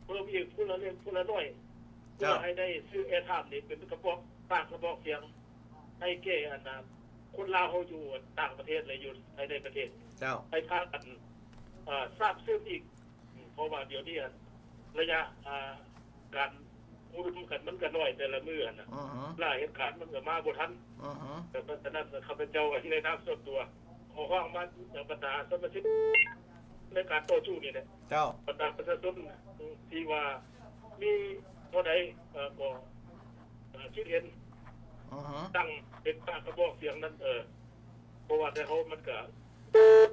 ເພີ່ມອີກຜູ້ລະເລັກຜູ້ລະນ້ອຍ ເພື່ອ ເຈົ້າ ໃຫ້ໄດ້ຊື້ແອທາມນີ້ເປັນກະບອກ ປາກກະບອກສຽງ ໃຫ້ແກ່ ອັນ ອາ ຄົນລາວເຮົາຢູ່ຕ່າງປະເທດ ແລະ ຢູ່ພາຍໃນປະເທດ ເຈົ້າ ໃຫ້ພາກັນ ເອີ ຊາບຊືມອີກ. ເພາະວ່າດຽວນີ້ ອັນ ໄລຍະ ອ່າ ການໂອ້ລົມກັນມັນກໍໜ້ອຍແຕ່ລະມື້ຫັ້ນນະ ອືຮຶ ລະເຫດການມັນກໍມາບໍ່ທັນ ອືຮຶ ເພາະສະນັ້ນ ຂ້າພະເຈົ້າໃນນາມສ່ວນຕົວ ຂໍຮ້ອງມາຍັງບັນດາສະມາຊິກໃນການຕໍ່ສູ້ນີ້ແຫຼະ ເຈົ້າ ບັນດາປະຊາຊົນທີ່ວ່າມີເທົ່າໃດ ເອີ ກໍ ເອີ ຄິດເຫັນ ອືຮຶ ຕັ້ງເປັນປາກກະບອກສຽງນັ້ນ ເອີ ເພາະວ່າແຕ່ເຮົາມັນກະ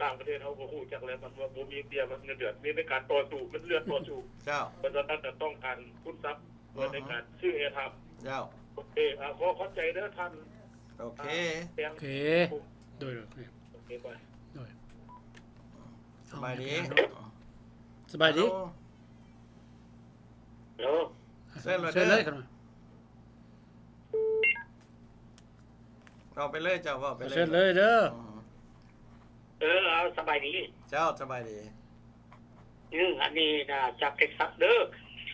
ຕ່າງປະເທດເຮົາກໍຮູ້ຈັກແລ້ວ ມັນວ່າບໍ່ມີເບຍ ມັນເງິນເດືອນ ມີແຕ່ການຕໍ່ສູ້ ມັນເລືອດຕໍ່ສູ້ ເຈົ້າ ເພາະສະນັ້ນກໍຕ້ອງການທຶນຊັບ ເພື່ອໃນການຊື້ແອທາມ ເຈົ້າ ໂອເຄ ອ່າ ຂໍຂອບໃຈເດີທ່ານ ໂອເຄ ໂອເຄ ໂດຍ ໂອເຄ ໂອເຄ ໄປ ໂດຍ ສະບາຍດີ ສະບາຍດີ ເອີ ເຊີນເລີຍ ເຊີນເລີຍ ເວົ້າໄປເລີຍ ເຈົ້າ ເວົ້າໄປເລີຍ ເຊີນເລີຍເດີ ອືມ ເອີ ເອົາ ສະບາຍດີ ເຈົ້າ ສະບາຍດີ ອືມ ອັນນີ້ນະ ຈາກເທັກຊັສເດີ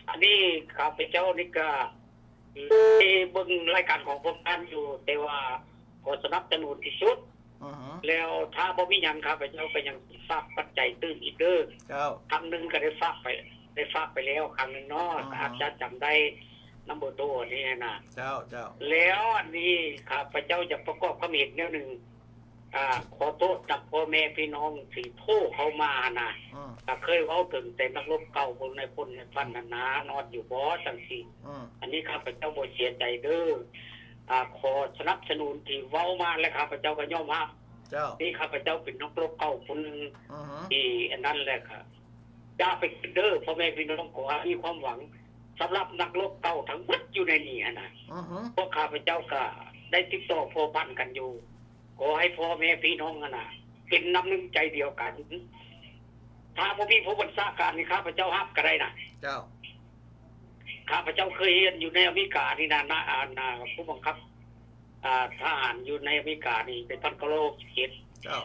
ອັນນີ້ຂ້າພະເຈົ້ານີ້ກະໄດ້ເບິ່ງລາຍການຂອງພວກທ່ານຢູ່ ແຕ່ວ່າຂໍສະໜັບສະໜູນທີ່ສຸດ ອືຮຶ ແລ້ວຖ້າບໍ່ມີຫຍັງ ຂ້າພະເຈົ້າກໍຍັງຊິຝາກປັດໄຈຕື່ມອີກເດີ ເຈົ້າ ຄັ້ງໜຶ່ງກໍໄດ້ຝາກໄປ ໄດ້ຝາກໄປແລ້ວຄັ້ງໜຶ່ງເນາະ ອືຮຶ ອາດຈະຈຳໄດ້ນຳເບີໂທອັນນີ້ນະ ເຈົ້າ ເຈົ້າ ແລ້ວອັນນີ້ຂ້າພະເຈົ້າຢາກປະກອບຄຳເຫັນແນວໜຶ່ງ ອ່າ ຂໍໂທດນຳພໍ່ແມ່ພີ່ນ້ອງທີ່ໂທເຂົ້າມາຫັ້ນນະ ອືມ ກໍເຄີຍເວົ້າເຖິງແຕ່ນັກລົບເກົ່າ ພວກນາຍພົນນາຍພັນຫັ້ນນະ ນອນຢູ່ບໍ່ ຈັ່ງຊີ້ ອືມ ອັນນີ້ຂ້າພະເຈົ້າບໍ່ເສຍໃຈເດີ ອ່າ ຂໍສະໜັບສະໜູນທີ່ເວົ້າມາ ແລະ ຂ້າພະເຈົ້າກໍຍອມຮັບ ເຈົ້າ ນີ້ຂ້າພະເຈົ້າເປັນນັກລົບເກົ່າຜູ້ໜຶ່ງ ອືຮຶ ທີ່ອັນນັ້ນແຫຼະ ກໍຢ່າໄປຄິດເດີ ພໍ່ແມ່ພີ່ນ້ອງ ຂໍໃຫ້ມີຄວາມຫວັງ ສຳລັບນັກລົບເກົ່າທັງໝົດຢູ່ໃນນີ້ຫັ້ນນະ ອືຮຶ ພວກຂ້າພະເຈົ້າກໍໄດ້ຕິດຕໍ່ພົວພັນກັນຢູ່ ຂໍໃຫ້ພໍ່ແມ່ພີ່ນ້ອງຫັ້ນນະ ເປັນນ້ຳໜຶ່ງໃຈດຽວກັນ ຖ້າບໍ່ມີຜູ້ບັນຊາການນີ້ ຂ້າພະເຈົ້າຮັບກໍໄດ້ນະ ເຈົ້າ ຂ້າພະເຈົ້າເຄີຍຮຽນຢູ່ໃນອາເມລິການີ້ນະ ນະ ອາ ນະ ຜູ້ບັງຄັບ ອ່າ ທະຫານຢູ່ໃນອາເມລິການີ້ ແຕ່ພັນເກົ້າຮ້ອຍຫົກສິບເຈັດ ເຈົ້າ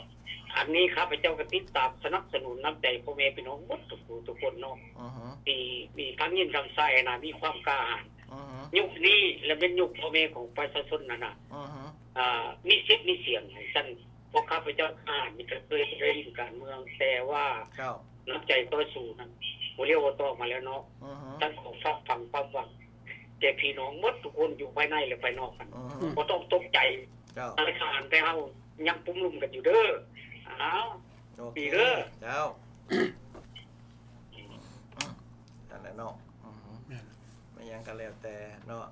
ອັນນີ້ຂ້າພະເຈົ້າກໍຕິດຕາມສະໜັບສະໜູນນ້ຳໃຈພໍ່ແມ່ພີ່ນ້ອງໝົດທຸກຜູ້ທຸກຄົນເນາະ ອືຮຶ ທີ່ມີທັງຍິງທັງຊາຍນະ ມີຄວາມກ້າຫານ ອືຮຶ ຍຸກນີ້ລະແມ່ນຍຸກພໍ່ແມ່ຂອງປະຊາຊົນຫັ້ນນະ ອືຮຶ ອ່າ ມີສິດມີສຽງ ຊັ້ນ ພວກຂ້າພະເຈົ້າ ອ່າ ມີແຕ່ເຄີຍໄດ້ຫຼິ້ນການເມືອງ ແຕ່ວ່າ ເຈົ້າ ນ້ຳໃຈຕໍ່ສູ້ນັ້ນ ບໍ່ລ້ຽວບໍ່ຕໍ່ມາແລ້ວເນາະ ອືຮຶ ຊັ້ນຂໍຝາກຝັງຄວາມຫວັງແກ່ພີ່ນ້ອງໝົດທຸກຄົນ ຢູ່ພາຍໃນ ແລະ ພາຍນອກຫັ້ນ ອືຮຶ ບໍ່ຕ້ອງຕົກໃຈ ເຈົ້າ ທະນາຄານແຕ່ເຮົາຍັງປຸ້ມລຸມກັນຢູ່ເດີ ອ້າວ ໂອເຄ ດີເດີ ເຈົ້າ ນັ້ນແຫຼະເນາະ ອືຮຶ ແມ່ນ ແມ່ນຫຍັງກໍແລ້ວແຕ່ເນາະ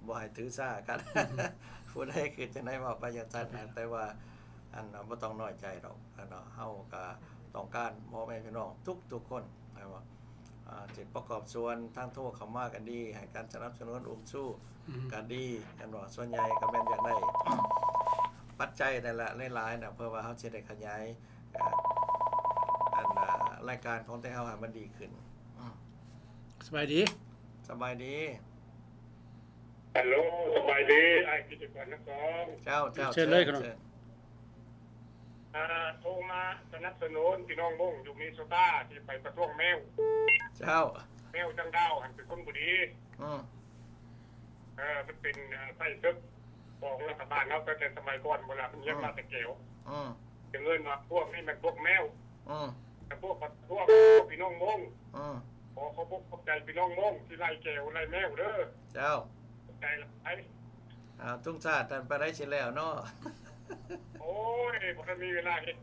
ບໍ່ໃຫ້ຖືສາກັນ ອືຮຶ ຜູ້ໃດຄິດຈັ່ງໃດເວົ້າໄປຈັ່ງຊັ້ນ ແຕ່ວ່າ ອັນ ບໍ່ຕ້ອງນ້ອຍໃຈດອກ ອັນ ເຮົາກໍຕ້ອງການພໍ່ແມ່ພີ່ນ້ອງທຸກໆຄົນ ແມ່ນບໍ່? ອ່າ ທີ່ປະກອບສ່ວນທາງໂທເຂົ້າມາກໍດີ ໃຫ້ການສະໜັບສະໜູນອຸ້ມຊູ ອືມ ກໍດີ ແມ່ນບໍ່? ສ່ວນໃຫຍ່ກໍແມ່ນຢາກໄດ້ປັດໄຈນັ້ນແຫຼະ ຫຼາຍໆນະ ເພື່ອວ່າເຮົາຊິໄດ້ຂະຫຍາຍ ອ່າ ອັນ ອ່າ ລາຍການຂອງໄທເຮົາໃຫ້ມັນດີຂຶ້ນ. ອືມ ສະບາຍດີ ສະບາຍດີ. ຮັລໂຫຼ ສະບາຍດີ ອ້າຍກິດຕິກອນທັງສອງ. ເຈົ້າ ເຈົ້າ ເຊີນເລີຍ ເຊີນ ເຊີນ. ອ່າ ໂທມາສະໜັບສະໜູນພີ່ນ້ອງມົ້ງຢູ່ມິນະໂຊຕາທີ່ໄປປະທ້ວງແມວ. ເຈົ້າ ແມວຈັງດາວຫັ້ນເປັນຄົນບໍ່ດີ. ອືມ ເອີ ມັນເປັນ ເອີ ໄສ້ເສິກຂອງລັດຖະບານເຮົາຕັ້ງແຕ່ສະໄໝກ່ອນພຸ້ນລະ ມັນຮຽນມາແຕ່ແກວ. ອືມ ເອີ້ນວ່າພວກນີ້ແມ່ນພວກແມວ. ອືມ ແຕ່ພວກປະທ້ວງພີ່ນ້ອງມົ້ງ. ອືມ ຂໍຂອບອົກຂອບໃຈພີ່ນ້ອງມົ້ງທີ່ໄລ່ແກວໄລ່ແມວເດີ. ເຈົ້າ ຂອບໃຈຫຼາຍ. ອ້າວ ທຸງຊາດ ທ່ານ ປານໃດຊິແລ້ວເນາະ? ໂອ້ຍ ບໍ່ທັນມີເວລາເຮັດ.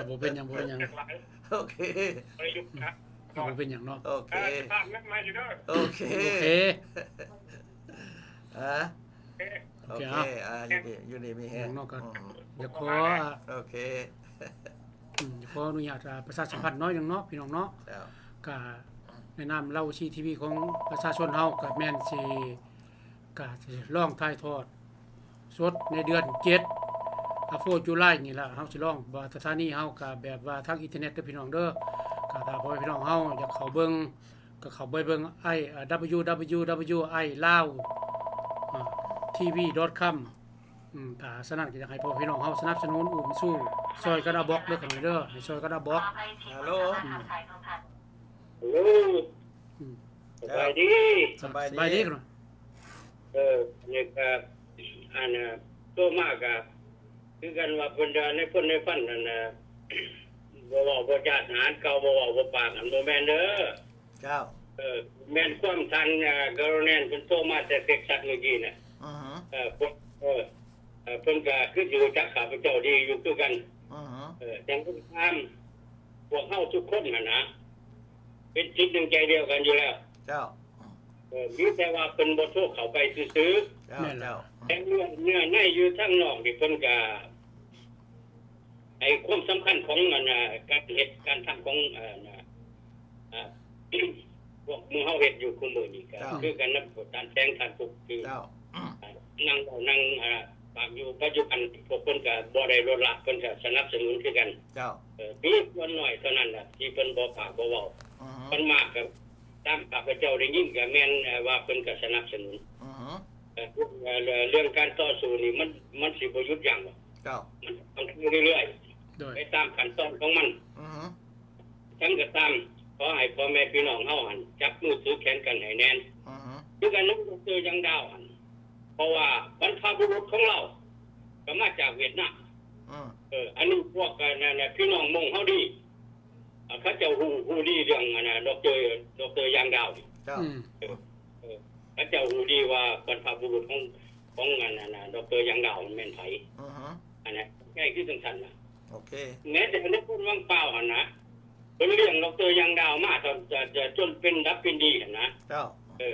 ບໍ່ເປັນຫຍັງ ບໍ່ເປັນຫຍັງ. ໂອເຄ ບໍ່ເປັນຫຍັງເນາະ. ໂອເຄ ໂອເຄ ໂອເຄ ອ່າ ໂອເຄ ອ່າ ຢູ່ດີ ຢູ່ດີມີແຮງເນາະ. ກໍຢາກຂໍ ໂອເຄ ອືມ ຂໍອະນຸຍາດ ອ່າ ປະຊາສຳພັນໜ້ອຍໜຶ່ງເນາະ ພີ່ນ້ອງເນາະ. ເຈົ້າ ກະໃນນາມລາວໂອຊີທີວີຂອງປະຊາຊົນເຮົາ ກະແມ່ນຊິ ກະຊິລອງຖ່າຍທອດສົດໃນເດືອນເຈັດ ອາ ໂຟຈູລາຍນີ້ລະ ເຮົາຊິລອງ ວ່າສະຖານີເຮົາກະແບບວ່າທາງອິນເຕີເນັດເດີ ພີ່ນ້ອງເດີ. ກະຖ້າພໍ່ແມ່ພີ່ນ້ອງເຮົາຢາກເຂົ້າເບິ່ງ ກໍເຂົ້າໄປເບິ່ງ ໄອ ອ່າ ດັບເບິນຢູດັບເບິນຢູດັບເບິນຢູ ໄອ ລາວ ອ່າ ທີວີ ດອດຄອມ. ອືມ ຖ້າສະນັ້ນກໍຢາກໃຫ້ພໍ່ແມ່ພີ່ນ້ອງເຮົາສະໜັບສະໜູນ ອຸ້ມຊູ່ ຊ່ອຍກັນເອົາບລັອກເດີ ຂ້ານ້ອຍເດີ ໃຫ້ຊ່ອຍກັນເອົາບລັອກ. ຮັລໂຫຼ ອືມ ຮັລໂຫຼ ອືມ ສະບາຍດີ ສະບາຍດີ ສະບາຍດີ. ເອີ ອັນນີ້ກໍ ອັນ ໂທມາກໍຄືກັນວ່າເພິ່ນວ່າໃນພົນໃນຟັນນັ້ນນະ ບໍ່ເວົ້າບໍ່ຈາ ທະຫານເກົ່າ ບໍ່ເວົ້າບໍ່ປາກ ອັນບໍ່ແມ່ນເດີ. ເຈົ້າ ເອີ ແມ່ນຄວາມທ່ານ ເອີ ກາໂຣແນນ ເພິ່ນໂທມາແຕ່ເທັກຊັສມື້ກີ້ນະ. ອືຮຶ ເອີ ເພິ່ນ ເອີ ເອີ ເພິ່ນກໍຄືຊິຮູ້ຈັກຂ້າພະເຈົ້າດີຢູ່ຄືກັນ. ອືຮຶ ເອີ ຈັ່ງໃດກໍຕາມ ພວກເຮົາທຸກຄົນຫັ້ນນະ ເປັນຈິດໜຶ່ງໃຈດຽວກັນຢູ່ແລ້ວ. ເຈົ້າ ເອີ ມີແຕ່ວ່າເພິ່ນບໍ່ໂທເຂົ້າໄປຊື່ໆ. ເຈົ້າ ແມ່ນແລ້ວ ເຈົ້າ ແຕ່ເນື້ອ ເນື້ອໃນຢູ່ທາງນອກນີ້ ເພິ່ນກໍ ໃຫ້ຄວາມສຳຄັນຂອງ ອັນ ການເຮັດການທຳຂອງ ອັນ ອ່າ ພວກໝູ່ເຮົາເຮັດຢູ່ຄູ່ມື້ນີ້ກໍ ເຈົ້າ ຄືກັນນຳທ່ານແສງ ທ່ານປຸກ ຄື ເຈົ້າ ອ່າ ນັ່ງເວົ້ານັ່ງ ອ່າ ປາກຢູ່ປັດຈຸບັນ ພວກເພິ່ນກໍບໍ່ໄດ້ລົດລະ ເພິ່ນກໍສະໜັບສະໜູນຄືກັນ. ເຈົ້າ ເອີ ມີສ່ວນໜ້ອຍເທົ່ານັ້ນລະທີ່ເພິ່ນບໍ່ປາກບໍ່ເວົ້າ. ອືຮຶ ສ່ວນມາກກໍຕາມຂ້າພະເຈົ້າໄດ້ຍິນກໍແມ່ນ ເອີ ວ່າເພິ່ນກໍສະໜັບສະໜູນ. ອືຮຶ ເອີ ເລື່ອງການຕໍ່ສູ້ນີ້ ມັນ ມັນຊິບໍ່ຢຸດຢັ້ງ. ເຈົ້າ ມັນຕ້ອງເລື້ອຍໆ ໂດຍ ໄປຕາມຂັ້ນຕອນຂອງມັນ. ອືຮຶ ຈັ່ງໃດກໍຕາມ ຂໍໃຫ້ພໍ່ແມ່ພີ່ນ້ອງເຮົາຫັ້ນ ຈັບມືຖືແຂນກັນໃຫ້ແໜ້ນ. ອືຮຶ ຄືກັນນຳດອກເຕີ ຢາງດາວຫັ້ນ ເພາະວ່າບັນພະບຸລຸດຂອງລາວກໍມາຈາກຫວຽດນາມ. ອືມ ເອີ ອັນນີ້ພວກ ອັນນັ້ນ ພີ່ນ້ອງມົ້ງເຮົາດີ ເຂົາເຈົ້າຮູ້ ຮູ້ດີເລື່ອງ ອັນ ດອກເຕີ ດອກເຕີ ຢາງດາວນີ້. ເຈົ້າ ອືມ ເອີ ເອີ ເຂົາເຈົ້າຮູ້ດີວ່າບັນພະບຸລຸດຂອງ ຂອງ ອັນ ອັນ ດອກເຕີ ຢາງດາວ ມັນແມ່ນໃຜ. ອືຮຶ ອັນນັ້ນ ໃຫຍ່ຄືຈັ່ງຊັ້ນນະ. ໂອເຄ ແມ້ແຕ່ໃນຄົນວັງປາວຫັ້ນນະ ເພິ່ນລ້ຽງດອກເຕີ ຢາງດາວມາ ຈົນ ຈົນ ຈົນເປັນດັບເປັນດີຫັ້ນນະ. ເຈົ້າ ເອີ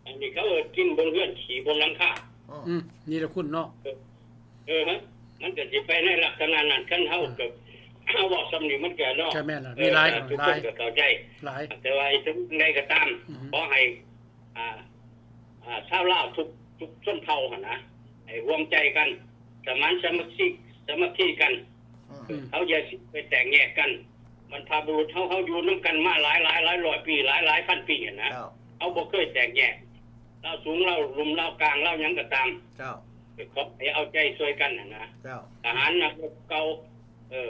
ອັນນີ້ເຂົາເອີ້ນກິນບົນເຮືອນ ຂີ້ບົນຫຼັງຄາ. ອືມ ອືມ ນີ້ລະຄຸນເນາະ. ເອີ ເອີ ມັນກໍຊິໄປໃນລັກສະນະນັ້ນ ຄັນເຮົາ ເອີ ກໍ ເຮົາເວົ້າສ່ຳນີ້ມັນກໍເນາະ. ກໍແມ່ນລະ ເອີ ມີຫຼາຍ ກໍທຸກຄົນກໍເຂົ້າໃຈຫຼາຍ ແຕ່ວ່າຈັ່ງໃດກໍຕາມ ອືຮຶ ຂໍໃຫ້ ອ່າ ອ່າ ຊາວລາວທຸກ ທຸກຊົນເຜົ່າຫັ້ນນະ ໃຫ້ຮ່ວມໃຈກັນ ສະໝານສາມັກຄີ ສາມັກຄີກັນ. ອືມ ເຮົາຢ່າຊິໄປແຕກແຍກກັນ. ບັນພະບຸລຸດເຮົາ ເຮົາຢູ່ນຳກັນມາຫຼາຍໆ ຫຼາຍຮ້ອຍປີ ຫຼາຍໆ ພັນປີຫັ້ນນະ. ເຈົ້າ ເຮົາບໍ່ເຄີຍແຕກແຍກ ລາວສູງ ລາວລຸ່ມ ລາວກາງ ລາວຫຍັງກໍຕາມ. ເຈົ້າ ຂໍໃຫ້ເອົາໃຈຊ່ວຍກັນຫັ້ນນະ. ເຈົ້າ ທະຫານນັກຮົບເກົ່າ ເອີ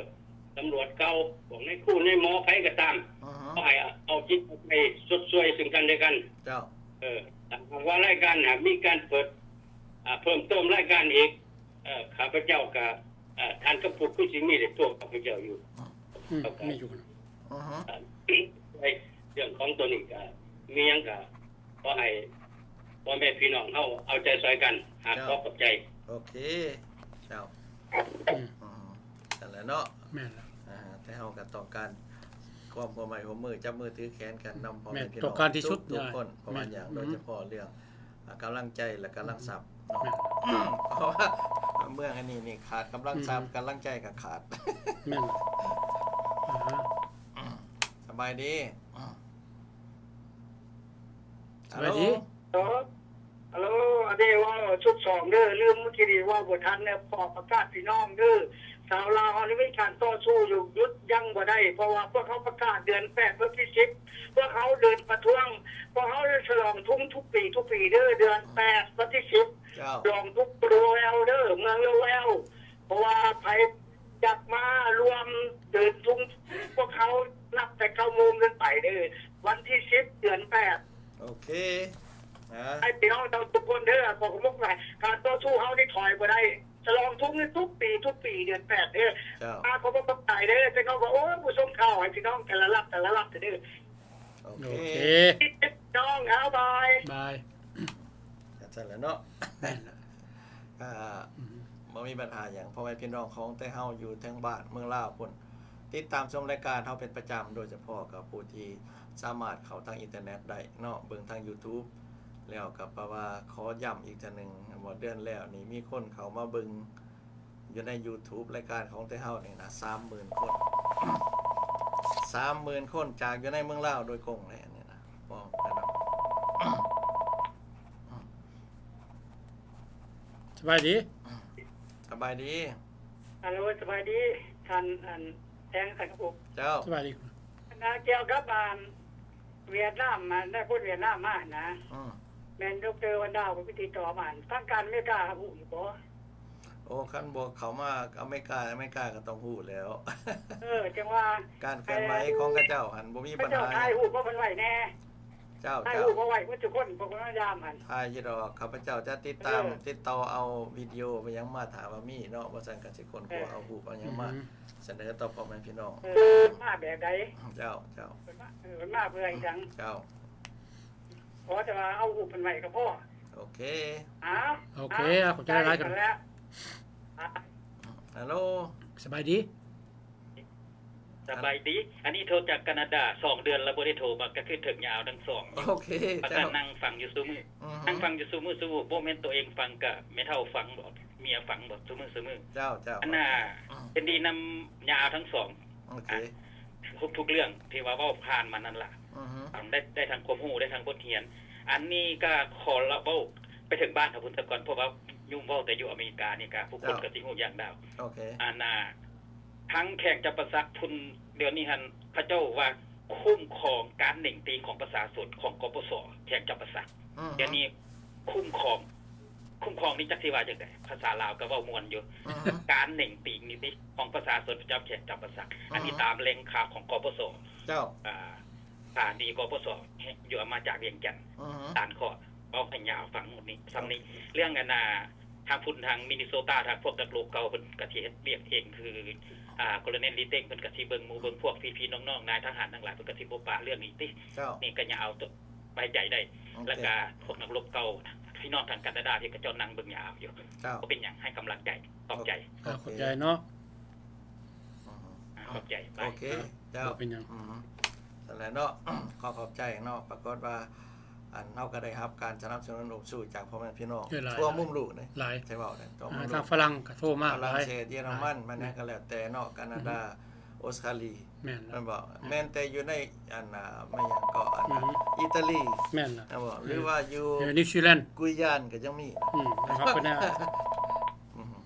ຕຳຫຼວດເກົ່າ ພວກນາຍຄູນາຍໝໍ ໃຜກໍຕາມ. ອືຮຶ ຂໍໃຫ້ເອົາຈິດເອົາໃຈຊົດຊ່ວຍເຊິ່ງກັນແລະກັນ. ເຈົ້າ ເອີ ຖ້າຫາກວ່າລາຍການຫາກມີການເປີດ ອ່າ ເພີ່ມເຕີມລາຍການອີກ ເອີ ຂ້າພະເຈົ້າກໍ ເອີ ທ່ານຄຳພຸດຄືຊິມີໄດ້ໂທຫາຂ້າພະເຈົ້າຢູ່. ອືມ ມີຢູ່. ອືຮຶ ໃນເລື່ອງຂອງໂຕນີ້ກໍມີຫຍັງກໍຂໍໃຫ້ພໍ່ແມ່ພີ່ນ້ອງເຮົາເອົາໃຈຊ່ອຍກັນ. ຫາ ເຈົ້າ ຂໍຂອບໃຈ. ໂອເຄ ເຈົ້າ ອືມ ອືມ ນັ້ນແຫຼະເນາະ. ແມ່ນແລ້ວ ອ່າ ແຕ່ເຮົາກໍຕ້ອງການຄວາມຮ່ວມໄມ້ຮ່ວມມື ຈັບມືຖືແຂນກັນນຳພໍ່ແມ່ພີ່ນ້ອງ ຕ້ອງການທີ່ສຸດ ທຸກໆຄົນ. ເພາະວ່າຫຍັງ ໂດຍສະເພາະເລື່ອງ ອ່າ ກຳລັງໃຈ ແລະ ກຳລັງຊັບເນາະ. ແມ່ນ ເພາະວ່າເມືອງອັນນີ້ນີ້ຂາດກຳລັງຊັບ ອືມ ກຳລັງໃຈກໍຂາດ. ແມ່ນ ອ່າຮະ ສະບາຍດີ ສະບາຍດີ. ຮັລໂຫຼ ຮັລໂຫຼ ອັນນີ້ເວົ້າຊຸດສອງເດີ ລືມມື້ກີ້ນີ້ເວົ້າບໍ່ທັນແລ້ວ. ຂໍປະກາດພີ່ນ້ອງເດີ ຊາວລາວເຮົານີ້ມີການຕໍ່ສູ້ຢູ່ ຢຸດຢັ້ງບໍ່ໄດ້ ເພາະວ່າພວກເຮົາປະກາດເດືອນແປດ ວັນທີສິບ ພວກເຮົາເດີນປະທ້ວງ ພວກເຮົາຈະສະຫຼອງທຸງທຸກປີ ທຸກປີເດີ ເດືອນແປດ ວັນທີສິບ. ເຈົ້າ ສະຫຼອງທຸງໂລແວວເດີ ເມືອງໂລແວວ ເພາະວ່າໃຜຢາກມາຮ່ວມເດີນທຸງ ພວກເຮົານັບແຕ່ເກົ້າໂມງຂຶ້ນໄປເດີ ວັນທີສິບ ເດືອນແປດ. ໂອເຄ ອ່າ ໃຫ້ພີ່ນ້ອງເຮົາທຸກຄົນເດີ ຂໍຂອບໃຈ. ການຕໍ່ສູ້ເຮົານີ້ຖອຍບໍ່ໄດ້ ສະຫຼອງທຸງນີ້ທຸກປີ ທຸກປີເດືອນແປດເດີ. ເຈົ້າ ຂໍຂອບໃຈເດີ ເຈົ້າກໍວ່າ ໂອ້ຍ ຜູ້ສົ່ງຂ່າວໃຫ້ພີ່ນ້ອງແຕ່ລະລັດ ແຕ່ລະລັດເດີ. ໂອເຄ ໂອເຄ ພີ່ນ້ອງເຮົາ ບາຍ ບາຍ. ຊັ້ນແຫຼະເນາະ ແມ່ນລະ ກໍ ອືຮຶ ບໍ່ມີບັນຫາຫຍັງ ພໍ່ແມ່ພີ່ນ້ອງຂອງແຕ່ເຮົາຢູ່ທາງບ້ານເມືອງລາວພຸ້ນ ຕິດຕາມຊົມລາຍການເຮົາເປັນປະຈຳ ໂດຍສະເພາະກັບຜູ້ທີ່ສາມາດເຂົ້າທາງອິນເຕີເນັດໄດ້ເນາະ ເບິ່ງທາງຢູທູບ ແລ້ວກໍແປວ່າຂໍຢ້ຳອີກເທື່ອໜຶ່ງ ວ່າເດືອນແລ້ວນີ້ມີຄົນເຂົ້າມາເບິ່ງ ຢູ່ໃນຢູທູບລາຍການຂອງແຕ່ເຮົານີ້ນະ ສາມໝື່ນຄົນ ສາມໝື່ນຄົນ ຈາກຢູ່ໃນເມືອງລາວໂດຍກົງເລີຍນີ້ນະ ບອກໄປເນາະ ສະບາຍດີ ສະບາຍດີ ຮັລໂຫຼ ສະບາຍດີ ທ່ານ ອັນ ແສງສັງກະພົງ ເຈົ້າ ສະບາຍດີ ອັນ ກ່ຽວກັບ ອັນ ຫວຽດນາມ ອັນ ໄດ້ຄົນຫວຽດນາມມາຫັ້ນນະ ອືມ ແມ່ນ ດອກເຕີ ວັນດາວ ເພິ່ນໄປຕິດຕໍ່ມາ ທາງການອາເມລິກາຮູ້ຢູ່ບໍ່? ໂອ້ ຄັນບໍ່ເຂົ້າມາອາເມລິກາ ອາເມລິກາກໍຕ້ອງຮູ້ແລ້ວ ເອີ ຈັ່ງວ່າ ການເຄື່ອນໄຫວຂອງເຂົາເຈົ້າຫັ້ນບໍ່ມີບັນຫາ ເຂົາເຈົ້າຖ່າຍຮູບມາເພິ່ນໄວ້ແດ່ ເຈົ້າ ຖ່າຍຮູບມາໄວ້ໝົດທຸກຄົນ ພວກເພິ່ນພະຍາຍາມຫັ້ນ ຖ່າຍຢູ່ດອກ ຂ້າພະເຈົ້າຈະຕິດຕາມ ເອີ ຕິດຕໍ່ເອົາວິດີໂອໄປຫຍັງມາ ຖ້າວ່າມີເນາະ ບໍ່ຊັ້ນກໍຊິຄົ້ນຄວ້າ ເອີ ເອົາຮູບເອົາຫຍັງມາ ອືຮຶ ສະເໜີຕໍ່ພໍ່ແມ່ພີ່ນ້ອງ ເອີ ເພິ່ນມາແບບໃດ ເຈົ້າ ເຈົ້າ ເພິ່ນມາ ເອີ ເພິ່ນມາເພື່ອອີ່ຫຍັງ ເຈົ້າ ຂໍແຕ່ວ່າເອົາຮູບເພິ່ນໄວ້ກໍພໍ ໂອເຄ ອ້າວ ໂອເຄ ອ້າວ ຂອບໃຈຫຼາຍໆ ກັນແລ້ວ ຮັລໂຫຼ ສະບາຍດີ ສະບາຍດີ ອັນນີ້ໂທຈາກການາດາ ສອງເດືອນແລ້ວບໍ່ໄດ້ໂທມາ ກໍຄືເຖິງຍາວທັງສອງ ໂອເຄ ປະກາດ ເຈົ້າ ນັ່ງຟັງຢູ່ຊຸມື້ ອືຮຶ ນັ່ງຟັງຢູ່ຊຸມື້ ຊຸມື້ ບໍ່ແມ່ນໂຕເອງຟັງ ກະແມ່ເຖົ້າຟັງບໍ ເມຍຟັງບໍ ຊຸມື້ ຊຸມື້ ເຈົ້າ ເຈົ້າ ອັນນ່າ ເຫັນດີນຳຍາວທັງສອງ ໂອເຄ ທຸກໆເລື່ອງທີ່ວ່າເວົ້າຜ່ານມານັ້ນລະ ອືຮຶ ໄດ້ ໄດ້ທັງຄວາມຮູ້ ໄດ້ທັງບົດຮຽນ ອັນນີ້ກໍຂໍລະເວົ້າໄປເຖິງບ້ານເຂົາພຸ້ນສາກ່ອນ ເພາະວ່າຫຍຸ້ງເວົ້າແຕ່ຢູ່ອາເມລິການີ້ກະ ຜູ້ຄົນ ເຈົ້າ ກໍຊິຮູ້ຢ່າງດາວ ໂອເຄ ອັນນ່າ ທາງແຂວງຈຳປາສັກພຸ້ນ ດຽວນີ້ຫັ້ນ ເຂົາເຈົ້າວ່າຄຸ້ມຄອງການເໜັງຕີງຂອງປະຊາຊົນ ຂອງ ກປສ ແຂວງຈຳປາສັກ ອືຮຶ ດຽວນີ້ຄຸ້ມຄອງ ຄຸ້ມຄອງນີ້ຈັກຊິວ່າຈັ່ງໃດ ພາສາລາວກໍເວົ້າມ່ວນຢູ່ ອືຮຶ ການເໜັງຕີງນີ້ຕິ ຂອງປະຊາຊົນປະຈຳແຂວງຈຳປາສັກ ອືຮຶ ອັນນີ້ຕາມແຫຼ່ງຂ່າວຂອງ ກປສ ເຈົ້າ ອ່າ ສະຖານີ ກປສ ຢູ່ອຳມາດຈາກວຽງຈັນ ອືຮຶ ຕານຂໍເວົ້າໃຫ້ຍາວຟັງໝົດນີ້ ສ່ຳນີ້ ເລື່ອງອັນນ່າ ທາງພຸ້ນ ທາງມິນນິໂຊຕາ ທາງພວກນັກລົບເກົ່າເພິ່ນກະຊິເຮັດວຽກເອງ ຄື ອ່າ ໂຄໂລເນນລີເຕັງ ເພິ່ນກະຊິເບິ່ງໝູ່ເບິ່ງພວກ ພີ່ໆນ້ອງໆ ນາຍທະຫານທັງຫຼາຍ ເພິ່ນກະຊິບໍ່ປະເລື່ອງນີ້ຕິ ເຈົ້າ ນີ້ກະຢ່າເອົາໄວ້ໃຈໄດ້ ໂອເຄ ແລ້ວກະພວກນັກລົບເກົ່າ ພີ່ນ້ອງທາງການາດາທີ່ເຂົາເຈົ້ານັ່ງເບິ່ງຍາວຢູ່ ເຈົ້າ ບໍ່ເປັນຫຍັງ ໃຫ້ກຳລັງໃຈ ຂອບໃຈ ໂອເຄ ອ່າ ຂອບໃຈເນາະ ອືຮຶ ອ່າ ຂອບໃຈ ໂອເຄ ເຈົ້າ ບໍ່ເປັນຫຍັງ ອືຮຶ ນັ້ນແຫຼະເນາະ ຂໍຂອບໃຈເນາະ ປາກົດວ່າ ອັນ ເຮົາກໍໄດ້ຮັບການສະໜັບສະໜູນອຸບຊູຈາກພໍ່ແມ່ພີ່ນ້ອງ ເອີ ຫຼາຍ ທົ່ວມຸມໂລກເດ້ ຫຼາຍ ໃສ່ເວົ້າໄດ້ ທົ່ວມຸມໂລກ ທາງຝຣັ່ງກໍໂທມາຫຼາຍ ຝຣັ່ງເສດ ເຢຍລະມັນ ແມ່ນຫຍັງກໍແລ້ວແຕ່ເນາະ ການາດາ ອືຮຶ ອົດສະຕາລີ ແມ່ນລະ ແມ່ນບໍ່? ແມ່ນແຕ່ຢູ່ໃນ ອັນ ອາ ແມ່ນຫຍັງເກາະ ອັນ ອືຮຶ ອີຕາລີ ແມ່ນລະ ແມ່ນບໍ່? ຫຼືວ່າຢູ່ ເອີ ນິວຊີແລນ ກຸຍຢານກໍຍັງມີ ອືມ ເຮົາກໍແນວ ອືຮຶ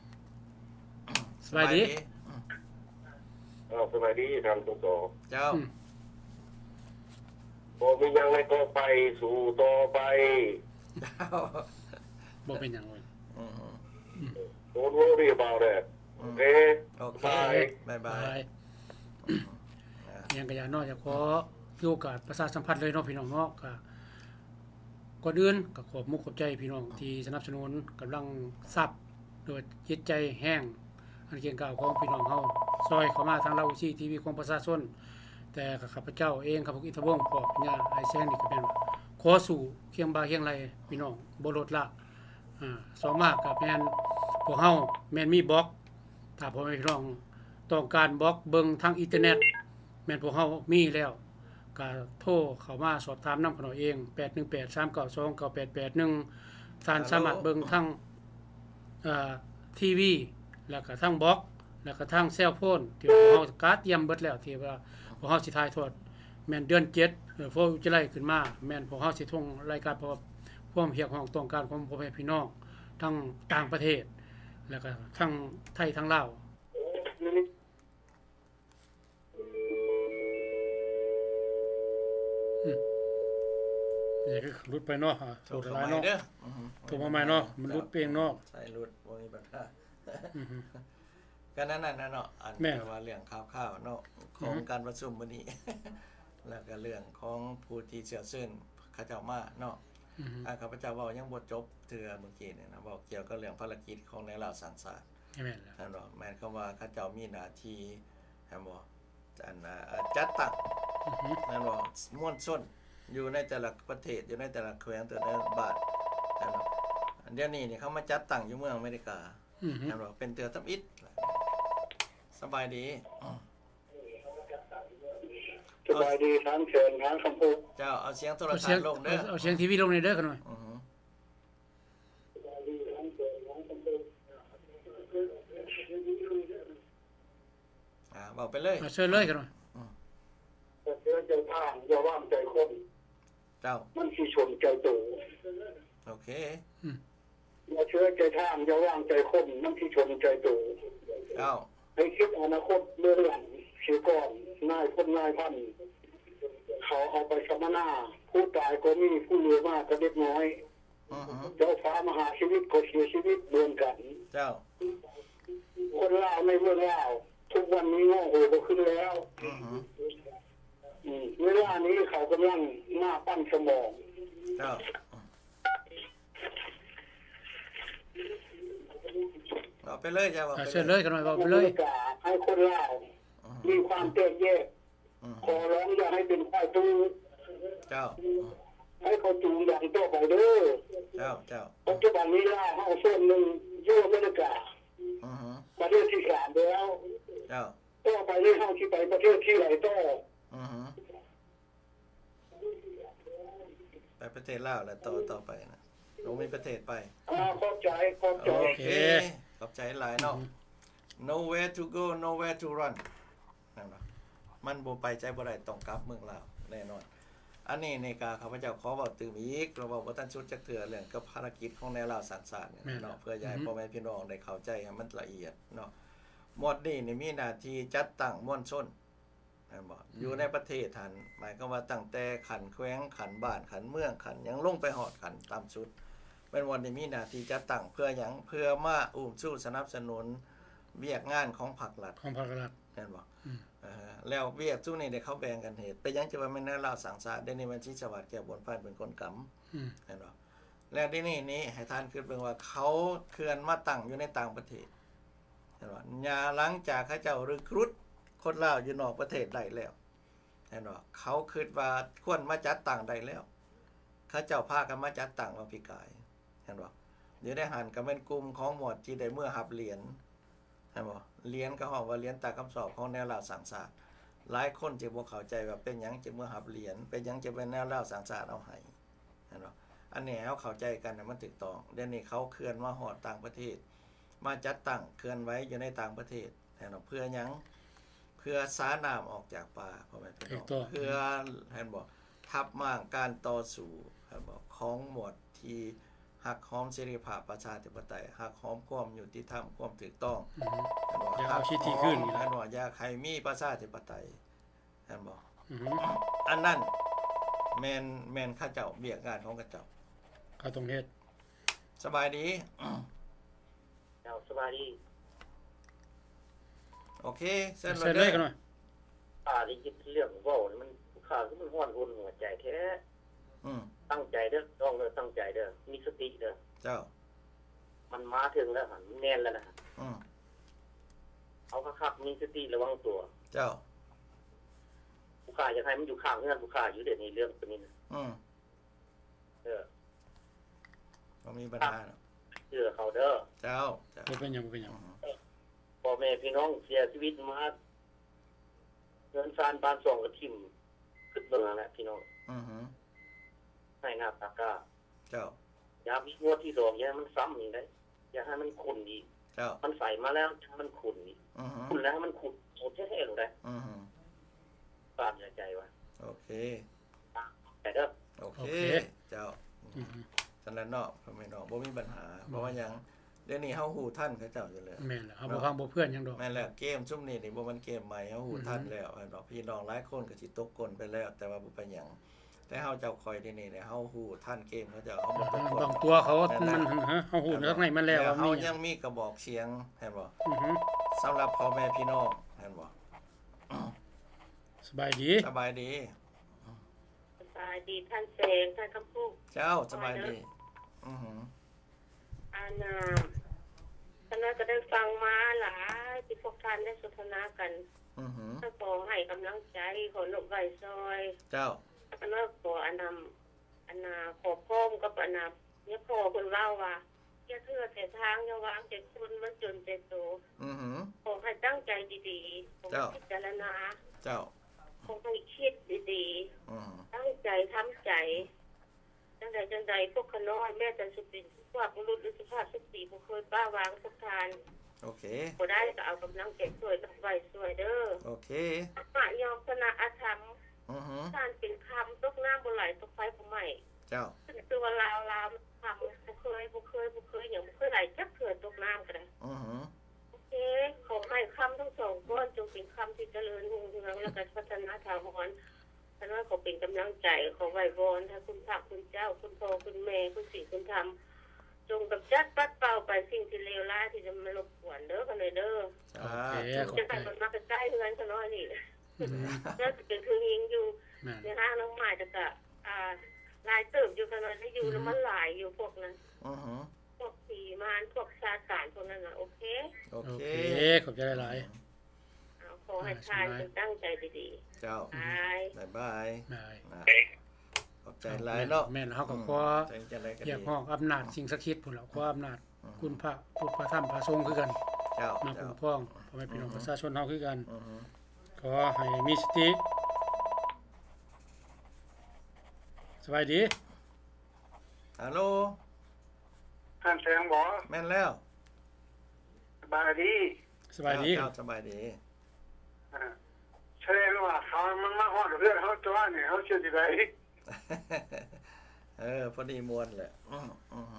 ສະບາຍດີ ສະບາຍດີ ເອີ ສະບາຍດີທ່ານ ສສ ເຈົ້າ ອືມ ບໍ່ມີຫຍັງໃນຕໍ່ໄປ ສູ້ຕໍ່ໄປ ບໍ່ເປັນຫຍັງເວີຍ ອືມ Don't worry about that ໂອເຄ ໂອເຄ ບາຍ ບາຍບາຍ ບາຍ ຫຍັງກະຢ່າເນາະ ຢາກຂໍຖືໂອກາດປະຊາສຳພັນເລີຍເນາະ ພີ່ນ້ອງເນາະ ກະ ກ່ອນອື່ນກໍຂອບມຸກຂອບໃຈພີ່ນ້ອງທີ່ສະໜັບສະໜູນກຳລັງຊັບ ດ້ວຍຈິດໃຈແຮງອັນເກັ່ງກ້າວຂອງພີ່ນ້ອງເຮົາ ຊ່ອຍເຂົ້າມາທາງລາວໂອຊີທີວີຂອງປະຊາຊົນ ແຕ່ຂ້າພະເຈົ້າເອງ ຂ້າພະເຈົ້າອິນທະວົງ ພໍ່ພະຍາອ້າຍແສງນີ້ກໍແມ່ນວ່າ ຂໍສູ້ຄຽງບ່າຄຽງໄຫຼ່ພີ່ນ້ອງ ບໍ່ລົດລະ ອາ ສອງມາກໍແມ່ນພວກເຮົາແມ່ນມີບລັອກ ຖ້າພໍ່ແມ່ພີ່ນ້ອງຕ້ອງການບລັອກເບິ່ງທາງອິນເຕີເນັດ ແມ່ນພວກເຮົາມີແລ້ວ ກໍໂທເຂົ້າມາສອບຖາມນຳຂ້ານ້ອຍເອງ ແປດໜຶ່ງແປດ ສາມເກົ້າສອງ ເກົ້າແປດແປດໜຶ່ງ ທ່ານສາມາດເບິ່ງທາງ ເອີ ທີວີ ແລ້ວກໍທາງບລັອກ ແລ້ວກໍທາງແຊວໂຟນ ທີ່ພວກເຮົາກະຕຽມເບິດແລ້ວ ທີ່ວ່າພວກເຮົາຊິຖ່າຍທອດ ແມ່ນເດືອນເຈັດ ເອີ ໂຟ ຈະໄລ່ຂຶ້ນມາ ແມ່ນພວກເຮົາຊິທົ່ງລາຍການ ເພາະຄວາມຮຽກຮ້ອງຕ້ອງການຂອງພໍ່ແມ່ພີ່ນ້ອງທັງຕ່າງປະເທດ ແລ້ວກໍທັງໄທ ທັງລາວ ອືມ ນີ້ກໍຫຼຸດໄປເນາະ ໂທມາໃໝ່ເດີ ໂທມາໃໝ່ເນາະ ມັນຫຼຸດເອງເນາະ ສາຍຫຼຸດ ບໍ່ມີບັນຫາ ອືຮຶ ກໍນັ້ນນະເນາະ ອັນ ແມ່ນ ແຕ່ວ່າເລື່ອງຂ່າວໆເນາະ ຂອງ ອືຮຶ ການປະຊຸມມື້ນີ້ ແລ້ວກໍເລື່ອງຂອງຜູ້ທີ່ເຊື້ອເຊີນເຂົາເຈົ້າມາເນາະ ອືຮຶ ອາ ຂ້າພະເຈົ້າເວົ້າຍັງບໍ່ຈົບເທື່ອມື້ກີ້ນີ້ນະ ເວົ້າກ່ຽວກັບເລື່ອງພາລະກິດຂອງແນວລາວສ້າງຊາດ ແມ່ນແລ້ວ ແມ່ນບໍ່? ໝາຍຄວາມວ່າເຂົາເຈົ້າມີໜ້າທີ່ ແມ່ນບໍ່? ອັນ ອາ ຈັດຕັ້ງ ອືຮຶ ແມ່ນບໍ່? ມວນຊົນຢູ່ໃນແຕ່ລະປະເທດ ຢູ່ໃນແຕ່ລະແຂວງ ແຕ່ລະບ້ານ ແມ່ນບໍ່? ດຽວນີ້ນີ້ເຂົາມາຈັດຕັ້ງຢູ່ເມືອງອາເມລິກາ ອືຮຶ ແມ່ນບໍ່? ເປັນເທື່ອທຳອິດ. ສະບາຍດີ ສະບາຍດີ ທາງແສງ ທາງຄຳພຸກ. ເຈົ້າ ເອົາສຽງໂທລະທັດລົງເດີ ເອົາສຽງທີວີລົງແດ່ເດີ ຂະນ້ອຍ. ອືຮຶ ອ່າ ເວົ້າໄປເລີຍ ອ່າ ເຊີນເລີຍ ຂະນ້ອຍ. ອືມ ຢ່າເຊື່ອໃຈທ່ານ ຢ່າວາງໃຈຄົນ ເຈົ້າ ມັນຊິຊົນໃຈໂຕ. ໂອເຄ ອືມ ຢ່າເຊື່ອໃຈທ່ານ ຢ່າວາງໃຈຄົນ ມັນຊິຊົນໃຈໂຕ. ເຈົ້າ ໃຫ້ຄິດອະນາຄົດເບື້ອງຫຼັງເສຍກ່ອນ. ນາຍພົນນາຍພັນ ເຂົາເອົາໄປສຳມະນາ ຜູ້ຕາຍກໍມີ ຜູ້ເຫຼືອມາກໍເດັກນ້ອຍ. ອືຮຶ ເຈົ້າຟ້າມະຫາຊີວິດກໍເສຍຊີວິດເໝືອນກັນ. ເຈົ້າ ຄົນລາວໃນເມືອງລາວ ທຸກວັນນີ້ງໍໂຫບໍ່ຂຶ້ນແລ້ວ. ອືຮຶ ອືມ ເວລານີ້ເຂົາກຳລັງມາປັ່ນສະໝອງ. ເຈົ້າ ເວົ້າໄປເລີຍ ເຈົ້າ ເວົ້າໄປເລີຍ ເຊີນເລີຍ ຂະນ້ອຍ ເວົ້າໄປເລີຍ. ໃຫ້ຄົນລາວ ອືຮຶ ມີຄວາມແຕກແຍກ ອືມ ຂໍຮ້ອງຢ່າໃຫ້ເປັນຝ່າຍຕູ້. ເຈົ້າ ໃຫ້ເຂົາຈູງດັງຕໍ່ໄປເດີ. ເຈົ້າ ເຈົ້າ ປັດຈຸບັນນີ້ລາວເຮົາສ່ວນໜຶ່ງຢູ່ອາເມລິກາ ອືຮຶ ປະເທດທີສາມແລ້ວ. ເຈົ້າ ຕໍ່ໄປນີ້ເຮົາຊິໄປປະເທດທີ່ໃດຕໍ່? ອືຮຶ ໄປປະເທດລາວແຫຼະ ຕໍ່ ຕໍ່ໄປນະ ບໍ່ມີປະເທດໄປ. ອ່າ ຂອບໃຈ ຂອບໃຈ. ໂອເຄ ໂອເຄ ຂອບໃຈຫຼາຍເນາະ. ອືຮຶ Nowhere to go, nowhere to run. ແມ່ນບໍ່? ມັນບໍ່ໄປໃສບໍ່ໄດ້ ຕ້ອງກັບເມືອງລາວແນ່ນອນ. ອັນນີ້ນີ້ກະຂ້າພະເຈົ້າຂໍເວົ້າຕື່ມອີກ ເພາະເວົ້າບໍ່ທັນສຸດຈັກເທື່ອ ເລື່ອງກັບພາລະກິດຂອງແນວລາວສ້າງຊາດນີ້ເນາະ ເພື່ອຢາກໃຫ້ພໍ່ແມ່ພີ່ນ້ອງໄດ້ເຂົ້າໃຈໃຫ້ມັນລະອຽດເນາະ. ໝວດນີ້ນີ້ມີໜ້າທີ່ຈັດຕັ້ງມວນຊົນ ແມ່ນບໍ່? ຢູ່ໃນປະເທດຫັ້ນ ໝາຍຄວາມວ່າຕັ້ງແຕ່ຂັ້ນແຂວງ ຂັ້ນບ້ານ ຂັ້ນເມືອງ ຂັ້ນຫຍັງ ລົງໄປຮອດຂັ້ນຕ່ຳສຸດ ແມ່ນວ່າໄດ້ມີໜ້າທີ່ຈັດຕັ້ງເພື່ອຫຍັງ? ເພື່ອມາອຸ້ມຊູສະໜັບສະໜູນວຽກງານຂອງພັກລັດ ຂອງພັກລັດ ແມ່ນບໍ່? ອືມ ເອີ ແລ້ວວຽກຊຸມນີ້ເດ ເຂົາແບ່ງກັນເຮັດ. ເປັນຫຍັງຈຶ່ງວ່າແມ່ນແນວລາວສ້າງຊາດ? ດຽວນີ້ແມ່ນສີສະຫວັດ ແກ້ວບຸນພັນ ເປັນຄົນກຳ ອືມ ແມ່ນບໍ່? ແລ້ວດຽວນີ້ນີ້ໃຫ້ທ່ານຄິດເບິ່ງວ່າ ເຂົາເຄື່ອນມາຕັ້ງຢູ່ໃນຕ່າງປະເທດ ເຫັນບໍ່? ຍາ ຫຼັງຈາກເຂົາເຈົ້າ recruit ຄົນລາວຢູ່ນອກປະເທດໄດ້ແລ້ວ ເຫັນບໍ່? ເຂົາຄິດວ່າຄວນມາຈັດຕັ້ງໄດ້ແລ້ວ ເຂົາເຈົ້າພາກັນມາຈັດຕັ້ງວ່າປີກາຍ ເຫັນບໍ່? ຢູ່ໃນຫັ້ນກໍແມ່ນກຸ່ມຂອງໝວດທີ່ໄດ້ເມືອຮັບຫຼຽນ ເຫັນບໍ່? ຫຼຽນກໍຮ້ອງວ່າຫຼຽນຕາຄຳຊອບຂອງແນວລາວສ້າງຊາດ. ຫຼາຍຄົນຈະບໍ່ເຂົ້າໃຈວ່າເປັນຫຍັງຈະເມືອຮັບຫຼຽນ, ເປັນຫຍັງຈະແມ່ນແນວລາວສ້າງຊາດເອົາໃຫ້. ເຫັນບໍ່? ອັນນີ້ໃຫ້ເຮົາເຂົ້າໃຈກັນໃຫ້ມັນຖືກຕ້ອງ. ດຽວນີ້ເຂົາເຄື່ອນມາຮອດຕ່າງປະເທດ, ມາຈັດຕັ້ງເຄື່ອນໄຫວຢູ່ໃນຕ່າງປະເທດ ເຫັນບໍ່? ເພື່ອຫຍັງ? ເພື່ອສານ້ຳອອກຈາກປ່າ ພໍ່ແມ່ພີ່ນ້ອງ. ຖືກຕ້ອງ. ເພື່ອ ເຫັນບໍ່? ທັບມ້າງການຕໍ່ສູ້ ເຫັນບໍ່? ຂອງໝວດທີ່ຮັກຫອມເສລີພາບ ປະຊາທິປະໄຕ, ຮັກຫອມຄວາມຍຸຕິທຳ ຄວາມຖືກຕ້ອງ. ອືຮຶ. ເຫັນບໍ່? ຢາກເອົາສິດທິຄືນ. ເຫັນບໍ່? ຢາກໃຫ້ມີປະຊາທິປະໄຕ. ແມ່ນບໍ່? ອືຮຶ. ອັນນັ້ນແມ່ນ ແມ່ນເຂົາເຈົ້າ ວຽກງານຂອງເຂົາເຈົ້າ ເຂົາຕ້ອງເຮັດ. ສະບາຍດີ. ເຈົ້າ ສະບາຍດີ. ໂອເຄ ເຊີນ ເຊີນເລີຍ ເລີຍກັນໜ້ອຍ. ຂ້າໄດ້ຍິນເລື່ອງເວົ້ານີ້ ມັນ ຂ້າຄືມັນຮ້ອນຮົນຫົວໃຈແທ້. ອືມ. ຕັ້ງໃຈເດີ ນ້ອງເດີ ຕັ້ງໃຈເດີ ມີສະຕິເດີ. ເຈົ້າ. ມັນມາເຖິງແລ້ວຫັ້ນ ມັນແມ່ນແລ້ວນະ. ອືມ. ເອົາຄັກໆ ມີສະຕິລະວັງຕົວ. ເຈົ້າ. ຜູ້ຂ້າຢາກໃຫ້ມັນຢູ່ຂ້າງເຮືອນຜູ້ຂ້າຢູ່ເດ ໃນເລື່ອງຕົວນີ້ນະ. ອືມ. ເອີ. ບໍ່ມີບັນຫາດອກ. ເຊື່ອເຂົາເດີ. ເຈົ້າ ເຈົ້າ. ບໍ່ເປັນຫຍັງ ບໍ່ເປັນຫຍັງ. ອືມ. ພໍ່ແມ່ພີ່ນ້ອງເສຍຊີວິດມາ ເຮືອນຊານບ້ານຊ່ອງກໍຖິ້ມ ຄິດເບິ່ງຫັ້ນແຫຼະພີ່ນ້ອງ. ອືຮຶ. ໃຫ້ໜ້າຕາກາ. ເຈົ້າ. ຢາກມີງວດທີສອງ ຢ່າໃຫ້ມັນຊ້ຳອີກເດ້ ຢ່າໃຫ້ມັນຂຸ້ນອີກ. ເຈົ້າ. ມັນໃສມາແລ້ວ ຢ່າໃຫ້ມັນຂຸ້ນອີກ. ອືຮຶ. ຂຸ້ນແລ້ວໃຫ້ມັນຂຸ້ນໂຕແທ້ໆໂລດເດ້. ອືຮຶ. ປາດໃຈວ່າ. ໂອເຄ. ໄປເດີ. ໂອເຄ. ໂອເຄ. ເຈົ້າ. ອືຮຶ. ຊັ້ນແຫຼະເນາະ ພໍ່ແມ່ນ້ອງ ບໍ່ມີບັນຫາ. ອືມ. ເພາະວ່າຫຍັງ? ດຽວນີ້ເຮົາຮູ້ທັນເຂົາເຈົ້າຢູ່ແລ້ວ. ແມ່ນແລ້ວ ເຮົາບໍ່ພັງບໍ່ເພື່ອນຫຍັງດອກ. ແມ່ນແລ້ວ ເກມຊຸມນີ້ນີ້ບໍ່ແມ່ນເກມໃໝ່ ເຮົາຮູ້ທັນແລ້ວ. ອືຮຶ. ເຫັນບໍ່? ພີ່ນ້ອງຫຼາຍຄົນກໍຊິຕົກກົນໄປແລ້ວ ແຕ່ວ່າບໍ່ເປັນຫຍັງ. ແຕ່ເຮົາເຈົ້າຂ້ອຍດຽວນີ້ນີ້ ເຮົາຮູ້ທັນເກມເຂົາເຈົ້າ ເຮົາບໍ່ຕົກກົນ. ບາງຕົວເຂົາ ມັນ ເຮົາຮູ້ຂ້າງໃນມັນແລ້ວ ເຮົາຍັງມີກະບອກສຽງ ເຫັນບໍ່? ອືຮຶ. ສຳລັບພໍ່ແມ່ພີ່ນ້ອງ ເຫັນບໍ່? ສະບາຍດີ. ສະບາຍດີ. ສະບາຍດີທ່ານແສງ ທ່ານຄຳພຸກ. ເຈົ້າ ສະບາຍດີ. ອືຮຶ. ອັນນ່າ ຂ້ານ້ອຍກໍໄດ້ຟັງມາຫຼາຍທີ່ພວກທ່ານໄດ້ສົນທະນາກັນ. ອືຮຶ. ກໍຂໍໃຫ້ກຳລັງໃຈ ຂໍນົບໄຫວ້ຊ່ອຍ. ເຈົ້າ. ຂ້ານ້ອຍຂໍອັນນຳ ອັນນ່າ ຂໍພ້ອມກັບອັນນ່າ ເມຍພໍ່ເພິ່ນເວົ້າວ່າ ຢ່າເຊື່ອແຕ່ທາງ ຢ່າວາງແຕ່ຄົນ ມັນຈົນແຕ່ໂຕ. ອືຮຶ ຂໍໃຫ້ຕັ້ງໃຈດີໆ ຂໍໃຫ້ ເຈົ້າ ພິຈາລະນາ ເຈົ້າ ຂໍໃຫ້ຄິດດີ ອືຮຶ ຕັ້ງໃຈ ທຳໃຈ. ຈັ່ງໃດຈັ່ງໃດ ພວກຂ້ານ້ອຍ ແມ້ແຕ່ຊິເປັນສຸພາບບຸລຸດ ຫຼື ສຸພາບສະຕີ ບໍ່ເຄີຍປະວາງພວກທ່ານ. ໂອເຄ ບໍ່ໄດ້ກໍເອົາກຳລັງໃຈຊ່ວຍກັນໄວ້ຊ່ວຍເດີ້. ໂອເຄ ທຳມະຍ່ອມຊະນະອະທຳ. ອືຮຶ ທ່ານເປັນຄຳ ຕົກນ້ຳບໍ່ໄຫຼ ຕົກໄຟບໍ່ໄໝ້. ເຈົ້າ ຄືວ່າລາວ ລາວຄຳ ບໍ່ເຄີຍ ບໍ່ເຄີຍ ບໍ່ເຄີຍຫຍັງ ບໍ່ເຄີຍໄຫຼຈັກເທື່ອ ຕົກນ້ຳກໍໄດ້. ອືຮຶ ໂອເຄ ຂໍໃຫ້ຄຳທັງສອງກ້ອນ ຈົ່ງເປັນຄຳທີ່ຈະເລີນຮຸ່ງເຮືອງ ແລ້ວກໍພັດທະນາຖາວອນ. ຂ້ານ້ອຍຂໍເປັນກຳລັງໃຈ ຂໍໄຫວ້ວອນໃຫ້ຄຸນພະຄຸນເຈົ້າ ຄຸນພໍ່ຄຸນແມ່ ຄຸນສິງຄຸນທຳ ຈົ່ງກຳຈັດປັດເປົ່າໄປສິ່ງທີ່ເລວຮ້າຍທີ່ຈະມາລົບກວນເດີ້ ຂ້ານ້ອຍເດີ້. ໂອເຄ ຂອບໃຈ. ຈັ່ງໃດມັນມາໃກ້ໆເຮືອນຂ້ານ້ອຍນີ້. ອືມ ແລ້ວຊິເປັນຄືຍິງຢູ່ ແມ່ນ ໃນຫ້າງນ້ອງໝາຍ ແຕ່ກະ ອ່າ ຫຼາຍເຕີບຢູ່ ຂ້ານ້ອຍໄດ້ຢູ່ ອືຮຶ ນຳມັນຫຼາຍຢູ່ພວກນັ້ນ. ອືຮຶ ພວກຜີມານ ພວກຊາຕານພວກນັ້ນນະ. ໂອເຄ ໂອເຄ ໂອເຄ ຂອບໃຈຫຼາຍໆ. ອືມ ເອົາ ຂໍໃຫ້ ອ່າ ທ່ານ ສະບາຍ ຈົ່ງຕັ້ງໃຈດີໆ. ເຈົ້າ ບາຍ ບາຍບາຍ ບາຍ ອ່າ ຂອບໃຈຫຼາຍເນາະ. ແມ່ນ ເຮົາກໍ ອືມ ຂໍ ຈັ່ງໃດກໍດີ ຮຽກຮ້ອງອຳນາດສິ່ງສັກສິດພຸ້ນລະ ຂໍອຳນາດ ອືມ ຄຸນພະ ພຸດ ພະທຳ ພະສົງຄືກັນ ເຈົ້າ ມາ ເຈົ້າ ຄຸ້ມຄອງພໍ່ແມ່ພີ່ນ້ອງ ອືມ ປະຊາຊົນເຮົາຄືກັນ. ອືຮຶ ຂໍໃຫ້ມີສະຕິ. ສະບາຍດີ ຮາໂລ ທ່ານແສງບໍ? ແມ່ນແລ້ວ ສະບາຍດີ ສະບາຍດີ ເຈົ້າ ສະບາຍດີ. ອ່າ ສະແດງວ່າເຂົາມັນມາຮອດເຮືອນເຮົາຕົວະນີ້ ເຮົາຊິເຮັດຈັ່ງໃດ? ເອີ ພໍດີມ່ວນແຫຼະ. ອືມ ອືມ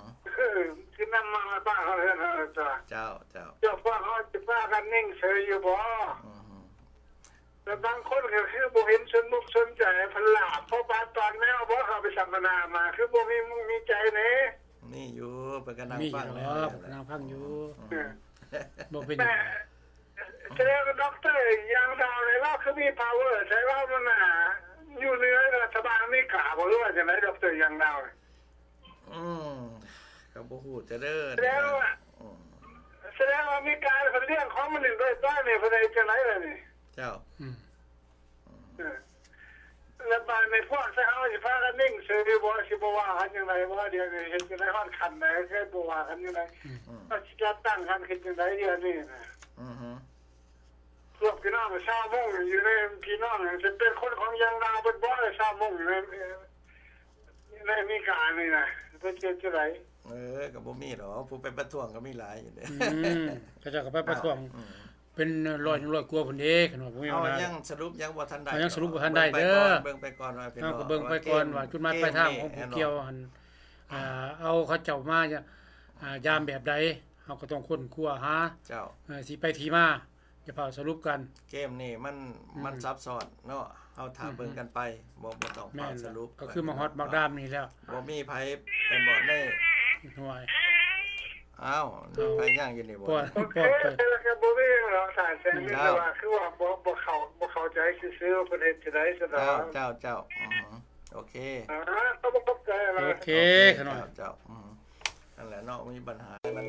ຄືນຳມາບ້ານເຮົາເຮືອນເຮົາຕົວະ. ເຈົ້າ ເຈົ້າ ເຈົ້າ ພວກເຮົາຊິພາກັນນິ່ງເຊີຍຢູ່ບໍ? ອືມ ແຕ່ບາງຄົນກໍຄືບໍ່ເຫັນສົນມຸກສົນໃຈ ເພິ່ນຫຼາບພໍປານຕອນແມວບໍ? ເຂົາໄປສຳມະນາມາ ຄືບໍ່ມີມຸກມີໃຈແດ່? ມີຢູ່ ເພິ່ນກໍນັ່ງຟັງແລ້ວ ນັ່ງຟັງຢູ່. ອືມ ບໍ່ເປັນຫຍັງ. ສະແດງວ່າດັອກເຕີຢາງດາວນີ້ລາວຄືມີພາວເວີໃສ່ລາວ ມັນໜ້າຢູ່ເໜືອລັດຖະບານອາເມລິກາບໍ ຫຼືວ່າຈັ່ງໃດ? ດັອກເຕີຢາງດາວ ອືມ ກໍບໍ່ຮູ້ຈະເດີ. ສະແດງວ່າ ອືມ ສະແດງວ່າອາເມລິກາເພິ່ນລ້ຽງຂອງມັນນີ້ໄດ້ຕອນນີ້ ເພິ່ນເຮັດຈັ່ງໃດລະນີ້? ເຈົ້າ ອືມ ເອີ ແລ້ວບາດນີ້ພວກຊາວເຮົາຊິພາກັນນິ່ງເຊີຍຢູ່ບໍ? ຊິບໍ່ວ່າກັນຈັ່ງໃດບໍ? ດຽວນີ້ເຮັດຈັ່ງໃດ ຮອດຂັ້ນໃດ ຊິບໍ່ວ່າກັນຈັ່ງໃດ? ອືມ ເຮົາຊິຈັດຕັ້ງກັນຂຶ້ນຈັ່ງໃດດຽວນີ້ນະ? ອືຮຶ ພວກພີ່ນ້ອງຊາວມົ້ງຢູ່ໃນ ພີ່ນ້ອງຊິເປັນຄົນຂອງຢາງດາວເບິດບໍ? ຊາວມົ້ງຢູ່ໃນ ໃນອາເມລິການີ້ນະ ເພິ່ນເຮັດຈັ່ງໃດ? ເອີ ກໍບໍ່ມີດອກ ຜູ້ໄປປະທ້ວງກໍມີຫຼາຍຢູ່ເດ້. ອືມ ເຂົາເຈົ້າກໍໄປປະທ້ວງ ອືມ ເປັນຮ້ອຍ ໜຶ່ງຮ້ອຍກວ່າພຸ້ນເດ້ ຄັນວ່າບໍ່ມີ ເຮົາຍັງສະຫຼຸບຍັງບໍ່ທັນໄດ້ ເຮົາຍັງສະຫຼຸບບໍ່ທັນໄດ້ເດີ. ເບິ່ງໄປກ່ອນວ່າ ເຮົາກໍເບິ່ງໄປກ່ອນວ່າຈຸດໝາຍປາຍທາງຂອງຜູ້ກ່ຽວຫັ້ນ ອ່າ ເອົາເຂົາເຈົ້າມາ ອ່າ ຢາມແບບໃດ ເຮົາກໍຕ້ອງຄົ້ນຄວ້າຫາ ເຈົ້າ ເອີ ທີ່ໄປທີ່ມາ. ຢ່າຟ້າວສະຫຼຸບກັນ. ເກມນີ້ມັນ ອືມ ມັນຊັບຊ້ອນເນາະ ເຮົາຖ້າເບິ່ງກັນໄປ ອືຮຶ ບໍ່ ບໍ່ຕ້ອງຟ້າວສະຫຼຸບ. ກໍຄືມາຮອດບັກດາມນີ້ແລ້ວ ບໍ່ມີໃຜແມ່ນບໍ່ ໃນ ຫ້ວຍ ອ້າວ ໄປຍ່າງຢູ່ນີ້ບໍ່? ໂອເຄ ກໍບໍ່ມີຫຍັງດອກ ທ່ານແສງ ມີແຕ່ວ່າຄືວ່າບໍ່ ບໍ່ເຂົ້າ ບໍ່ເຂົ້າໃຈຊື່ໆ ວ່າເພິ່ນເຮັດຈັ່ງໃດຊັ້ນດອກ. ເຈົ້າ ເຈົ້າ ເຈົ້າ ອືມ ໂອເຄ ອ່າ ຂອບໃຈຫຼາຍ. ໂອເຄ ເຈົ້າ ເຈົ້າ ອືມ ນັ້ນແຫຼະເນາະ ມີບັນຫາ ມັນ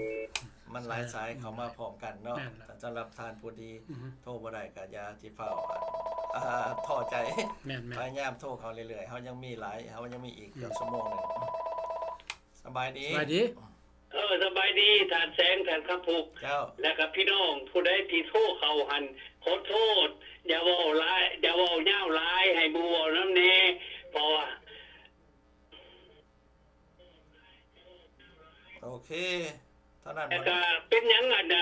ມັນຫຼາຍສາຍເຂົ້າມາພ້ອມກັນເນາະ. ແມ່ນລະ ສຳລັບທ່ານຜູ້ທີ່ ອືຮຶ ໂທບໍ່ໄດ້ກໍຢ່າຊິຟ້າວ ອ່າ ທໍ້ໃຈ. ແມ່ນໆ ພະຍາຍາມໂທເຂົ້າເລື້ອຍໆ ເຮົາຍັງມີຫຼາຍ ເຮົາຍັງມີອີກເກືອບ ອືມ ຊົ່ວໂມງໜຶ່ງ. ສະບາຍດີ ສະບາຍດີ. ເອີ ສະບາຍດີ ທ່ານແສງ ທ່ານຄຳພຸກ ເຈົ້າ ແລ້ວກໍພີ່ນ້ອງຜູ້ໃດທີ່ໂທເຂົ້າຫັ້ນ ຂໍໂທດ ຢ່າເວົ້າຫຼາຍ ຢ່າເວົ້າຍາວຫຼາຍ ໃຫ້ໝູ່ເວົ້ານຳແດ່ ເພາະວ່າ ໂອເຄ ເທົ່ານັ້ນ. ແລ້ວກໍເປັນຫຍັງອັນ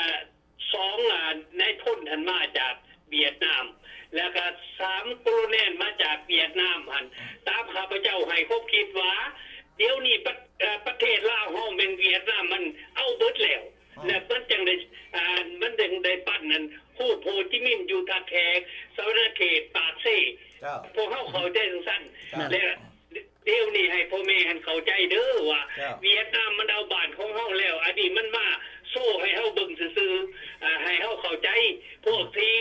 ສອງ ອາ ນາຍພົນຫັ້ນມາຈາກຫວຽດນາມ ແລ້ວກໍ ສາມ ໂຄໂລແນນມາຈາກຫວຽດນາມຫັ້ນ ຕາມຂ້າພະເຈົ້າໃຫ້ຄວາມຄິດວ່າ ດຽວນີ້ປະ ເອີ ປະເທດລາວເຮົາແມ່ນຫວຽດນາມມັນເອົາເບິດແລ້ວ ແລ້ວມັນຈັ່ງໄດ້ ອາ ມັນຈຶ່ງໄດ້ປັ້ນອັນ ຮູບໂຮຈິມິນຢູ່ທ່າແຂກ ສະຫວັນນະເຂດ ປາກເຊ. ເຈົ້າ ພວກເຮົາເຂົ້າໃຈຈັ່ງຊັ້ນ ເຈົ້າ ແລະ ດຽວນີ້ໃຫ້ພໍ່ແມ່ຫັ້ນເຂົ້າໃຈເດີວ່າ ເຈົ້າ ຫວຽດນາມມັນເອົາບ້ານຂອງເຮົາແລ້ວ ອັນນີ້ມັນມາໂຊໃຫ້ເຮົາເບິ່ງຊື່ໆ ອ່າ ໃຫ້ເຮົາເຂົ້າໃຈ. ພວກທີ່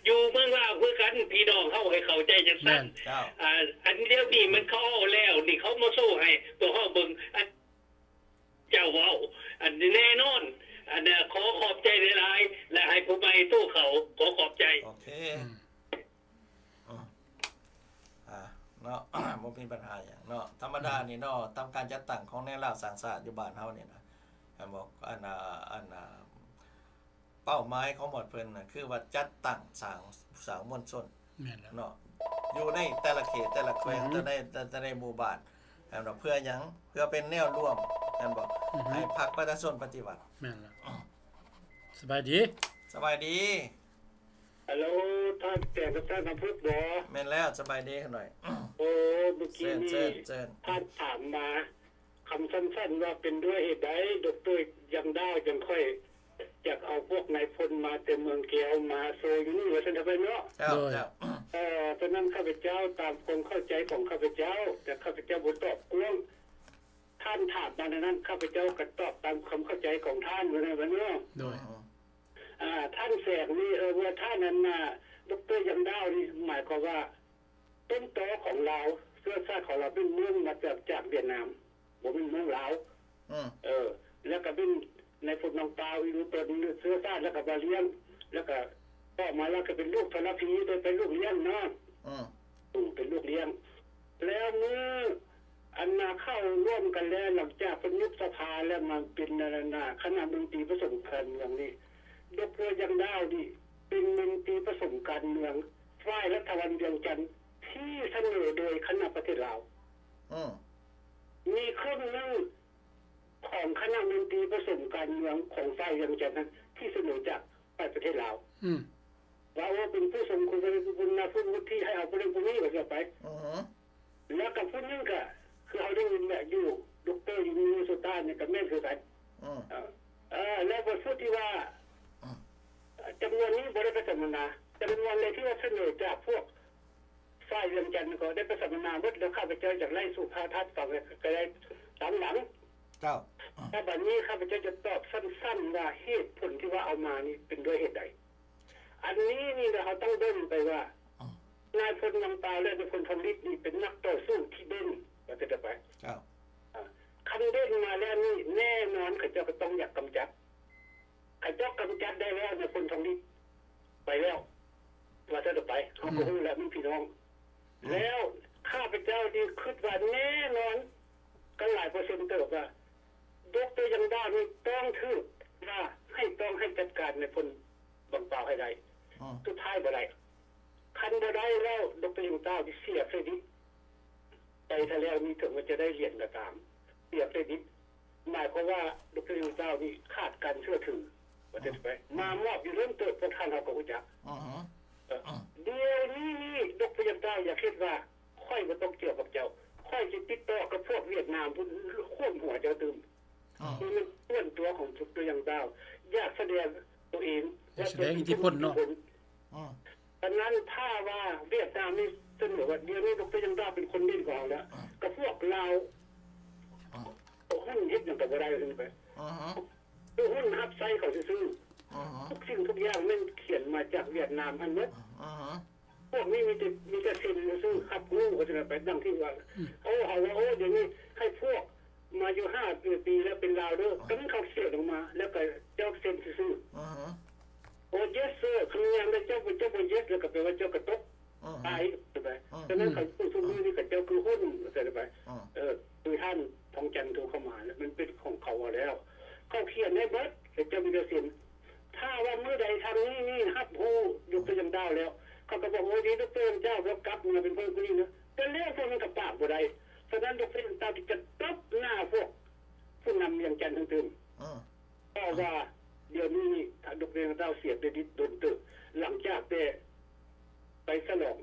ຢູ່ເມືອງລາວຄືກັນ ພີ່ນ້ອງເຮົາໃຫ້ເຂົ້າໃຈຈັ່ງຊັ້ນ. ເຈົ້າ ອ່າ ອັນດຽວນີ້ມັນເຂົ້າແລ້ວ ນີ້ເຂົາມາໂຊໃຫ້ພວກເຮົາເບິ່ງ ອັນ ເຈົ້າເວົ້າ ອັນແນ່ນອນ ອັນ ຂໍຂອບໃຈຫຼາຍໆ ແລະ ໃຫ້ຜູ້ໃໝ່ໂທເຂົ້າ ຂໍຂອບໃຈ. ໂອເຄ ອືມ ອືມ ອ່າ ເນາະ ບໍ່ມີບັນຫາຫຍັງເນາະ ທຳມະດານີ້ເນາະ ຕາມການຈັດຕັ້ງຂອງແນວລາວສ້າງຊາດຢູ່ບ້ານເຮົານີ້ນະ ອັນບໍ່ ອັນ ອັນ ເປົ້າໝາຍຂອງບ່ອນເພິ່ນນະ ຄືວ່າຈັດຕັ້ງສ້າງ ສ້າງມວນຊົນ ແມ່ນແລ້ວ ເນາະ ຢູ່ໃນແຕ່ລະເຂດ ແຕ່ລະແຂວງ ອືຮຶ ແຕ່ໃນ ແຕ່ໃນໝູ່ບ້ານ ແມ່ນບໍ່? ເພື່ອຫຍັງ? ເພື່ອເປັນແນວລວມ ແມ່ນບໍ່? ອືຮຶ ໃຫ້ພັກປະຊາຊົນປະຕິວັດ ແມ່ນແລ້ວ. ສະບາຍດີ ສະບາຍດີ. ຮັລໂຫຼ ທ່ານແຕງກັບທ່ານຄຳພຸດບໍ? ແມ່ນແລ້ວ ສະບາຍດີຂ້ານ້ອຍ. ໂອ້ ເມື່ອກີ້ນີ້ ເຊີນ ເຊີນ ເຊີນ ທ່ານຖາມມາ ຄຳສັ້ນໆວ່າເປັນດ້ວຍເຫດໃດ ດຣ ຍັງດາວ ຈັ່ງຄ່ອຍຢາກເອົາພວກນາຍພົນມາແຕ່ເມືອງແກ້ວມາໂຊຢູ່ນີ້ ວ່າຊັ້ນເຖາະເນາະ. ເຈົ້າ ເຈົ້າ ເອີ ຕອນນັ້ນຂ້າພະເຈົ້າ ຕາມຄວາມເຂົ້າໃຈຂອງຂ້າພະເຈົ້າ ແຕ່ຂ້າພະເຈົ້າບໍ່ຕອບກວ້າງ. ທ່ານຖາມມາແນວນັ້ນ ຂ້າພະເຈົ້າກໍຕອບຕາມຄວາມເຂົ້າໃຈຂອງທ່ານ ວ່າຊັ້ນເນາະ. ໂດຍ ອືມ ອາ ທ່ານແສງນີ້ ເອີ ວ່າທ່ານນັ້ນນະ ດຣ ຍັງດາວນີ້ ໝາຍຄວາມວ່າ ຕົ້ນຕໍຂອງລາວ ເຊື້ອຊາດຂອງລາວເປັນເມືອງມາຈາກ ຈາກຫວຽດນາມ ບໍ່ແມ່ນເມືອງລາວ. ອືມ ເອີ ແລ້ວກໍເປັນນາຍພົນບາງປາວ ຢູ່ຕົ້ນເຊື້ອຊາດ ແລ້ວກໍມາລ້ຽງ ແລ້ວກໍຕໍ່ມາແລ້ວກໍເປັນລູກທໍລະພີ ໄດ້ເປັນລູກລ້ຽງເນາະ. ອືມ ອືມ ເປັນລູກລ້ຽງ ແລ້ວມື້ອັນນາເຂົ້າຮ່ວມກັນແລ້ວ ຫຼັງຈາກເພິ່ນຍຸບສະພາແລ້ວ ມາເປັນອັນນາ ຄະນະມົນຕີປະສົມການເມືອງນີ້ ດຣ ຍັງດາວນີ້ ເປັນມົນຕີປະສົມການເມືອງ ຝ່າຍລັດຖະບານວຽງຈັນ ທີ່ສະເໜີໂດຍຄະນະປະເທດລາວ. ອືມ ມີເຄິ່ງໜຶ່ງຂອງຄະນະມົນຕີປະສົມການເມືອງຂອງຝ່າຍວຽງຈັນນັ້ນ ທີ່ສະເໜີຈາກຝ່າຍປະເທດລາວ. ອືມ ວ່າ ໂອ້ ເປັນຜູ້ຊົງຄຸນ ເປັນຜູ້ມີຄຸນວຸດທິ ໃຫ້ເອົາຜູ້ນັ້ນຜູ້ນີ້ ວ່າຊັ້ນໄປ. ອືຮຶ ແລ້ວກໍຜູ້ໜຶ່ງກໍຄືເຮົາໄດ້ຍິນແຫຼະ ຢູ່ ດຣ ຢູ່ມິນເນໂຊຕານີ້ກໍແມ່ນຄືກັນ. ອືມ ເອີ ແລ້ວກໍຜູ້ທີ່ວ່າ ອືມ ຈຳນວນນີ້ບໍ່ໄດ້ໄປສຳມະນາ ຈຳນວນໃດທີ່ວ່າສະເໜີຈາກພວກຝ່າຍວຽງຈັນກໍໄດ້ໄປສຳມະນາໝົດ ແລ້ວຂ້າພະເຈົ້າຢາກໄລ່ສູ່ພະທ່ານຟັງກໍໄດ້ຕາມຫຼັງ. ເຈົ້າ ແຕ່ບັດນີ້ຂ້າພະເຈົ້າຈະຕອບສັ້ນໆວ່າ ເຫດຜົນທີ່ວ່າເອົາມານີ້ເປັນດ້ວຍເຫດໃດ. ອັນນີ້ນີ້ລະເຮົາຕ້ອງເບິ່ງໄປວ່າ ອືມ ນາຍພົນວັງປາວ ແລະ ນາຍພົນທອງລິດນີ້ເປັນນັກຕໍ່ສູ້ທີ່ເດັ່ນ ວ່າຊັ້ນໄປ. ເຈົ້າ ອາ ຄັນເດັ່ນມາແລ້ວນີ້ ແນ່ນອນເຂົາເຈົ້າກໍຕ້ອງຢາກກຳຈັດ. ເຂົາເຈົ້າກຳຈັດໄດ້ແລ້ວ ນາຍພົນທອງລິດໄປແລ້ວ ວ່າຊັ້ນໄປ. ເຮົາກໍ ອືມ ຮູ້ແລ້ວ ມີພີ່ນ້ອງ. ອືມ ແລ້ວຂ້າພະເຈົ້ານີ້ຄິດວ່າແນ່ນອນ ກໍຫຼາຍເປີເຊັນເຕີບວ່າ ດຣ ຍັງດາວນີ້ຕ້ອງຖືກວ່າ ໃຫ້ ຕ້ອງໃຫ້ຈັດການນາຍພົນວັງປາວໃຫ້ໄດ້. ອືມ ສຸດທ້າຍບໍ່ໄດ້. ຄັນບໍ່ໄດ້ແລ້ວ ດຣ ຍັງດາວນີ້ເສຍເຄຣດິດ ໄປຖ້າແລ້ວນີ້ ເຖິງວ່າຈະໄດ້ຫຼຽນກໍຕາມ ເສຍເຄຣດິດ ໝາຍຄວາມວ່າ ດຣ ຍັງດາວນີ້ຂາດການເຊື່ອຖື ວ່າຊັ້ນໄປ. ອືມ ມາມອບຢູ່ດົນເຕີບ ພວກທ່ານເຮົາກໍຮູ້ຈັກ. ອືຮຶ ເອີ ອືມ ດຽວນີ້ນີ້ ດຣ ຍັງດາວຢາກເຮັດວ່າ ຂ້ອຍບໍ່ຕ້ອງກ່ຽວກັບເຈົ້າ ຂ້ອຍຊິຕິດຕໍ່ກັບພວກຫວຽດນາມພຸ້ນ ຂວມຫົວເຈົ້າຕື່ມ. ອືມ ນີ້ມັນສ່ວນຕົວຂອງ ດຣ ຍັງດາວ ຢາກສະແດງໂຕເອງ ຢາກສະແດງອິດທິພົນເນາະ. ອືມ ອັນນັ້ນຖ້າວ່າຫວຽດນາມນີ້ສະເໜີວ່າ ດຽວນີ້ ດຣ ຍັງດາວເປັນຄົນເດັ່ນກວ່າເຮົາແລ້ວ ອືມ ກໍພວກລາວ ອືມ ຫຸ້ນເຮັດຫຍັງກໍບໍ່ໄດ້ ວ່າຊັ້ນໄປ. ອືຮຶ ຄືຫຸ້ນຮັບໃຊ້ເຂົາຊື່ໆ. ອືຮຶ ທຸກສິ່ງທຸກຢ່າງແມ່ນຂຽນມາຈາກຫວຽດນາມຫັ້ນໝົດ. ອືຮຶ ພວກນີ້ມີແຕ່ ມີແຕ່ເຊັນຊື່ໆ ຮັບຮູ້ ວ່າຊັ້ນໄປ. ດັ່ງທີ່ວ່າ ອືມ ໂອ້ ເຮົາວ່າ ໂອ້ ດຽວນີ້ໃຫ້ພວກມາຢູ່ຫ້າປີແລ້ວເປັນລາວເດີ ອືມ ກໍມີເຂົາຂຽນອອກມາ ແລ້ວກໍເຈົ້າເຊັນຊື່ໆ. ອືຮຶ ໂອ້ ເຢສເຊີ ຄັນຍາມໃດເຈົ້າ ເຈົ້າບໍ່ເຢສ ແລ້ວກໍແປວ່າເຈົ້າກໍຕົກ ອືຮຶ ຕາຍໄປ. ອືມ ສະນັ້ນ ອືມ ເຂົາຜູ້ຊຸມນຸມນີ້ ເຂົາເຈົ້າຄືຫຸ້ນ ວ່າຊັ້ນໄປ. ອືມ ເອີ ຄືທ່ານທອງຈັນໂທເຂົ້າມາ ແລ້ວມັນເປັນຂອງເຂົາເອົາແລ້ວ ເຂົາຂຽນໃຫ້ເບິດ ແລ້ວເຈົ້າມີແຕ່ເຊັນ. ຖ້າວ່າມື້ໃດທາງນີ້ນີ້ຮັບຮູ້ ດຣ ຍັງດາວແລ້ວ ເຂົາກໍບອກ ໂອ້ ດີ ດຣ ຍັງດາວ ແລ້ວກັບມາເປັນເພື່ອນຜູ້ນີ້ນະ ແຕ່ແລ້ວພວກມັນກໍປາກບໍ່ໄດ້. ສະນັ້ນ ດຣ ຍັງດາວຈະຕົບໜ້າພວກຜູ້ນຳວຽງຈັນທັງຕື່ມ. ອືມ ເພາະວ່າດຽວນີ້ນີ້ ດຣ ຍັງດາວເສຍເຄຣດິດດົນເຕີບ ຫຼັງຈາກແຕ່ໄປສະຫຼອງ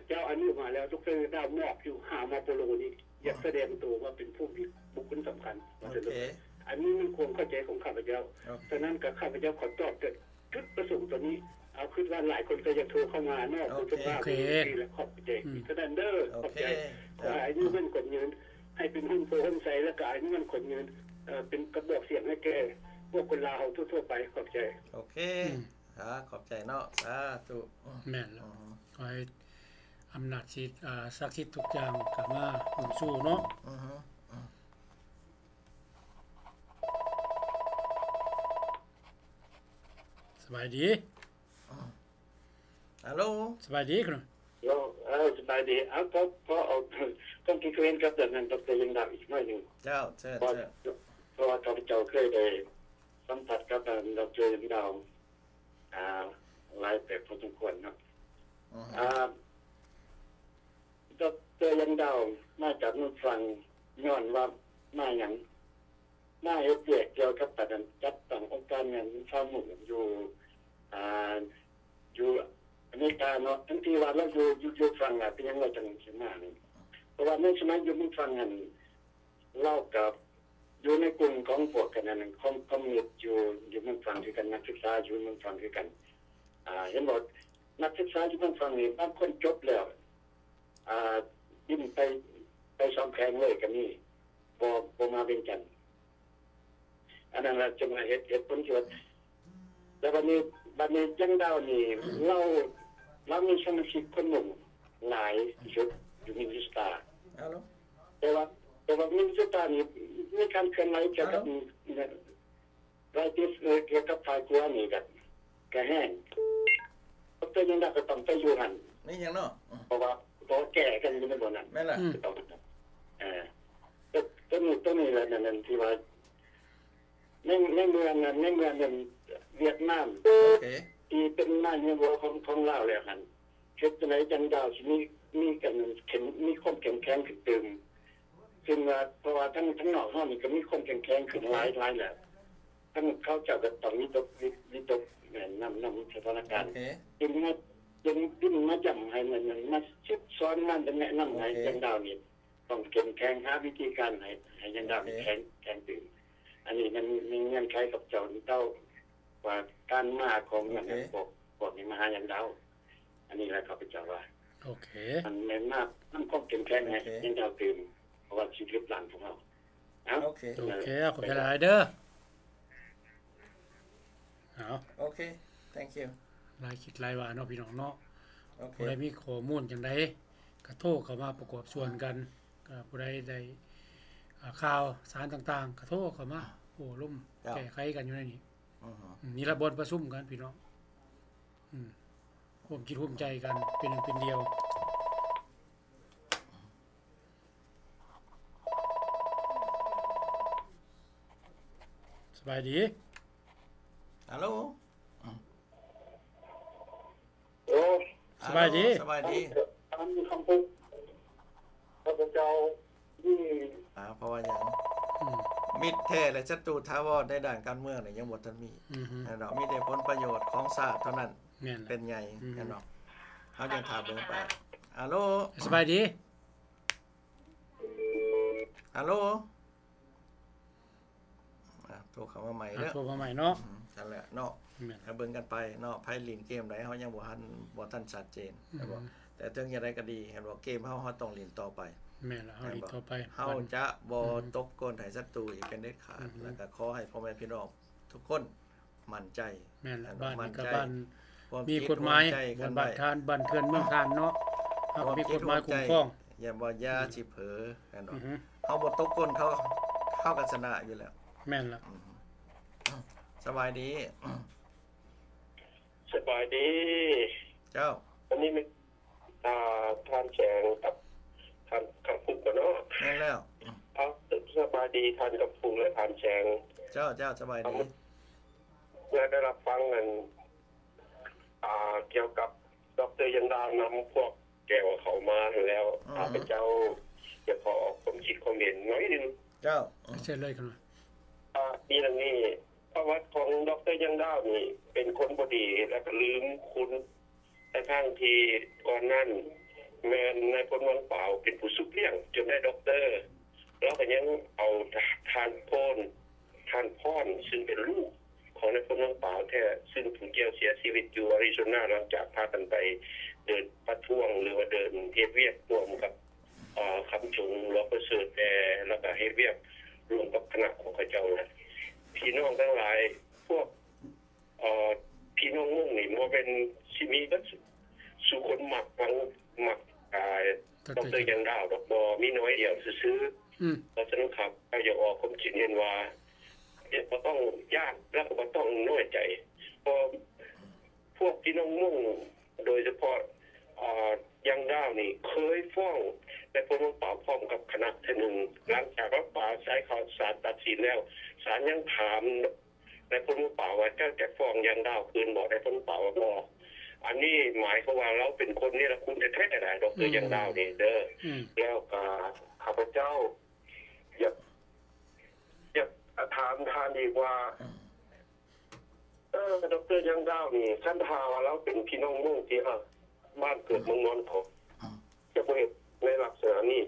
ເຈົ້າອາຍຸມາແລ້ວ ດຣ ຍັງດາວມອບຢູ່ ຫາມາໂປໂລນີ້ ຢາກສະແດງໂຕວ່າເປັນຜູ້ມີບຸກຄຸນສຳຄັນ ວ່າຊັ້ນເຖາະ. ອັນນີ້ມັນຄວາມເຂົ້າໃຈຂອງຂ້າພະເຈົ້າ. ໂອເຄ ສະນັ້ນກໍຂ້າພະເຈົ້າຂໍຕອບແຕ່ຈຸດປະສົງຕົວນີ້ ເອົາ ຄິດວ່າຫຼາຍຄົນກໍຢາກໂທເຂົ້າມາເນາະ. ໂອເຄ ເພິ່ນວ່າ ໂອເຄ ດີແລ້ວ ຂອບໃຈ. ອືມ ເທົ່ານັ້ນເດີ. ໂອເຄ ຂອບໃຈ. ຂໍໃຫ້ອາຍຸໝັ້ນຂວັນຍືນ ໃຫ້ເປັນຮົ່ມໂພຮົ່ມໄຊ ແລ້ວກໍອາຍຸໝັ້ນຂວັນຍືນ ເອີ ເປັນກະບອກສຽງໃຫ້ແກ່ພວກຄົນລາວເຮົາທົ່ວໆໄປ. ຂອບໃຈ. ໂອເຄ ອືມ ສາ ຂອບໃຈເນາະ ສາທຸ. ແມ່ນແລ້ວ. ອືຮຶ ຂໍໃຫ້ອຳນາດສິດ ອາ ສັກສິດທຸກຢ່າງກໍມາຮ່ວມສູ່ເນາະ. ອືຮຶ ສະບາຍດີ. ອາໂລ ສະບາຍດີ. ໂລ ເອີ ສະບາຍດີ. ເອົາ ຂໍ ຂໍເອົາຄວາມຄິດຄວາມເຫັນກັບເລື່ອງນັ້ນ ດຣ ຍັງດາວ ອີກໜ້ອຍໜຶ່ງ. ເຈົ້າ ເຊີນ ເຊີນ. ພາະວ່າຂ້າພະເຈົ້າເຄີຍໄດ້ສຳຜັດກັບ ອາ ດອກເຕີ ຍັງດາວ ອາ ຫຼາຍເຕີບພໍສົມຄວນເນາະ. ອືຮຶ ອາ ດອກເຕີ ຍັງດາວ ມາຈາກເມືອງຝຣັ່ງ ຍ້ອນວ່າມາຫຍັງ? ມາເຮັດວຽກກ່ຽວກັບການຈັດຕັ້ງອົງການແມ່ນຊາວມົ້ງຢູ່ ອາ ຢູ່ອາເມລິກາເນາະ, ທັງທີ່ວ່າລາວຢູ່ ຢູ່ ຢູ່ຝຣັ່ງລະ ເປັນຫຍັງລາວຈັ່ງຊິມານີ້? ເພາະວ່າໃນສະໄໝຢູ່ເມືອງຝຣັ່ງຫັ້ນ ລາວກໍຢູ່ໃນກຸ່ມຂອງພວກ ອັນນັ້ນ ຄອມ ຄອມມິວນິດຢູ່ ຢູ່ເມືອງຝຣັ່ງຄືກັນ, ນັກສຶກສາຢູ່ເມືອງຝຣັ່ງຄືກັນ. ອາ ເຫັນບໍ່ ນັກສຶກສາຢູ່ເມືອງຝຣັ່ງນີ້ ບາງຄົນຈົບແລ້ວ ອາ ບິນໄປ ໄປສອງແຂວງເລີຍກໍມີ, ບໍ່ ບໍ່ມາວຽງຈັນ. ອັນນັ້ນລະຈຶ່ງວ່າເຫດ ເຫດຜົນທີ່ວ່າ ແລ້ວບັດນີ້ ບັດນີ້ ຍັງດາວນີ້ ລາວ ລາວມີສະມາຊິກຄົນມົ້ງຫຼາຍທີ່ສຸດຢູ່ມິນນິໂຊຕາ. ແຕ່ວ່າ ແຕ່ວ່າມິນນິໂຊຕານີ້ມີການເຄື່ອນໄຫວກ່ຽວກັບ ລາວຕິດ ເອີ ກ່ຽວກັບຝ່າຍຂົວານີ້ກໍ ກໍແຮງ. ດອກເຕີ ຍັງດາວ ກໍຕ້ອງໄປຢູ່ຫັ້ນ ແມ່ນຫຍັງເນາະ? ເພາະວ່າ ເພາະວ່າແກ້ກັນຢູ່ໃນບ່ອນນັ້ນ. ແມ່ນລະ. ອືມ ກໍຕ້ອງ ເອີ ຕົວ ຕົວນີ້ ຕົວນີ້ແຫຼະ ນັ້ນ ນັ້ນທີ່ວ່າ ໃນ ໃນເມືອງນັ້ນ ໃນເມືອງນັ້ນ ຫວຽດນາມ ໂອເຄ ທີ່ເປັນນາຍໃຫຍ່ຂອງ ຂອງລາວແລ້ວຫັ້ນ ເຮັດຈັ່ງໃດຈັງດາວຊິມີ ມີການເຂັ້ມ ມີຄວາມເຂັ້ມແຂງຂຶ້ນຕື່ມ. ຊຶ່ງວ່າ ເພາະວ່າທາງ ທາງນອກເຮົານີ້ກໍມີຄວາມເຂັ້ມແຂງຂຶ້ນ ໂອເຄ ຫຼາຍ ຫຼາຍແລ້ວ. ທາງເຂົາເຈົ້າກໍຕ້ອງວິຕົກ ວິ ວິຕົກ ແມ່ນນຳ ນຳສະຖານະການ ໂອເຄ ຈຶ່ງມາ ຈຶ່ງ ຈຶ່ງມາຢ້ຳໃຫ້ ແມ່ນ ແມ່ນມາສືບສອນ ມາແນະນຳໃຫ້ ໂອເຄ ຈັງດາວນີ້ ຕ້ອງເຂັ້ມແຂງ ຫາວິທີການໃຫ້ ໃຫ້ຍັງດາວນີ້ ໂອເຄ ແຂງ ແຂງຕື່ມ. ອັນນີ້ມັນມີເງື່ອນໄຂກັບເຈົ້າເຕົ້າ ວ່າການມາຂອງ ໂອເຄ ພວກ ພວກນີ້ມາຫາຍັງດາວ. ອັນນີ້ແຫຼະຂ້າພະເຈົ້າວ່າ ໂອເຄ ມັນແມ່ນມານຳຄວາມເຂັ້ມແຂງໃຫ້ ໂອເຄ ຍັງດາວຕື່ມ ເພາະວ່າຊິຫຼຸບລ້າງພວກເຮົາ. ເອົາ ໂອເຄ ໂອເຄ ຂອບໃຈຫຼາຍເດີ. ເອົາ ໂອເຄ thank you. ຫຼາຍຄິດຫຼາຍວ່າເນາະ ພີ່ນ້ອງເນາະ. ໂອເຄ ຜູ້ໃດມີຂໍ້ມູນຈັ່ງໃດ ກໍໂທເຂົ້າມາປະກອບສ່ວນກັນ. ອືມ ກໍຜູ້ໃດໄດ້ ອາ ຂ່າວສານຕ່າງໆ ກໍໂທເຂົ້າມາ ໂອ້ລົມ ເຈົ້າ ແກ້ໄຂກັນຢູ່ໃນນີ້. ອືຮຶ ອືມ ນີ້ລະບ່ອນປະຊຸມກັນ ພີ່ນ້ອງ. ອືມ ຮ່ວມຈິດຮ່ວມໃຈກັນ ເປັນໜຶ່ງເປັນດຽວ. ສະບາຍດີ. ຮັລໂຫຼ. ໂອ້ ສະບາຍດີ. ສະບາຍດີ. ທ່ານຄຳພຸກ ຂ້າພະເຈົ້າມີ ອາ ເພາະວ່າຫຍັງ? ອືມ ມິດແທ້ ແລະ ສັດຕູຖາວອນໃນດ້ານການເມືອງນີ້ຍັງບໍ່ທັນມີ. ອືຮຶ ແມ່ນດອກ ມີແຕ່ຜົນປະໂຫຍດຂອງຊາດເທົ່ານັ້ນ ແມ່ນແຫຼະ ເປັນໃຫຍ່. ອືຮຶ ແມ່ນດອກ ເຮົາຍັງຖ້າເບິ່ງໄປ. ຮັລໂຫຼ ສະບາຍດີ. ຮັລໂຫຼ. ອ່າ ໂທເຂົ້າມາໃໝ່ເດີ ອ່າ ໂທມາໃໝ່ເນາະ. ອືມ ນັ້ນແຫຼະເນາະ ແມ່ນ ໃຫ້ເບິ່ງກັນໄປເນາະ ໃຜຫຼິ້ນເກມໃດ ເຮົາຍັງບໍ່ທັນ ບໍ່ທັນຊັດເຈນ ອືມ ແມ່ນບໍ່? ແຕ່ເຖິງຢ່າງໃດກໍດີ ເຫັນບໍ່ ເກມເຮົາ ເຮົາຕ້ອງຫຼິ້ນຕໍ່ໄປ. ແມ່ນລະ ເຮົາຫຼິ້ນຕໍ່ໄປ ເຮົາຈະບໍ່ ອືມ ຕົກກົ້ນໃຫ້ສັດຕູອີກເປັນເດັດຂາດ. ອືມ ແລ້ວກໍຂໍໃຫ້ພໍ່ແມ່ພີ່ນ້ອງທຸກຄົນໝັ້ນໃຈ. ແມ່ນລະ ແມ່ນບໍ່? ບ້ານນີ້ກໍບ້ານມີກົດໝາຍ ບ້ານທ່ານ ບ້ານເຖື່ອນເມືອງທ່ານເນາະ ເຮົາກໍມີກົດໝາຍຄຸ້ມຄອງ. ຢ່າວ່າຢ່າ ອືມ ຊິເຜີ ແມ່ນບໍ່? ອືຮຶ ເຮົາບໍ່ຕົກກົ້ນເຂົາ ເຮົາກໍຊະນະຢູ່ແລ້ວ. ແມ່ນລະ. ອືມ ສະບາຍດີ. ສະບາຍດີ. ເຈົ້າ ອັນນີ້ແມ່ນ ອ່າ ທ່ານແສງກັບທ່ານຄຳພຸກບໍ່ເນາະ? ແມ່ນແລ້ວ. ເອົາ ສະບາຍດີທ່ານຄຳພຸກ ແລະ ທ່ານແສງ. ເຈົ້າ ເຈົ້າ ສະບາຍດີ. ເມື່ອໄດ້ຮັບຟັງອັນ ອ່າ ກ່ຽວກັບ ດອກເຕີ ຍັງດາວ ນຳພວກແກວເຂົ້າມາຫັ້ນແລ້ວ ອືຮຶ ຂ້າພະເຈົ້າຈະຂໍອອກຄວາມຄິດຄວາມເຫັນໜ້ອຍໜຶ່ງ. ເຈົ້າ ເຊີນເລີຍ. ອ່າ ມີດັ່ງນີ້ ປະຫວັດຂອງ ດອກເຕີ ຍັງດາວ ນີ້ ເປັນຄົນບໍ່ດີ ແລະ ກໍລືມຄຸນ ແຕ່ທັງທີ່ກ່ອນນັ້ນແມ່ນນາຍພົນວັງປາວເປັນຜູ້ຊຸບລ້ຽງຈົນໄດ້ດັອກເຕີ, ລາວກໍຍັງເອົາທ່ານໂພນ ທ່ານພອນ ຊຶ່ງເປັນລູກຂອງນາຍພົນວັງປາວແທ້ ຊຶ່ງຖືກແກວເສຍຊີວິດຢູ່ອາຣິໂຊນາ ຫຼັງຈາກພາກັນໄປເດີນປະທ້ວງ ຫຼືວ່າເດີນເຮັດວຽກຮ່ວມກັບ ເອີ ຄຳຊົງ ຫຼວງປະເສີດແດ່ ແລ້ວກໍເຮັດວຽກຮ່ວມກັບຄະນະຂອງເຂົາເຈົ້ານະ. ພີ່ນ້ອງທັງຫຼາຍ ພວກ ເອີ ພີ່ນ້ອງມົ້ງນີ້ບໍ່ແມ່ນຊິມີເບິດສູ່ຄົນມັກຟັງ ມັກ ອາ ດອກເຕີ ຍັງດາວດອກ ບໍ່ ມີໜ້ອຍດຽວຊື່ໆ. ອືມ ເພາະສະນັ້ນ ຂ້າພະເຈົ້າຢາກອອກຄວາມຄິດເຫັນວ່າ ບໍ່ຕ້ອງຢ້ານ ແລະ ກໍບໍ່ຕ້ອງນ້ອຍໃຈ ເພາະພວກພີ່ນ້ອງມົ້ງ ໂດຍສະເພາະ ເອີ ຢ່າງດາວນີ້ເຄີຍຟ້ອງນາຍພົນ ວັງປາວ ພ້ອມກັບຄະນະເທື່ອໜຶ່ງ. ຫຼັງຈາກວັງປາວສາຍເຂົ້າສານຕັດສິນແລ້ວ, ສານຍັງຖາມນາຍພົນ ວັງປາວວ່າ ເຈົ້າຈະຟ້ອງຢ່າງດາວຄືນບໍ່? ນາຍພົນ ວັງປາວວ່າ ບໍ່. ອັນນີ້ໝາຍຄວາມວ່າລາວເປັນຄົນເນລະຄຸນແທ້ໆ ດອກເຕີ ອືມ ຢ່າງດາວນີ້ເດີ. ອືມ ແລ້ວກໍຂ້າພະເຈົ້າຢາກ ຢາກຖາມທ່ານອີກວ່າ ອືມ ເອີ ດອກເຕີ ຢ່າງດາວນີ້ ຄັນຖ້າວ່າລາວເປັນພີ່ນ້ອງມົ້ງທີ່ຮັກບ້ານເກີດເມືອງນອນຂອງ ຈະບໍ່ເຮັດໃນລັກສະນະນີ້,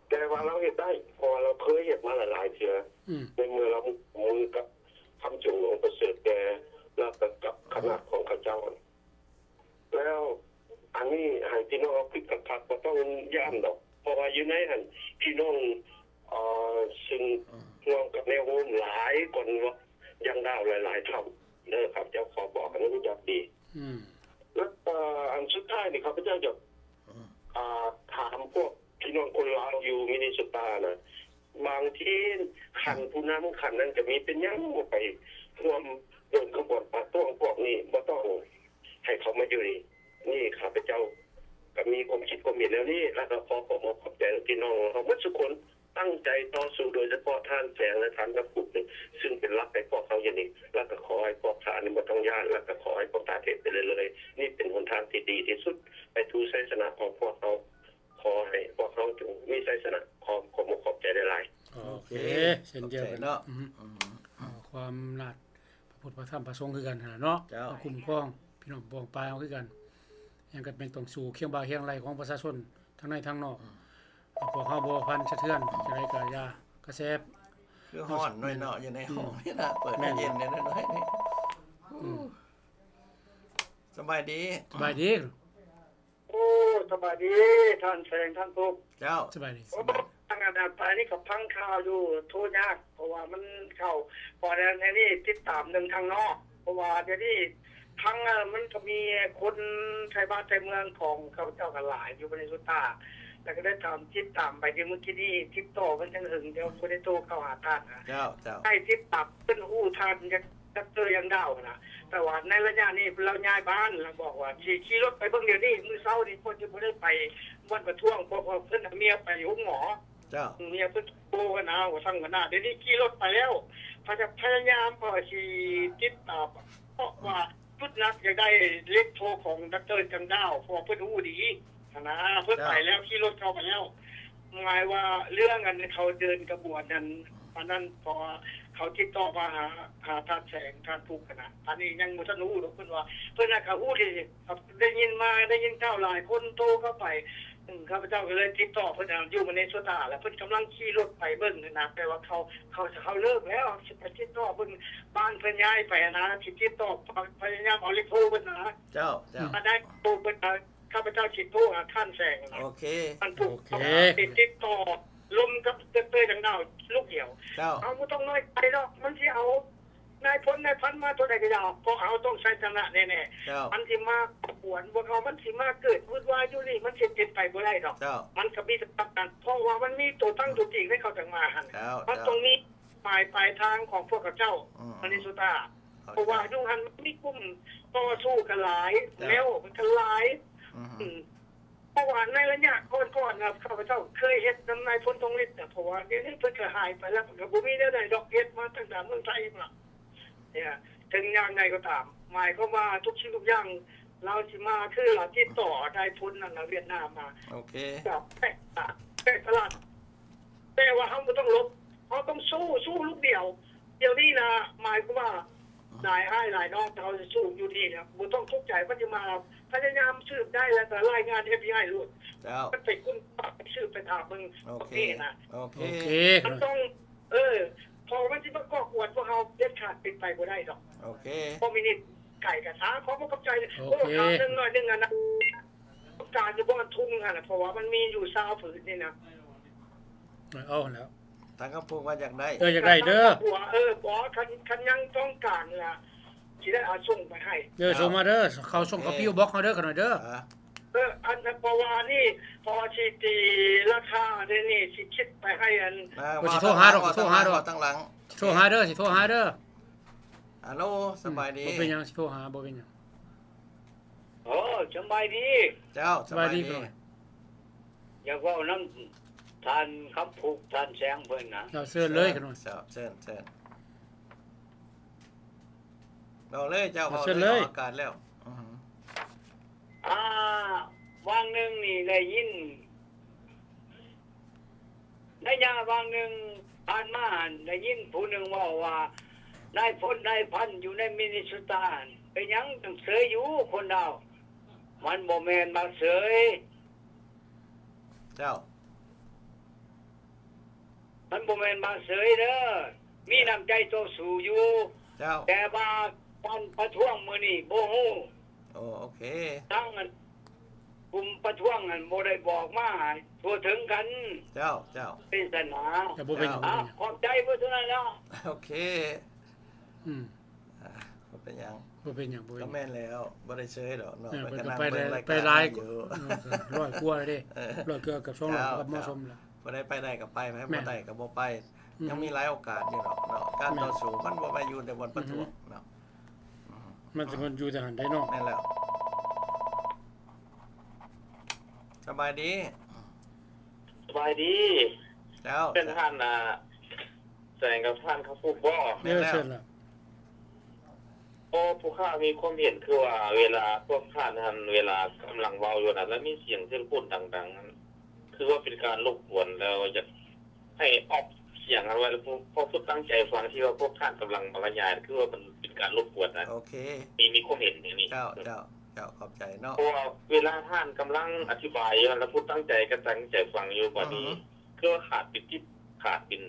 ແຕ່ວ່າລາວເຮັດໄດ້ ເພາະວ່າລາວເຄີຍເຮັດມາຫຼາຍໆເທື່ອ. ອືມ ໃນເມື່ອລາວຮ່ວມມືກັບຄຳຈົງ ຫຼວງປະເສີດແກ່ ແລ້ວກໍກັບຄະນະຂອງເຂົາເຈົ້າ. ແລ້ວອັນນີ້ໃຫ້ພີ່ນ້ອງເຮົາຄິດຄັກໆ ບໍ່ຕ້ອງຢ້ານດອກ, ເພາະວ່າຢູ່ໃນຫັ້ນ ພີ່ນ້ອງ ເອີ ຊຶ່ງຮ່ວມກັບແນວໂນ້ມຫຼາຍກວ່າຢ່າງດາວຫຼາຍໆເທົ່າເດີ. ຂ້າພະເຈົ້າຂໍບອກໃຫ້ຮູ້ຈັກດີ. ອືມ ແລ້ວ ເອີ ອັນສຸດທ້າຍນີ້ ຂ້າພະເຈົ້າຢາກ ອືມ ອ່າ ຖາມພວກພີ່ນ້ອງຄົນລາວຢູ່ມິນນິໂຊຕານະ, ບາງທີຂັ້ນ ອືມ ຜູ້ນຳຂັ້ນນັ້ນກໍມີ ເປັນຫຍັງບໍ່ໄປຮ່ວມເດີນຂະບວນປະທ້ວງພວກນີ້? ບໍ່ຕ້ອງໃຫ້ເຂົາມາຢູ່ນີ້. ນີ້ຂ້າພະເຈົ້າກໍມີຄວາມຄິດຄວາມເຫັນແນວນີ້ ແລ້ວກໍຂໍຂອບອົກຂອບໃຈພີ່ນ້ອງເຮົາໝົດທຸກຄົນ ຕັ້ງໃຈຕໍ່ສູ້, ໂດຍສະເພາະທ່ານແສງ ແລະ ທ່ານກຳປຸກນີ້ ຊຶ່ງເປັນຫຼັກໃຫ້ພວກເຮົາຢູ່ນີ້. ແລ້ວກໍຂໍໃຫ້ພວກທ່ານນີ້ບໍ່ຕ້ອງຢ້ານ, ແລ້ວກໍຂໍໃຫ້ພວກທ່ານເຮັດໄປເລື້ອຍໆ. ນີ້ເປັນຫົນທາງທີ່ດີທີ່ສຸດໄປສູ່ໄຊຊະນະຂອງພວກເຮົາ. ຂໍໃຫ້ພວກເຮົາຈົ່ງມີໄຊຊະນະ. ຂໍຂອບອົກຂອບໃຈຫຼາຍໆ. ໂອເຄ ໂອເຄ ເຊັ່ນດຽວກັນເນາະ. ອືມ ອືມ ຂໍຄວາມລາດພະພຸດພະທຳພະສົງຄືກັນຫັ້ນລະເນາະ. ເຈົ້າ ມາຄຸ້ມຄອງພີ່ນ້ອງປອງປາຍເຮົາຄືກັນ. ຫຍັງກໍແມ່ນຕ້ອງສູ້ຄຽງບ່າຄຽງໄຫຼ່ຂອງປະຊາຊົນທັງໃນທັງນອກ. ອືມ ພວກເຮົາບໍ່ພັນສະເທືອນ ຈັ່ງໃດກໍຢ່າ ກະແສ ຄືຮ້ອນໜ້ອຍເນາະ ຢູ່ໃນຫ້ອງນີ້ນະ ເປີດໃຫ້ເຢັນແດ່ໜ້ອຍໆນີ້. ອືມ ສະບາຍດີ ສະບາຍດີ. ໂອ້ ສະບາຍດີທ່ານແສງ ທ່ານພົບ. ເຈົ້າ ສະບາຍດີ ສະບາຍດີ. ໂອ້ ທາງອັນນັ້ນໄປນີ້ກໍຟັງຂ່າວຢູ່ ໂທຍາກ ເພາະວ່າມັນເຂົ້າ ເພາະໃນນີ້ຕິດຕາມເລື່ອງທາງນອກ ເພາະວ່າດຽວນີ້ທາງ ເອີ ມັນກໍມີຄົນໄທບ້ານໄທເມືອງຂອງຂ້າພະເຈົ້າກໍຫຼາຍຢູ່ ມະນີໂຊຕາ ແລ້ວກໍໄດ້ຕາມ ຕິດຕາມໄປ. ດຽວມື້ກີ້ນີ້ຕິດຕໍ່ເພິ່ນຈັ່ງເຖິງ ດຽວບໍ່ໄດ້ໂທເຂົ້າຫາທ່ານນະ. ເຈົ້າ ເຈົ້າ ໃຫ້ຕິດຕາມ ເພິ່ນຮູ້ທ່ານ ດອກເຕີ ຢ່າງດາວນະ ແຕ່ວ່າໃນໄລຍະນີ້ລາວຍ້າຍບ້ານ ລາວບອກວ່າຊິຂີ່ລົດໄປເບິ່ງດຽວນີ້. ມື້ເຊົ້ານີ້ເພິ່ນຈະບໍ່ໄດ້ໄປບ່ອນປະທ້ວງ ເພາະວ່າເພິ່ນເອົາເມຍໄປໂຮງໝໍ. ເຈົ້າ ເມຍເພິ່ນໂທມານະ ວ່າຊັ້ນວ່ານະ. ດຽວນີ້ຂີ່ລົດໄປແລ້ວ ພະ ພະຍາຍາມວ່າຊິຕິດຕາມ ເພາະວ່າຈຸດໜັກຢາກໄດ້ເລກໂທຂອງດອກເຕີ ຈັນດາວ ເພາະວ່າເພິ່ນຮູ້ດີຫັ້ນນະ. ເພິ່ນໄປແລ້ວ ຂີ່ລົດເຂົ້າໄປແລ້ວ. ໝາຍວ່າເລື່ອງອັນເຂົາເດີນຂະບວນນັ້ນ ອັນນັ້ນ ເພາະວ່າເຂົາຕິດຕໍ່ມາຫາ ຫາທ່ານແສງ ທ່ານພຸກຫັ້ນນະ. ອັນນີ້ຍັງບໍ່ທັນຮູ້ດອກ. ເພິ່ນວ່າ ເພິ່ນນະກໍຮູ້ດີ ໄດ້ຍິນມາ ໄດ້ຍິນຂ່າວຫຼາຍຄົນໂທເຂົ້າໄປ. ຂ້າພະເຈົ້າກໍເລີຍຕິດຕໍ່ເພິ່ນ ຢູ່ມະນີໂຊຕາ ແລ້ວເພິ່ນກຳລັງຂີ່ລົດໄປເບິ່ງຫັ້ນນະ. ແຕ່ວ່າເຂົາ ເຂົາ ເຂົາເລີກແລ້ວ ຊິໄປຕິດຕໍ່ເບິ່ງບ້ານເພິ່ນຍ້າຍໄປຫັ້ນນະ ຊິຕິດຕໍ່ ພະ ພະຍາຍາມເອົາເລກໂທເພິ່ນນະ. ເຈົ້າ ເຈົ້າ ຖ້າໄດ້ໂທເພິ່ນນະ ຂ້າພະເຈົ້າຊິໂທຫາທ່ານແສງນະ. ໂອເຄ ທ່ານຜູ້ ໂອເຄ ຕິດຕໍ່ລົມກັບເຕີຍໆ ດັ່ງດາວລູກດຽວ. ເຈົ້າ ເຮົາບໍ່ຕ້ອງນ້ອຍໃຈດອກ ມັນຊິເອົານາຍພົນນາຍພັນມາເທົ່າໃດກໍຢ່າ ພວກເຮົາຕ້ອງໄຊຊະນະແນ່ໆ. ເຈົ້າ ມັນຊິມາກວນພວກເຮົາ ມັນຊິມາເກີດວຸ່ນວາຍຢູ່ນີ້ ມັນຊິເປັນໄປບໍ່ໄດ້ດອກ. ເຈົ້າ ມັນກໍມີແຕ່ປະກັນ ເພາະວ່າມັນມີຕົວຕັ້ງຕົວຕີງໃຫ້ເຂົາຈັ່ງມາຫັ້ນ. ເຈົ້າ ມັນຕ້ອງມີ ໝາຍປາຍທາງຂອງພວກເຂົາເຈົ້າ ອືມ ມະນີໂຊຕາ. ເຂົ້າໃຈ ເພາະວ່າຢູ່ຫັ້ນມັນມີກຸ່ມຕໍ່ສູ້ກັນຫຼາຍ ເຈົ້າ ແລ້ວມັນກໍຫຼາຍ. ອືມ ອືມ ເພາະວ່າໃນໄລຍະກ່ອນໆນະ ຂ້າພະເຈົ້າເຄີຍເຮັດນຳນາຍພົນທອງລິດນະ ເພາະວ່າດຽວນີ້ເພິ່ນກໍຫາຍໄປແລ້ວ ເພິ່ນກໍບໍ່ມີແນວໃດດອກ ເຮັດມາຕັ້ງແຕ່ເມືອງໄທພຸ້ນລະ. ເຖິງຢ່າງໃດກໍຕາມ ໝາຍຄວາມວ່າທຸກສິ່ງທຸກຢ່າງ ລາວຊິມາຄືລາວຕິດຕໍ່ນາຍພົນນັ້ນນະ ຫວຽດນາມມາ. ໂອເຄ ແປກຕະຫຼາດ ແປກຕະຫຼາດ ແຕ່ວ່າເຮົາບໍ່ຕ້ອງຫຼົບ ເຮົາຕ້ອງສູ້ ສູ້ລູກດຽວ. ດຽວນີ້ນະ ໝາຍຄວາມວ່າ ອືມ ຫຼາຍອ້າຍຫຼາຍນ້ອງເຮົາຊິສູ້ຢູ່ນີ້ນະ ບໍ່ຕ້ອງຕົກໃຈ ມັນຊິມາ ພະຍາຍາມສືບໄດ້ ແລ້ວກໍລາຍງານເອັຟບີໄອໂລດ. ເຈົ້າ ມັນໄປຄົ້ນຄວ້າ ໄປສືບໄປຖາມເບິ່ງ. ໂອເຄ ໂອເຄນະ ໂອເຄ ມັນຕ້ອງ ເອີ ເພາະມັນຊິມາກໍ່ກວນພວກເຮົາເດັດຂາດ ເປັນໄປບໍ່ໄດ້ດອກ. ໂອເຄ ຄອມມິວນິດໄກກັນຊະ. ຂໍຂອບໃຈ. ໂອເຄ ໂອ້ ຄຳໜຶ່ງໜ້ອຍໜຶ່ງຫັ້ນນະ ຕ້ອງການຢູ່ບໍ່ອັນທຸງຫັ້ນນະ ເພາະວ່າມັນມີຢູ່ຊາວຜືນນີ້ນະ. ເອົາຫັ້ນແຫຼະ ທາງຄຳພູວ່າຢາກໄດ້ ເອີ ຢາກໄດ້ເດີ. ເອີ ບໍ່ ຄັນ ຄັນຍັງຕ້ອງການລະ ຊິໄດ້ເອົາສົ່ງໄປໃຫ້. ເອີ ເຈົ້າ ສົ່ງມາເດີ ເຂົາສົ່ງເຂົ້າ ໂອເຄ ພີໂອບັອກເຮົາເດີ ຂະໜ້ອຍເດີ. ເອີ ເອີ ອັນ ເພາະວ່ານີ້ ເພາະວ່າຊິຕີລາຄາເດນີ້ ຊິຄິດໄປໃຫ້ອັນ ອ່າ ບໍ່ ຊິໂທຫາດອກ ຊິໂທຫາດອກ ຕັ້ງຫຼັງ ຊິໂທຫາເດີ ຊິໂທຫາເດີ. ອາໂລ ສະບາຍດີ. ອືມ ບໍ່ເປັນຫຍັງ ຊິໂທຫາ ບໍ່ເປັນຫຍັງ. ໂອ້ ສະບາຍດີ. ເຈົ້າ ສະບາຍດີ. ຢາກເວົ້ານຳທ່ານຄຳພຸກ ທ່ານແສງເພິ່ນນະ. ເຈົ້າ ເຊີນເລີຍ. ເຈົ້າ ເຊີນ ເຊີນ ເວົ້າເລີຍ ເຈົ້າ ເວົ້າເລີຍ ເຊີນເລີຍ. ອອກອາກາດແລ້ວ. ອື ອ່າ ຫວ່າງໜຶ່ງນີ້ໄດ້ຍິນ ໄລຍະຫວ່າງໜຶ່ງຜ່ານມາຫັ້ນ ໄດ້ຍິນຜູ້ໜຶ່ງເວົ້າວ່າ ນາຍພົນນາຍພັນຢູ່ໃນມິນນິໂຊຕາຫັ້ນ ເປັນຫຍັງຈັ່ງເສີຍຢູ່ຄົນລາວ? ມັນບໍ່ແມ່ນວ່າເສີຍ. ເຈົ້າ. ມັນບໍ່ແມ່ນວ່າເສີຍເດີ ມີນ້ຳໃຈຕໍ່ສູ້ຢູ່. ເຈົ້າ. ແຕ່ວ່າການປະທ້ວງມື້ນີ້ບໍ່ຮູ້. ໂອ້ ໂອເຄ. ທາງອັນ ກຸ່ມປະທ້ວງຫັ້ນບໍ່ໄດ້ບອກມາໃຫ້ທົ່ວເຖິງກັນ. ເຈົ້າ ເຈົ້າ. ເປັນຊັ້ນນາ. ກໍບໍ່ເປັນຫຍັງ. ເຈົ້າ. ອ່າ ຂອບໃຈເບິດເທົ່ານັ້ນແຫຼະ. ໂອເຄ. ອືມ ອ່າ ບໍ່ເປັນຫຍັງ ບໍ່ເປັນຫຍັງ ບໍ່ເປັນຫຍັງ. ກໍແມ່ນແລ້ວ ບໍ່ໄດ້ເຊີຍດອກເນາະ. ເອີ ເພິ່ນກໍໄປໄດ້ ໄປຫຼາຍຢູ່ ເອີ ຮ້ອຍກວ່າເດ້. ເອີ ຮ້ອຍເກືອບ ເກືອບສອງຮ້ອຍ ເຈົ້າ ກໍເໝາະສົມແລ້ວ. ເຈົ້າ. ຜູ້ໃດໄປໄດ້ກໍໄປ ໃຜບໍ່ໄດ້ກໍບໍ່ໄປ. ອືມ ຍັງມີຫຼາຍໂອກາດຢູ່ດອກເນາະ ການຕໍ່ສູ້ມັນບໍ່ແມ່ນຢູ່ແຕ່ບ່ອນປະທ້ວງເນາະ. ອືຮຶ. ອືຮຶ. ມັນຊິ ມັນຢູ່ແຕ່ຫັ້ນເດ້ເນາະ. ແມ່ນແລ້ວ. ສະບາຍດີ. ສະບາຍດີ. ເຈົ້າ. ເປັນທ່ານ ອ່າ ແສງກັບທ່ານຄຳພຸກບໍ? ແມ່ນແລ້ວ. ເອີ ເຊີນລະ. ໂອ້ ພວກຂ້າມີຄວາມເຫັນຄືວ່າ ເວລາພວກທ່ານຫັ້ນ ເວລາກຳລັງເວົ້າຢູ່ນັ້ນ ແລ້ວມີສຽງເທລະໂຟນດັງໆນັ້ນ ຄືວ່າເປັນການລົບກວນ ແລ້ວຢາກໃຫ້ອອບສຽງຫັ້ນໄວ້ ແລ້ວພວກ ພວກ ພວກຕັ້ງໃຈຟັງ ທີ່ວ່າພວກທ່ານກຳລັງບັນລະຍາຍ ຄືວ່າມັນເປັນການລົບກວນນະ. ໂອເຄ. ມີ ມີຄວາມເຫັນຢ່າງນີ້. ເຈົ້າ ເຈົ້າ ເຈົ້າ ຂອບໃຈເນາະ. ເພາະວ່າເວລາທ່ານກຳລັງອະທິບາຍຢູ່ຫັ້ນ ແລ້ວຜູ້ຕັ້ງໃຈກໍຕັ້ງໃຈຟັງຢູ່ ບາດນີ້ ອືຮຶ. ຄືວ່າຂາດເປັນທິດ ຂາດເປັນ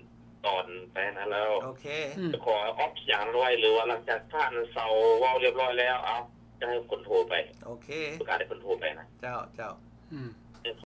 ຕອນໄປຫັ້ນນະ. ແລ້ວ ໂອເຄ. ອືມ. ຂໍອອບສຽງຫັ້ນໄວ້ ຫຼືວ່າຫຼັງຈາກທ່ານເຊົາເວົ້າລຽບຮ້ອຍແລ້ວ ເອົາ ຈະໃຫ້ຄົນໂທໄປ. ໂອເຄ. ປະກາດໃຫ້ເພິ່ນໂທໄປນະ. ເຈົ້າ ເຈົ້າ. ອືມ.